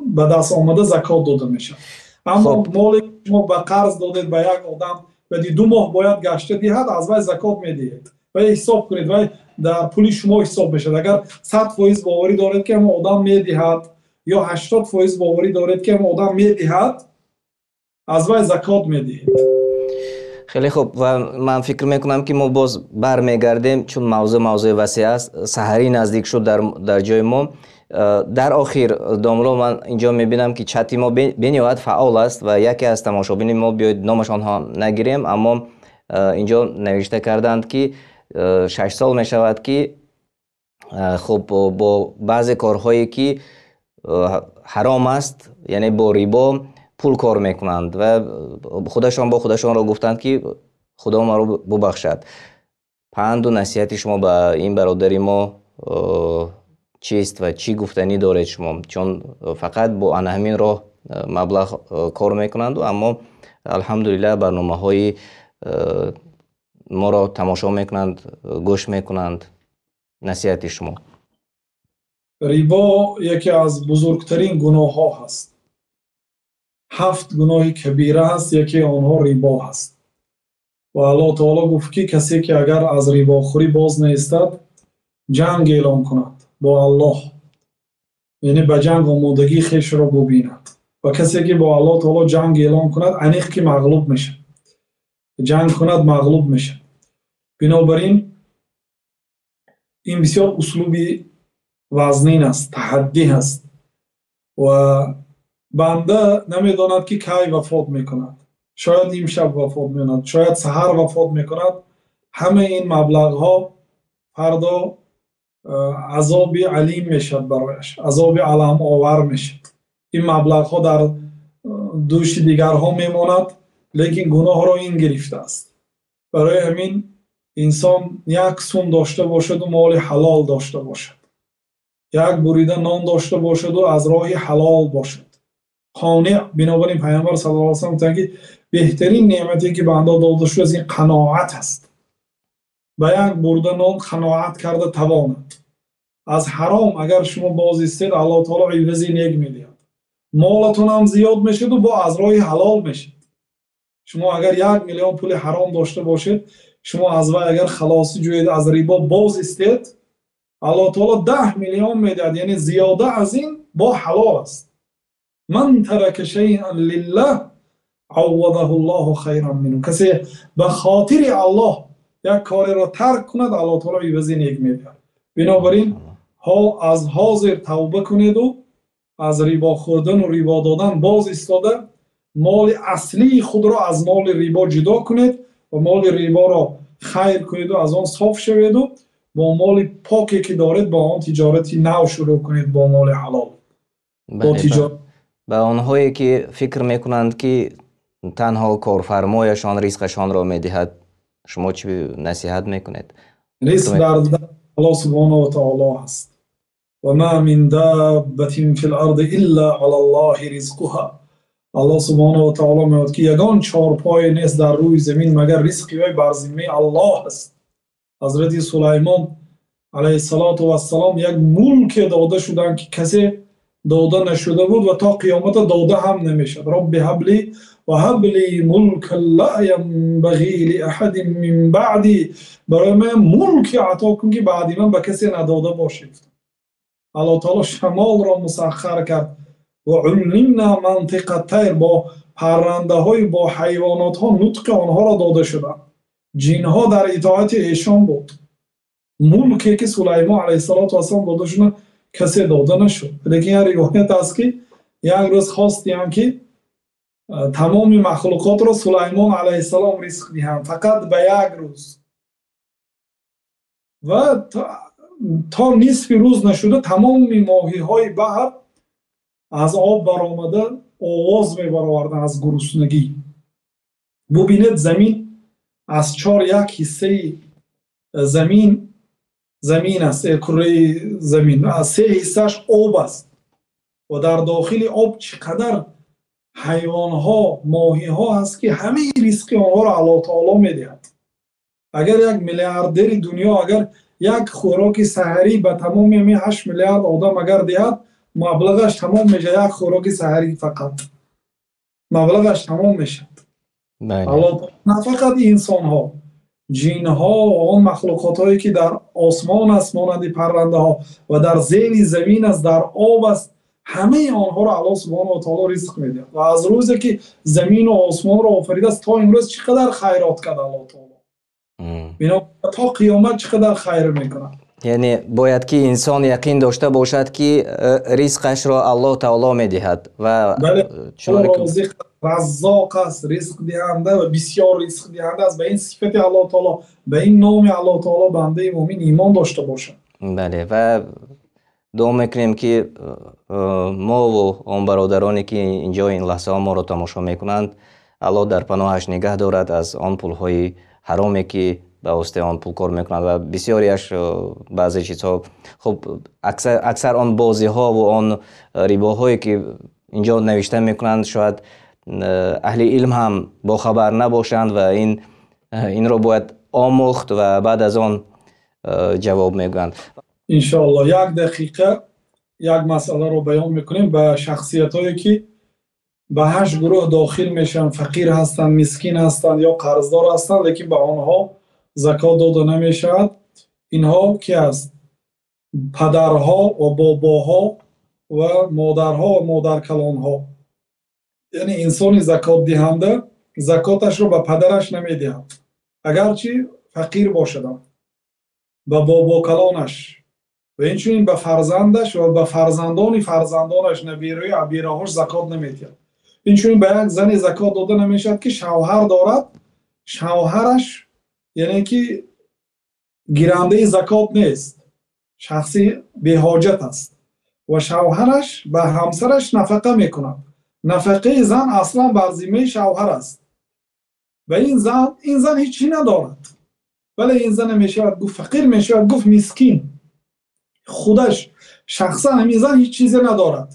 ба даст омада закот дода мешавад. Аммо моле ки шумо ба қарз додед ба як одам, баъди 2 моҳ бояд гашта диҳад, аз вай закот медиҳед. Вай ҳисоб кунед, вай дар пули шумо ҳисоб мешавад. Агар 100% боварӣ доред ки ҳамон одам медиҳад, ё 80% боварӣ доред ки ҳамон одам медиҳад, аз вай закот медиҳед. Хеле хуб, ва ман фикр мекунам ки мо боз бармегардем, чун мавзӯъ мавзӯи васеъ аст. Саҳарӣ наздик шуд дар ҷои мо. Дар охир домло, ман инҷо мебинам ки чати мо бениҳоят фаъол аст ва яке аз тамошобини мо, биёед номашонҳо нагирем, аммо инҷо навишта карданд ки 6 сол мешавад ки хуб бо баъзе корҳое ки ҳаром аст, яъне бо рибо пул кор мекунанд ва худашон бо худашонро гуфтанд ки Худо маро бубахшад. Панду насиҳати шумо ба ин бародари мо чист ва чӣ гуфтанӣ доред шумо? Чун фақат бо ана ҳамин роҳ маблағ кор мекунанд, аммо алҳамдулиллаҳ барномаҳои моро тамошо мекунанд, гӯш мекунанд. Насиҳати шумо. Рибо яке аз бузургтарин гуноҳҳо ҳаст. 7 гуноҳи кабира ҳаст, яке онҳо рибо ҳаст. Ва Аллоҳ таоло гуфт ки касе ки агар аз рибохӯрӣ боз наистад, ҷанг эълон кунад бо Аллоҳ, яъне ба ҷанг омодагии хешро бубинад. Ва касе ки бо Аллоҳ таоло ҷанг эълон кунад, аниқ ки мағлуб мешавад. Ҷанг кунад, мағлуб мешавад. Бинобар ин ин бисёр услуби Вазнин аст, таҳаддӣ аст ва банда намедонад, ки кай вафот мекунад. Шояд имшаб вафот мекунад, шояд саҳар вафот мекунад. Ҳамаи ин маблағҳо фардо азоби алим мешавад барояш, азоби аламовар мешавад. Ин маблағҳо дар дӯши дигарон мемонад, лекин гуноҳро ин гирифтааст. Барои ҳамин инсон як сум дошта бошад ва моли ҳалол дошта бошад, як бурида нон дошта бошад ва аз роҳи ҳалол бошад. Қонеъ. Бинобар ин Паёмбар саллаллоҳу алайҳи васаллам гуфтанд, ки беҳтарин неъмате ки ба банда дода шудааст, ин қаноат аст. Ба як бурида нон қаноат карда тавонад. Аз ҳаром агар шумо боз истед, Аллоҳи таъоло ивази нек медиҳад. Молатон ҳам зиёд мешавад ва аз роҳи ҳалол мешавад. Шумо агар 1 миллион пули ҳаром дошта бошед, шумо аз вай агар халосӣ ҷӯед, аз рибо боз истед, Аллоҳи таъоло 10 миллион медиҳад, яъне зиёда аз ин бо ҳалол аст. Ман тарака шайъан лиллаҳ аввадаҳуллоҳу хайран минҳу. Касе ба хотири Аллоҳ як кореро тарк кунад, Аллоҳи таъоло ивази нек медиҳад. Бинобар ин аз ҳозир тавба кунед ва аз рибо хӯрдан ва рибо додан боз истода, моли аслии худро аз моли рибо ҷудо кунед ва моли риборо хайр кунед ва аз он соф шавед ва бо моли поке ки доред бо он тиҷорати нав шурӯъ кунед, бо моли ҳалол. Бо тиҷорат. Ба онҳое ки фикр мекунанд, ки танҳо корфармояшон ризқашонро медиҳад, шумо чӣ насиҳат мекунед? Ризқ дар Аллоҳ субҳонаҳу ва таъоло аст. Ва ма мин даббатин фил арзи илла алаллоҳи ризқуҳа. Аллоҳ субҳонаҳу ва таъоло мегӯяд, ки ягон чорпое нест дар рӯи замин, магар ризқи вай бар зиммаи Аллоҳ аст. Ҳазрати Сулаймон алайҳиссалоту вассалом як мулке дода шуданд, ки касе дода нашуда буд ва то қиёмат дода ҳам намешавад. Рабби ҳабли ва ҳабли мулкан ла янбағӣ ли аҳадин мин баъдӣ. Барои ман мулке ато кун, ки баъди ман ба касе надода бошад. Аллоҳ таъоло шамолро мусаххар кард ва уллимна мантиқат тайр, бо паррандаҳои бо ҳайвонотҳо нутқи онҳоро дода шуданд. Ҷинҳо дар итоати эшон буд. Мулке ки Сулаймон алайҳиссалоту вассалом дода шуданд, касе дода нашуд. Лекин як ривоят аст, ки як рӯз хостанд, ки тамоми махлуқотро Сулаймон алайҳиссалом ризқ диҳанд, фақат ба як рӯз. Ва то нисфи рӯз нашуда тамоми моҳиҳои баҳр аз об баромада овоз мебароварданд аз гуруснагӣ. Бубинед, замин аз 4 1 ҳиссаи замин аст, кураи замин аз 3 ҳиссааш об аст ва дар дохили об чӣ қадар ҳайвонҳо, моҳиҳо ҳаст, ки ҳамаи ризқи онҳоро Аллоҳ таъоло медиҳад. Агар як миллиардери дунё агар як хӯроки саҳарӣ ба тамоми ҳамин 8 миллиард одам агар диҳад, маблағаш тамом мешавад. Як хӯроки саҳарӣ фақат маблағаш тамом мешавад. Аллоҳ на фақат инсонҳо, ҷинҳо ва он махлуқотҳое ки дар осмон аст, монанди паррандаҳо, ва дар зери замин аст, дар об аст, ҳамаи онҳоро Аллоҳ субҳонаҳу ва таъоло ризқ медиҳад. Ва аз рӯзе ки замину осмонро офаридааст то имрӯз чӣ қадар хайрот кард Аллоҳ таъоло. Бинобар то қиёмат чӣ қадар хайр мекунад. Яъне бояд ки инсон яқин дошта бошад, ки ризқашро Аллоҳ таъоло медиҳад ва бале, розиқ, раззоқ аст, ризқдиҳанда ва бисёр ризқдиҳанда аст. Ба ин сифати Аллоҳ таъоло, ба ин номи Аллоҳ таъоло бандаи мӯмин имон дошта бошад. Бале, ва дуо мекунем, ки мову он бародароне ки инҷо ин лаҳзаҳо моро тамошо мекунанд, Аллоҳ дар паноҳаш нигаҳ дорад аз он пулҳои ҳароме ки ба воситаи он пул кор мекунанд ва бисёриаш баъзе чизҳо, хуб, аксар он бозиҳо ва он рибоҳое ки инҷо навишта мекунанд, шояд аҳли илм ҳам бохабар набошанд ва инро бояд омӯхт ва баъд аз он ҷавоб мегӯянд. Иншоаллоҳ, як дақиқа як масъаларо баён мекунем. Ба шахсиятҳое ки ба 8 гурӯҳ дохил мешаванд, фақир ҳастанд, мискин ҳастанд ё қарздор ҳастанд, лекин ба онҳо закот дода намешавад. Инҳо ки аст? Падарҳо ва бобоҳо ва модарҳо ва модаркалонҳо. Яъне инсони закотдиҳанда закоташро ба падараш намедиҳад, агарчи фақир бошад, ба бобокалонаш. Ва инчунин ба фарзандаш ва ба фарзандони фарзандонаш, набираҳои абираҳош закот намедиҳад. Инчунин ба як зане закот дода намешавад, ки шавҳар дорад, шавҳараш яъне ки гирандаи закот нест, шахси беҳоҷат аст ва шавҳараш ба ҳамсараш нафақа мекунад. Нафақаи зан аслан бар зиммаи шавҳар аст ва ин зан ҳеҷ чиз надорад. Вале ин зан мешавад гуфт фақир, мешавад гуфт мискин. Худаш шахсан ҳамин зан ҳеҷ чизе надорад,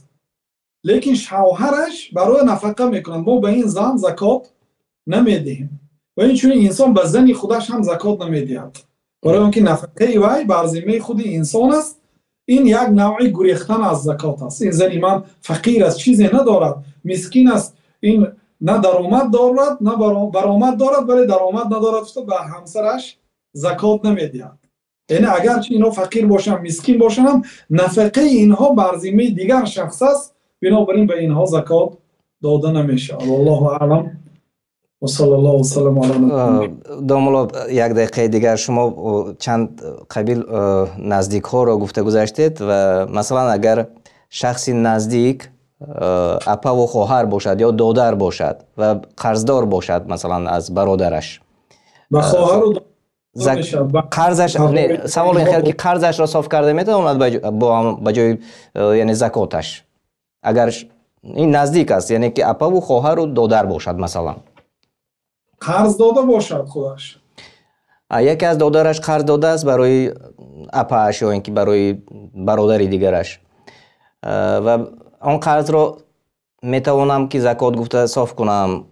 лекин шавҳараш барои нафақа мекунад. Мо ба ин зан закот намедиҳем. Ва инчунин инсон ба зани худаш ҳам закот намедиҳад, барои он ки нафақаи вай бар зиммаи худи инсон аст. Ин як навъи гурехтан аз закот аст. Ин зани ман фақир аст, чизе надорад, мискин аст, ин на даромад дорад, на баромад дорад, вале даромад надорад, ба ҳамсараш закот намедиҳад. Яъне агарчи инҳо фақир бошанд, мискин бошанд, нафақаи инҳо бар зиммаи дигар шахс аст, бинобар ин ба инҳо закот дода намешавад. Валлоҳу аълам. Ва саллаллоҳу ва саллам ала набийина. Домулло, як дақиқаи дигар, шумо чанд қабил наздикҳоро гуфта гузаштед ва масалан агар шахси наздик апаву хоҳар бошад ё додар бошад ва қарздор бошад, масалан аз бародараш, ба хоҳару қарзаш, не, савол ин хел ки қарзашро соф карда метавонад ба ҷои яъне закоташ, агар ин наздик аст, яъне ки апаву хоҳару додар бошад, масалан қарз дода бошад худаш, яке аз додараш қарз додааст барои апааш ё ин ки барои бародари дигараш ва он қарзро метавонам ки закот гуфта соф кунам,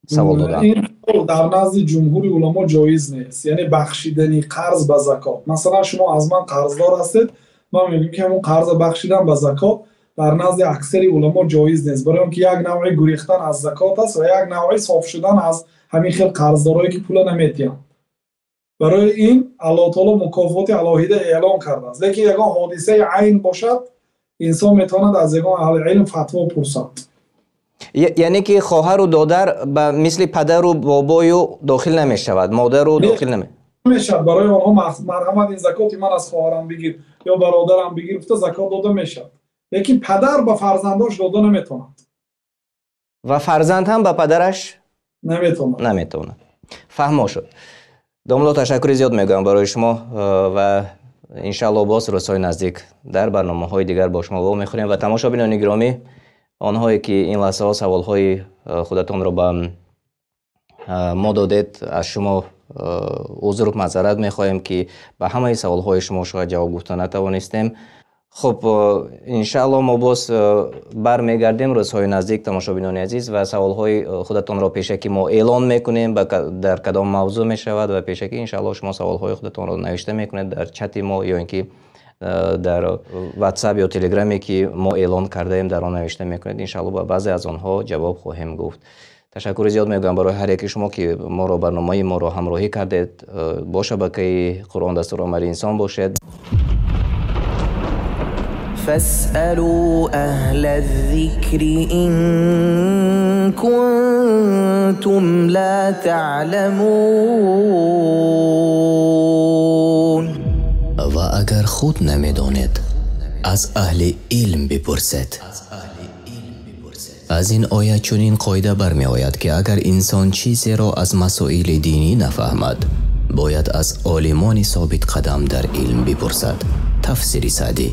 савол додам. Ин дар назди ҷумҳури уламо ҷоиз нест, яъне бахшидани қарз ба закот. Масалан шумо аз ман қарздор ҳастед, ман мегӯям ки ҳамон қарзро бахшидан ба закот дар назди аксари уламо ҷоиз нест, барои он ки як навъи гурехтан аз закот аст ва як навъи соф шудан аз ҳамин хел қарздорое ки пула намедиҳанд. Барои ин Аллоҳ таоло мукофоти алоҳида эълон кардааст. Лекин ягон ҳодисаи айн бошад, инсон метавонад аз ягон аҳли илм фатво пурсад. Яъне ки хоҳару додар ба мисли падару бобою дохил намешавад, модару дохил намешавад. Барои онҳо марҳамат, ин закоти ман аз хоҳарам бигир ё бародарам бигир гуфта закот дода мешавад, лекин падар ба фарзандош дода наметавонад ва фарзанд ҳам ба падараш наметавонад. Фаҳмо шуд. Домулло, ташаккури зиёд мегӯям барои шумо ва иншааллоҳ боз рӯзҳои наздик дар барномаҳои дигар бо шумо вомехӯрем. Ва тамошобинони гиромӣ, онҳое ки ин лаҳзаҳо саволҳои худатонро ба мо додед, аз шумо узр маъзарат мехоҳем, ки ба ҳамаи саволҳои шумо шояд ҷавоб гуфта натавонистем. Хуб, иншааллоҳ мо боз бармегардем рӯзҳои наздик, тамошобинони азиз, ва саволҳои худатонро пешакӣ мо эълон мекунем, дар кадом мавзӯъ мешавад, ва пешакӣ иншааллоҳ шумо саволҳои худатонро навишта мекунед дар чати мо ё ин ки дар WhatsApp ё Telegram ки мо эълон кардаем, дар он навишта мекунед. Иншааллоҳ ба баъзе аз онҳо ҷавоб хоҳем гуфт. Ташаккури зиёд мегӯям барои ҳар яки шумо ки моро, барномаи моро ҳамроҳӣ кардед. Бо шабакаи Қуръон дастуромали инсон бошед. فاسألوا أهل الذكر إن كنتم لا تعلمون. ва агар худ намедонед, аз аҳли илм бипурсед. Аз ин оят чунин қоида бармеояд, ки агар инсон чизеро аз масоили динӣ нафаҳмад, бояд аз олимони собитқадам дар илм бипурсад. Тафсири Саъдӣ.